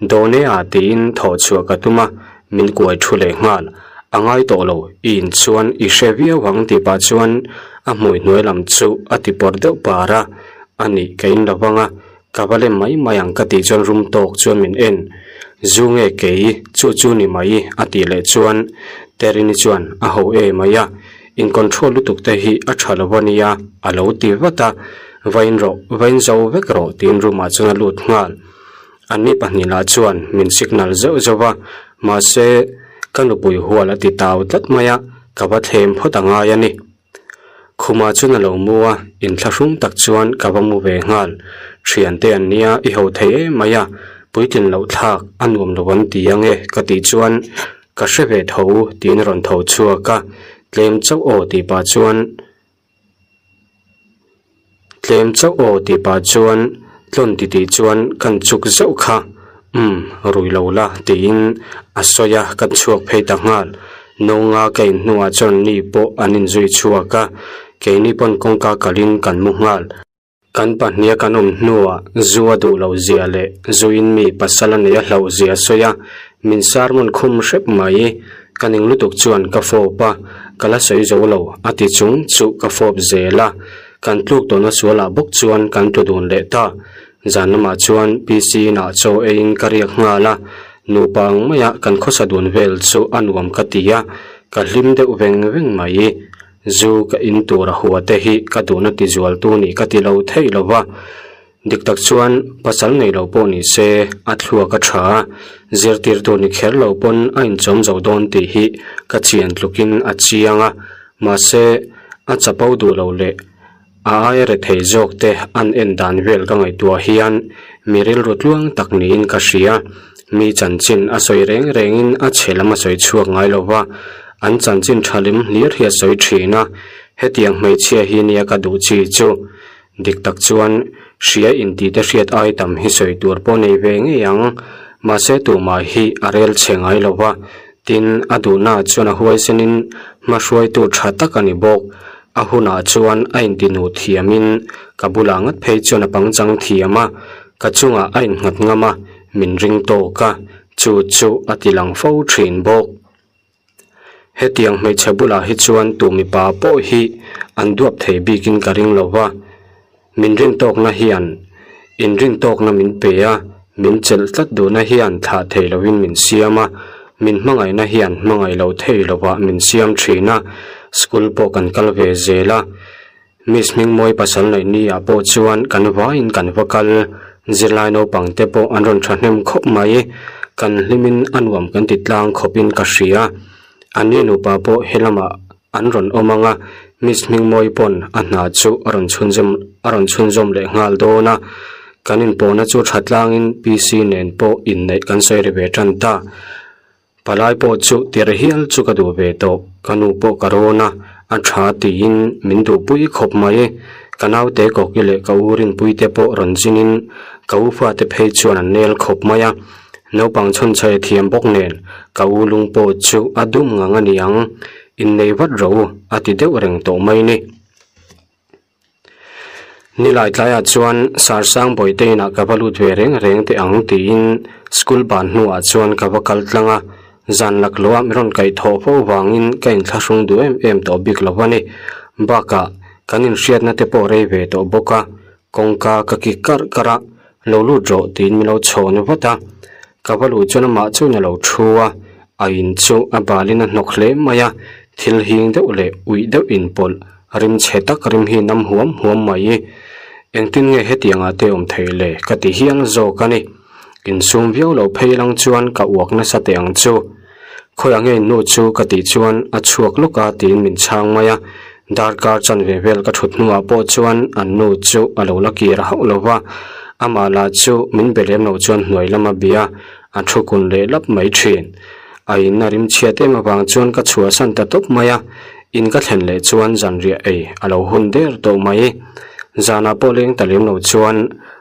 Dawn e a tiin thawh chhuah ka tum a, min kuai thu leh nghal. A ngai tawh lo, i in chuan i hre viau ang tih pah chuan a hmui hnuai lam chu a ti pawr deuh par a, a nih ka in lo vang a, Ka va lem mai mai ang ka tih chuan rum tawk chuan min en. Zu nge kei, chu chu ni mai a tih leh chuan Terini chuan a ho e mai a, in control lutuk te hi a tha lo a nia a lo ti vat a, va in rawh, va in zo vek rawh tiin room ah chuan a lut nghal. Anni pahnih lah chuan min signal zeuh zeuh a, mahse ka nupui hual a ti tau tlat mai a, ka va thlem phawt a ngai a ni. Khumah chuan a lo mu a, inthlahrung tak chuan ka va mu ve nghal. Thiante an nia, i ho thei em mai a, puitlin loh thlak a nuam lo an ti ang e ka tih chuan ka hre ve tho tiin a rawn tho chhuak a, tlem chauh aw tih pah chuan tlem chauh aw tih pah chuan tlawn ti tih chuan kan chuk zauh kha. Umm, rui lo la tiin a sawi a, ka chhuak phei ta nghal. Nawnga ka in hnuah chuan ni pawh an inzui chhuak a, keini pawn kawngka kalin kan mu nghal. Kan pahniha kan awm hnuah zu a duh loh zia leh zuin mi pasal a nei a hlauh zia a sawi a, min sermon khum hrep mai. Ka ning lutuk chuan ka fawp a, ka la sawi zo lo a ti chung chu ka fawp zel a, kan tluk tawhna sualah bawk chuan kan tlu dun leh ta. Zan lamah chuan PC inah chaw eiin ka riak nghal a, nupa ang maia kan khawsa dun vel chu a nuam ka ti a, ka hlim deuh veng veng mai. Zu ka in tur a hua te hi ka duhna ti zual tu nih ka ti lo theih lo va, dik tak chuan pasal nei lo pawh ni se a thluak a tha a, zirtirtu ni kher lo pawn a inchawm zo dawn tih hi ka chian tlukin a chiang a, mahse a chapo duh lo leh A aia rethei zawk te an en dan vel ka ngaihtuah hian mi rilru tluang tak niin ka hria. Mi chanchin a sawi reng rengin a chhe lam a sawi chhuak ngai lo va, an chanchin tha lim hlir hi a sawi thin a. Hetiang hmeichhia hi nia ka duh chi chu. Dik tak chuan hria intih te hriat ai tam hi sawi tur pawh nei ve ngei ang. Mahse tumah hi a rel chhe ngai lo va, tin a duhnaah chuan a huaisenin hmahruaitu tha tak a ni bawk. A hunah chuan a intinu thiamin ka bulah ngat phei chuan a pangchang thiam a, ka chungah a innghat ngam a, min ring tawk a, chu chu a ti lang fo thin bawk. Hetiang hmeichhe bulah hi chuan tu mipa pawh hi an duap thei bikin ka ring lo va, min rintawkna hian inrintawkna min pe a, min chelh tlat duhna hian thlah thei lovin min siam a, min hmangaihna hian hmangaih lo thei lovah min siam thin a, school pawh kan kal ve zel a. Miss Hmingmawi pasal neih ni ah pawh chuan kan vaiin kan va kal, zirlai naupang te pawh an rawn thahnem khawp mai, kan hlimin a nuam kan ti tlang khawpin ka hria. An ni nupa pawh helamah an rawn awm ang a, Miss Hmingmawi pawn a hna chu a rawn chhunzawm a rawn chhunzawm leh nghal dawn a, kan inpawhna chu tha tlangin PC nen pawh inneih kan sawi ri ve tan ta. Palai pawh chu tirh hial chu ka duh ve tawh, ka nu pawh ka rawn a, a tha tiin min duhpui khawp mai. Ka naute Kawki leh ka u Rinpuite pawh rawn zinin ka u fate phei chuan an nel khawp mai a, naupang chhawnchhaih a thiam bawk nen ka u lung pawh chu a dum ngang a niang, innei vat rawh u a ti deuh reng tawh mai ni. Nilai tlaiah chuan Sarsang Bawihte inah ka va lut ve reng reng teh ang tiin school ban hnuah chuan ka va kal tlang a, zan lakloh a mi rawn kaih thawh fo vangin ka inthlahrung duh em em tawh bik lo a ni. Bakah kan inhriatna te pawh rei ve tawh bawk a, kawngka ka kik karh karh a, lo lut rawh tiin min lo chhawn vat a, ka va luh chuan amah chuan a lo thu a, a in chu a balin a hnawk hle mai a, thil hing deuh leh uih deuh inpawlh rim chhe tak rim hi nam huam huam mai. Engtin nge hetiangah te awm theih le ka ti hial zawk a ni. Insum viau lo phei lang chuan ka uak nasa teh ang chu. Khawiah nge nu chu ka tih chuan a chhuak lawk a tiin min chhang mai a, darkar chanve vel ka thut hnuah pawh chuan an nu chu a lo la kir hauh lo va, amah lah chu min be lem lo chuan hnuai lama bia a thu kun leh lap mai thin. A in a rim chhiat em avang chuan ka chhuahsan ta tawp mai a, in ka thlen leh chuan zanriah ei a lo hun der tawh mai. Zanah pawh leng ta lem lo chuan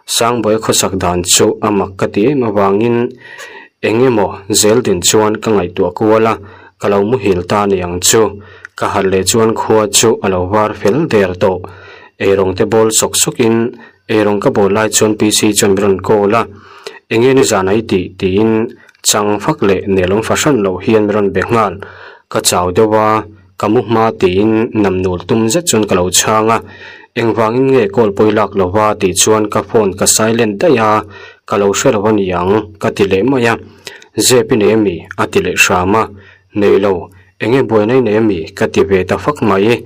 Sangbawi khawsak dan chu a mak ka ti em avangin Eng emaw zel din chuan ka ngaihtuah kual a, ka lo muhil ta ni ang chu. Ka harh leh chuan khua chu a lo var fel der tawh. Eirawng te bawl sawk sawkin eirawng ka bawl lai chuan PC chuan min rawn call a, Enge nizan a i tih? tiin chang fak leh nelawm fahran loh hian min rawn be nghal. Ka chau deuh a, ka mu hma tiin namnul tum zet chuan ka lo chhang a, engvangin nge call pawi lak lova tih chuan ka phone ka silent daih a, ka lo hre lo a ni ang ka ti leh mai a, zep i nei ami a ti leh hram a, nei lo, enge buaina i nei ami ka ti ve ta fak mai,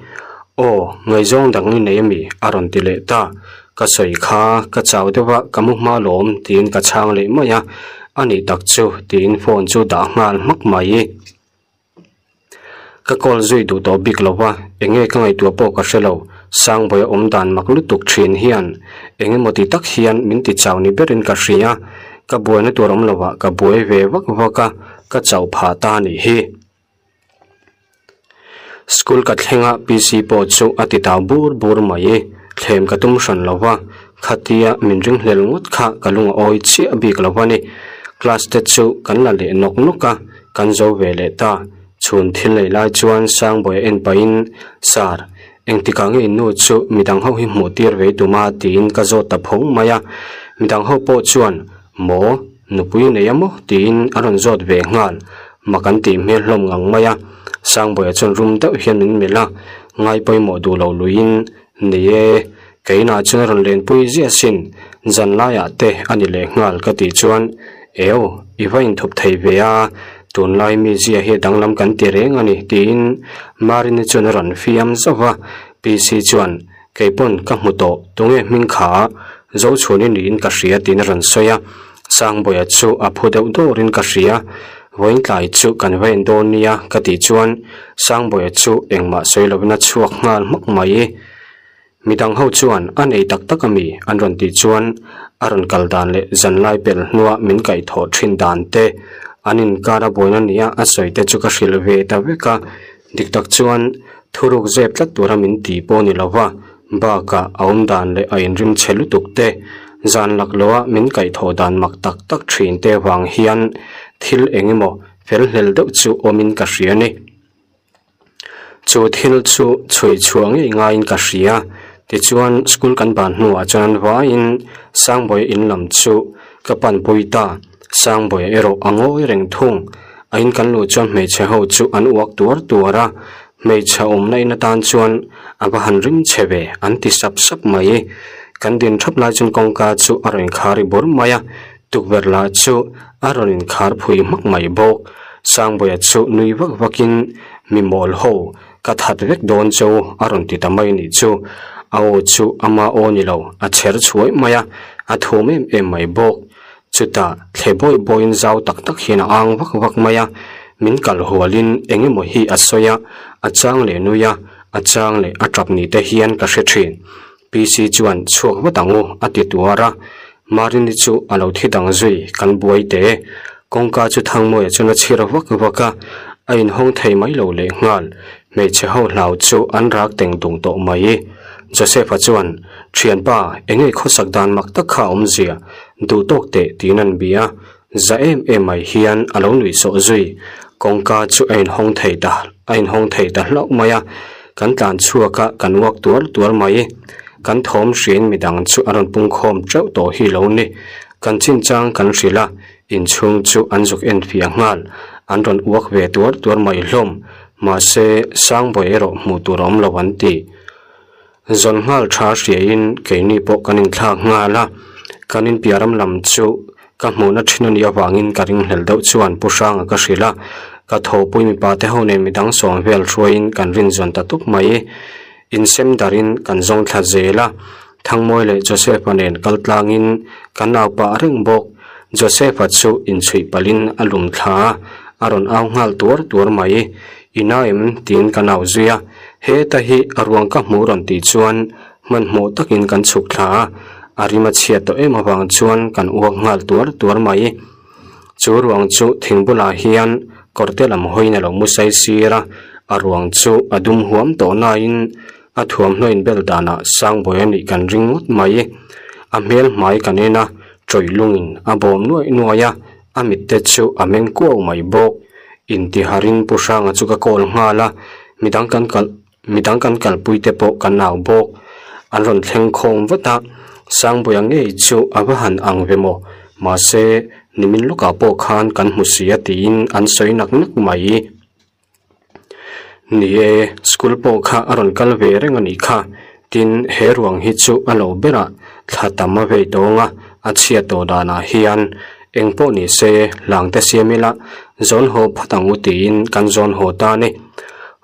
aw ngaihzawng dang i nei ami a rawn ti leh ta, ka sawi kha ka chau deuh a ka mu hma lawm tiin ka chhang leh mai a, a nih tak chu tiin phone chu dah nghal hmak mai. Ka call zui duh tawh bik lo va, enge ka ngaihtuah pawh ka hre lo. Sangbawi a awm dan mak lutuk thin hian eng emaw ti tak hian min ti chau ni berin ka hria. Ka buaina tur awm lovah ka buai ve vak vak a, ka chauh phah ta a nih hi. School ka thleng a, PC pawh chu a ti tau bur bur mai. Thlem ka tum hran lo va, khatia min ringhlel ngawt kha ka lung a awi chiah bik lo a ni. Class te chu kan la leh nawk nawk a. Kan zo ve leh ta. Chhun thil nei lai chuan Sangbawi a en pahin, Sir, engtikah nge in nu chu midang ho hi hmuh tir ve tum a? tiin ka zawt ta phawng mai a. Midang ho pawh chuan, Maw? Nupui nei a maw? tiin a rawn zawt ve nghal. Mak an tih hmel hlawm ngang mai a. Sangbawi chuan rum deuh hian min melh a, ngai pawimawh duh lo luiin, Nei e, keinah chuan a rawn lenpui ziah sin, zan laiah te a ni leh nghal ka tih chuan, Eo, i va inthup thei ve a, tunlai mi zia hi a danglam kan ti reng a ni tiin Marini chuan a rawn fiam zauh va, PC chuan, Kei pawn ka hmu tawh, tunge hming kha Zochhuni niin ka hria tiin a rawn sawi a, Sangbawiha chu a phu deuh dawrin ka hria, vawiin tlai chu kan va en dawn nia ka tih chuan Sangbawiha chu engmah sawi lovin a chhuak nghal hmak mai. Midang ho chuan a nei tak tak ami an rawn tih chuan a rawn kal dan leh zanlai pel hnua min kaihthawh thin dan te, an inkar a buaina nia a sawi te chu ka hrilh ve ta vek a, dik tak chuan thuruk zep tlat tura min ti pawh ni lova, Bakah a awm dan leh a inrim chhe lutuk te, zan lak loha min kaihthawh dan mak tak tak thin te vang hian thil eng emaw fel hlel deuh chu awmin ka hria ni. Chu thil chu chhui chhuah ngei ngaiin ka hria. Tichuan school kan ban hnuah chuan an vaiin Sangbawi in lam chu ka panpui ta. Sangbawi erawh a ngawi reng thung. A in kan luh chuan hmeichhe ho chu an uak tuar tuar a, hmeichhe awmna in atan chuan a va han ring chhe ve an ti sap sap mai. Kan din thap lai chuan kawngka chu a rawn inkhar ri bur mai a, tukverh lah chu a rawn inkhar phui hmak mai bawk. Sangbawiha chu nui vak vakin mi mawl ho ka that vek dawn cho a rawn ti ta mai nih chu. A aw chu ama aw ni lo, a chher chhuai mai a, a thum em em mai bawk. Chutah thle bawi bawiin zau tak tak hian a ang vak vak mai a, min kal hualin eng emaw hi a sawi a, a chang leh nui a, a chang leh a tap ni te hian ka hre thin. PC chuan chhuak vat ang u a ti tuar a, Marini chu a lo thi dang zui kan buai te. Kawngka chu Thangmawia chuan a chhir vak vak a, a inhawng thei mai lo lehnghal. Hmeichhe ho hlau chu an rak teng tung tawh mai. Joseph-a chuan, Thianpa, enge khawsak dan mak tak kha a awmzia? Duh tawk teh tiin an bia. Za em em mai hian a lo nuih sawh zui. Kawngka chu a inhawng thei ta a inhawng thei ta hlauh mai a. Kan tlan chhuak a, kan uak tuar tuar mai. Kan thawm hriain midang chu a rawn pungkhawm teuh tawh hi lo ni. Kan chinchang kan hrilh a, inchhung chu an zuk en fiah nghal. An rawn uak ve tuar tuar mai hlawm. Mahse, Sangbawi erawh hmuh tur a awm lo an ti. Zawn nghal tha hriain keini pawh kan inthlak nghal a, kan inpiah ram lam chu ka hmuhna thin a nih avangin ka ringhlel deuh chuan Pu Hranga ka hrilh a, ka thawhpui mipa te ho nen midang sawm vel hruaiin kan rin zawn ta tup mai. Insem darin kan zawng thla zel a, Thangmawi leh Joseph-a nen kal tlangin kan au pah reng bawk. Joseph-a chu inchhuih palhin a lum thla a, a rawn au nghal tuar tuar mai. I na em? tiin ka nau zui a, heta hi a ruang ka hmuh rawn tih chuan hmanhmawh takin kan chhuk thla a, a rim a chhiat tawh em avang chuan kan uak nghal tuar tuar mai. Chu ruang chu thing bulah hian kawrte lam hawiin a lo mu sai sir a, a ruang chu a dum huam tawh nain a thuamhnaw inbel danah Sangbawi a nih kan ring ngawt mai. A hmel hmai kan en a, tawih lungin a bawm nuaih nuaih a, A mitte chu a meng kuau mai bawk. Intiharin Pu Hranga chu ka call nghal a, midang kan kal midang kan kalpui te pawh kan au bawk. An rawn thleng khawm vat a, Sangbuia ngei chu a va han ang ve maw? Mahse, nimin lawkah pawh khan kan hmu si a tiin an sawi nak nak mai. Ni e, school pawh kha a rawn kal ve reng a nih kha. Tin, he ruang hi chu a lo berah thla tam a vei tawng a, a chhiat tawh danah hian eng pawh ni se hlangte siam ila zawn haw phawt ang u tiin kan zawn haw ta a ni.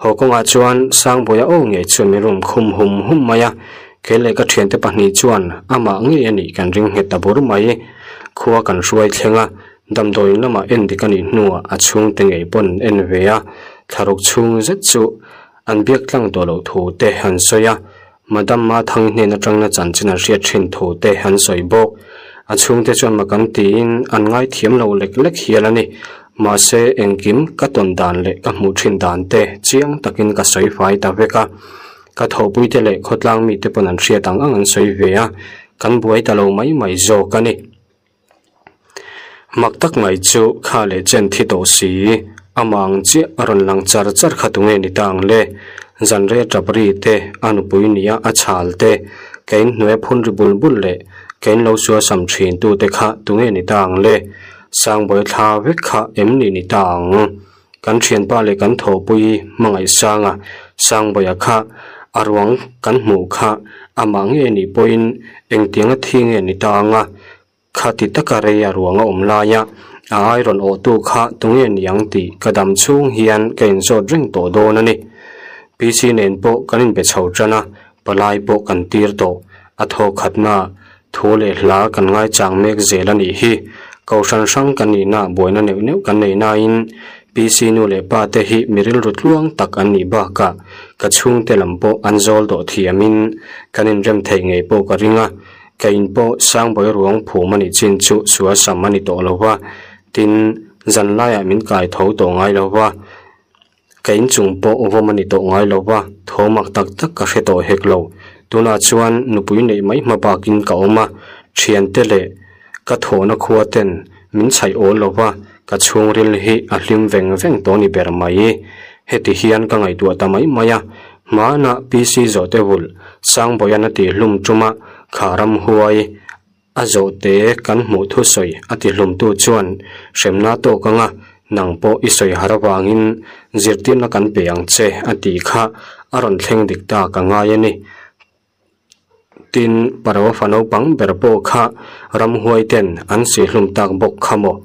Haw kawngah chuan Sangbawiha aw ngei chuan min rawn khum hum hum mai a, kei leh ka thiante pahnih chuan amah ngei a nih kan ring nghet ta bur mai. Khua kan hruai thleng a, Damdawiin lamah en dik a nih hnuah a chhungte ngei pawn an en ve a, thlaruk chhung zet chu an biak tlang tawh loh thu te an sawi a, Madam Mathangi hnen atangna chanchin an hriat thin thu te an sawi bawk. A chhungte chuan mak an tiin an ngaithiam lo lek lek hial a ni. Mahse engkim ka tawn dan leh ka hmuh thin dan te chiang takin ka sawi fai ta vek a, ka thawhpuite leh khawtlang mite pawn an hriat ang ang an sawi ve a, kan buai ta lo mai mai zawk a ni. Mak tak mai chu kha leh chen thi tawh si, amah ang chiah a rawn lang char char kha tunge ni ta ang le? Zanre tap ri te, a nupui nia a chhal te, ka inhnuai phun ri bul bul leh ka inlo sual sam thin tu te kha tunge ni ta ang le? Sangbawi thla vek kha em ni ni ta ang? Kan thianpa leh kan thawhpui Hmangaihsanga, Sangbawiha kha a ruang kan hmuh kha amah nge nih pawhin engtianga thi nge ni ta anga khati taka rei a ruang a awm laia a ai rawn awhtu kha tunge niang tih ka dam chhung hian ka inzawt reng tawh dawn a ni. PC nen pawh kan inbe chho tan a, palai pawh kan tir tawh. A thaw khatna thu leh hla kan ngaichang mek zel a nih hi. Kohhran hrang kan nihna buaina neuh neuh kan nei nain PC nu leh pa te hi mi rilru tluang tak an nih bakah ka chhungte lam pawh an zawl dawh thiamin kan inrem theih ngei pawh ka ring a. Ka in pawh Sangbawi ruang phum a nih chin chu sual sam a ni tawh lo va, tin, zan laiah min kai tho tawh ngai lo va, ka in chung pawh vawm a ni tawh ngai lo va, tho mak tak tak ka hre tawh hek lo. Tunah chuan nupui neih mai hma bakin ka awm a, thiante leh ka thawhna khua ten min chhaih awl lo va, ka chhungril hi a hlim veng veng tawh ni ber mai. Heti hian ka ngaihtuah ta mai mai a, hmanah PC zawhte vulh Sangbawian a tihhlum ṭuma kha ramhuai a zawhte kan hmuh thusawi a tihlumtu chuan hremna tawk anga. Nang pawh i sawi har avangin zirtirna kan pe ang che a tih kha a rawn thleng dik ta ka ngai a ni. Tin, Parao fa naupang ber pawh kha ramhuai ten an sihlum tak bawk kha maw?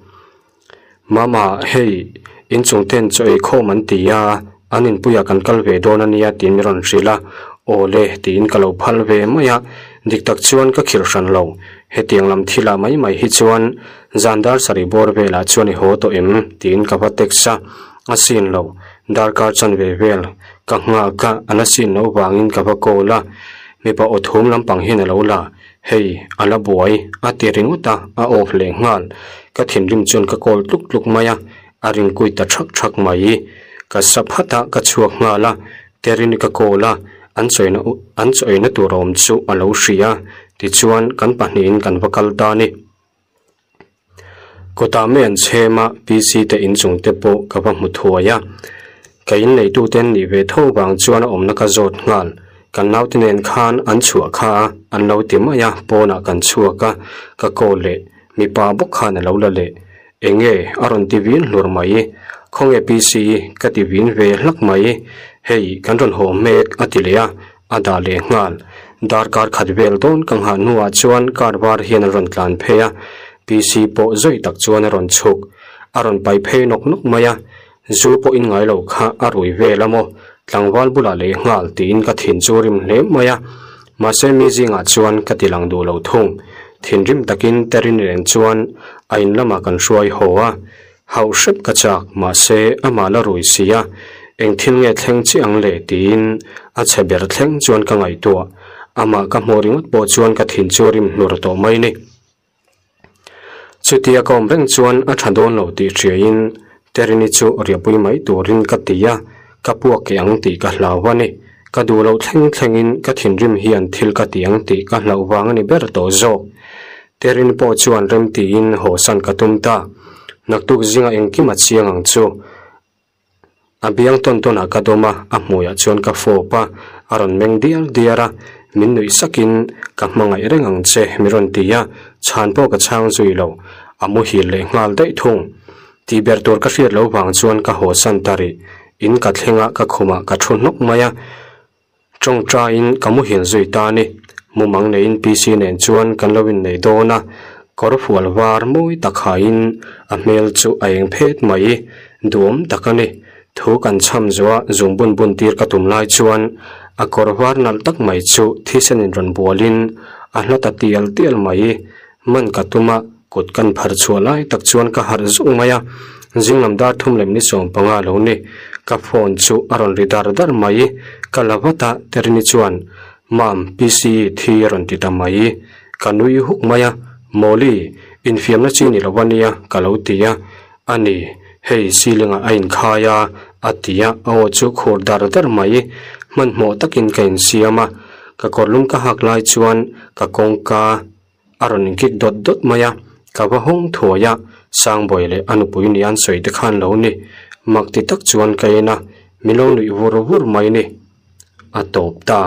Mama, hei, inchung ten chaw ei khawm an ti a, an inpuiah kan kal ve dawn a nia tiin min rawn hrilh a, aw le tiin ka lo phal ve mai a, dik tak chuan ka khirh hran lo. Hetiang lam thilah mai mai hi chuan zan dar sarih bawr velah chuan i haw tawh em? tiin ka va text a, a sin lo, darkar chanve vel ka nghak a, a la sin loh vangin ka va call a, mipa aw thum lampang hian a lo la, hei a la buai a ti ringawt a, a off leh nghal, ka thinrim chuan ka call tluk tluk mai a, a ringkui ta thak thak mai, ka sa phat a, ka chhuak nghal a, Terini ka call a, an chawina an chawina tur awm chu a lo hria, tichuan kan pahnihin kan va kal ta a ni. Kawtah mai an chhem a, PC te inchung te pawh ka va hmu thuai a. Ka inneitute an nih ve tho vang chuan a awmna ka zawt nghal. Kan naute nen khan an chhuah kha a, an lo ti mai a, pawnah kan chhuak a, ka call leh mipa bawk khan a lo la leh. Enge a rawn ti vin hlur mai. Khawnge PC ka ti vin ve hlak mai. Hei kan rawn haw hmek a ti leh a, a dah leh nghal. Darkar khat vel dawn ka nghah hnuah chuan car var hian a rawn tlan phei a, PC pawh zawi tak chuan a rawn chhuk. A rawn pai phei nawk nawk mai a, zu pawh in ngai lo kha a rui vel a maw, tlangval bulah lei nghal tiin ka thin chu rim hle mai a. Mahse mi zingah chuan ka ti lang duh lo thung. Thinrim takin Terini nen chuan a in lamah kan hruai haw a, Hauh hrep ka chak, mahse amah la rui si a, eng thil nge thleng chiah ang le tiin a chhe ber thleng chuan ka ngaihtuah. Amah ka hmuh ringawt pawh chuan ka thin chu a rim hlur tawh mai ni. Chutia ka awm reng chuan a tha dawn lo tih hriain Terini chu riahpui mai turin ka ti a, ka puak keh ang tih ka hlau a ni. Ka duh loh thleng thlengin ka thinrim hian thil ka ti ang tih ka hlauh vang a ni ber tawh zawk. Terin pawh chuan rem tiin hawsan ka tum ta. Naktuk zinga engkim a chiang ang chu. A biang tawn tawnah ka dawm a, a hmuiah chuan ka fawp a, a rawn meng diar diar a, min nuih sakin ka hmangaih reng ang che mi rawn ti a, chhan pawh ka chhang zui lo, a muhil leh nghal daih thung. Tih ber tur ka hriat loh vang chuan ka hawsan ta rih. In ka thleng a, ka khumah ka thu hnawk mai a. Tawngtaiin ka muhil zui ta a ni. Mumang neiin PC nen chuan kan lo innei dawn a, kawr fual var mawi tak haiin a hmel chu a eng phet mai. Duhawm tak a ni. Thu kan chham zuah zung bun bun tir ka tum lai chuan a kawr var nalh tak mai chu thisen in rawn bualin a hla ta tial tial mai. Man ka tum a, kut kan phar chhuah lai tak chuan ka harh zuk mai a, zinglam dar thum lem ni 15 lo ni. Ka phone chu a rawn ri dar dar mai, ka la vat a, Terini chuan, Mam, PC thi a rawn ti ta mai. Ka nui huk mai a, Mawli, infiamna chi ni lo a nia, ka lo ti a. A ni, hei ceiling ah a inkhai a, a ti a, a aw chu khur dar dar mai. Hmanhmawh takin ka insiam a, ka kawrlum ka hak lai chuan ka kawngka, A rawn inkik dawt dawt mai a, ka va hawng thuai a, Sangbawi leh a nupui ni an sawi te khan lo ni. Mak ti tak chuan ka en a, min lo nuih vur vur mai ni. A tawp ta.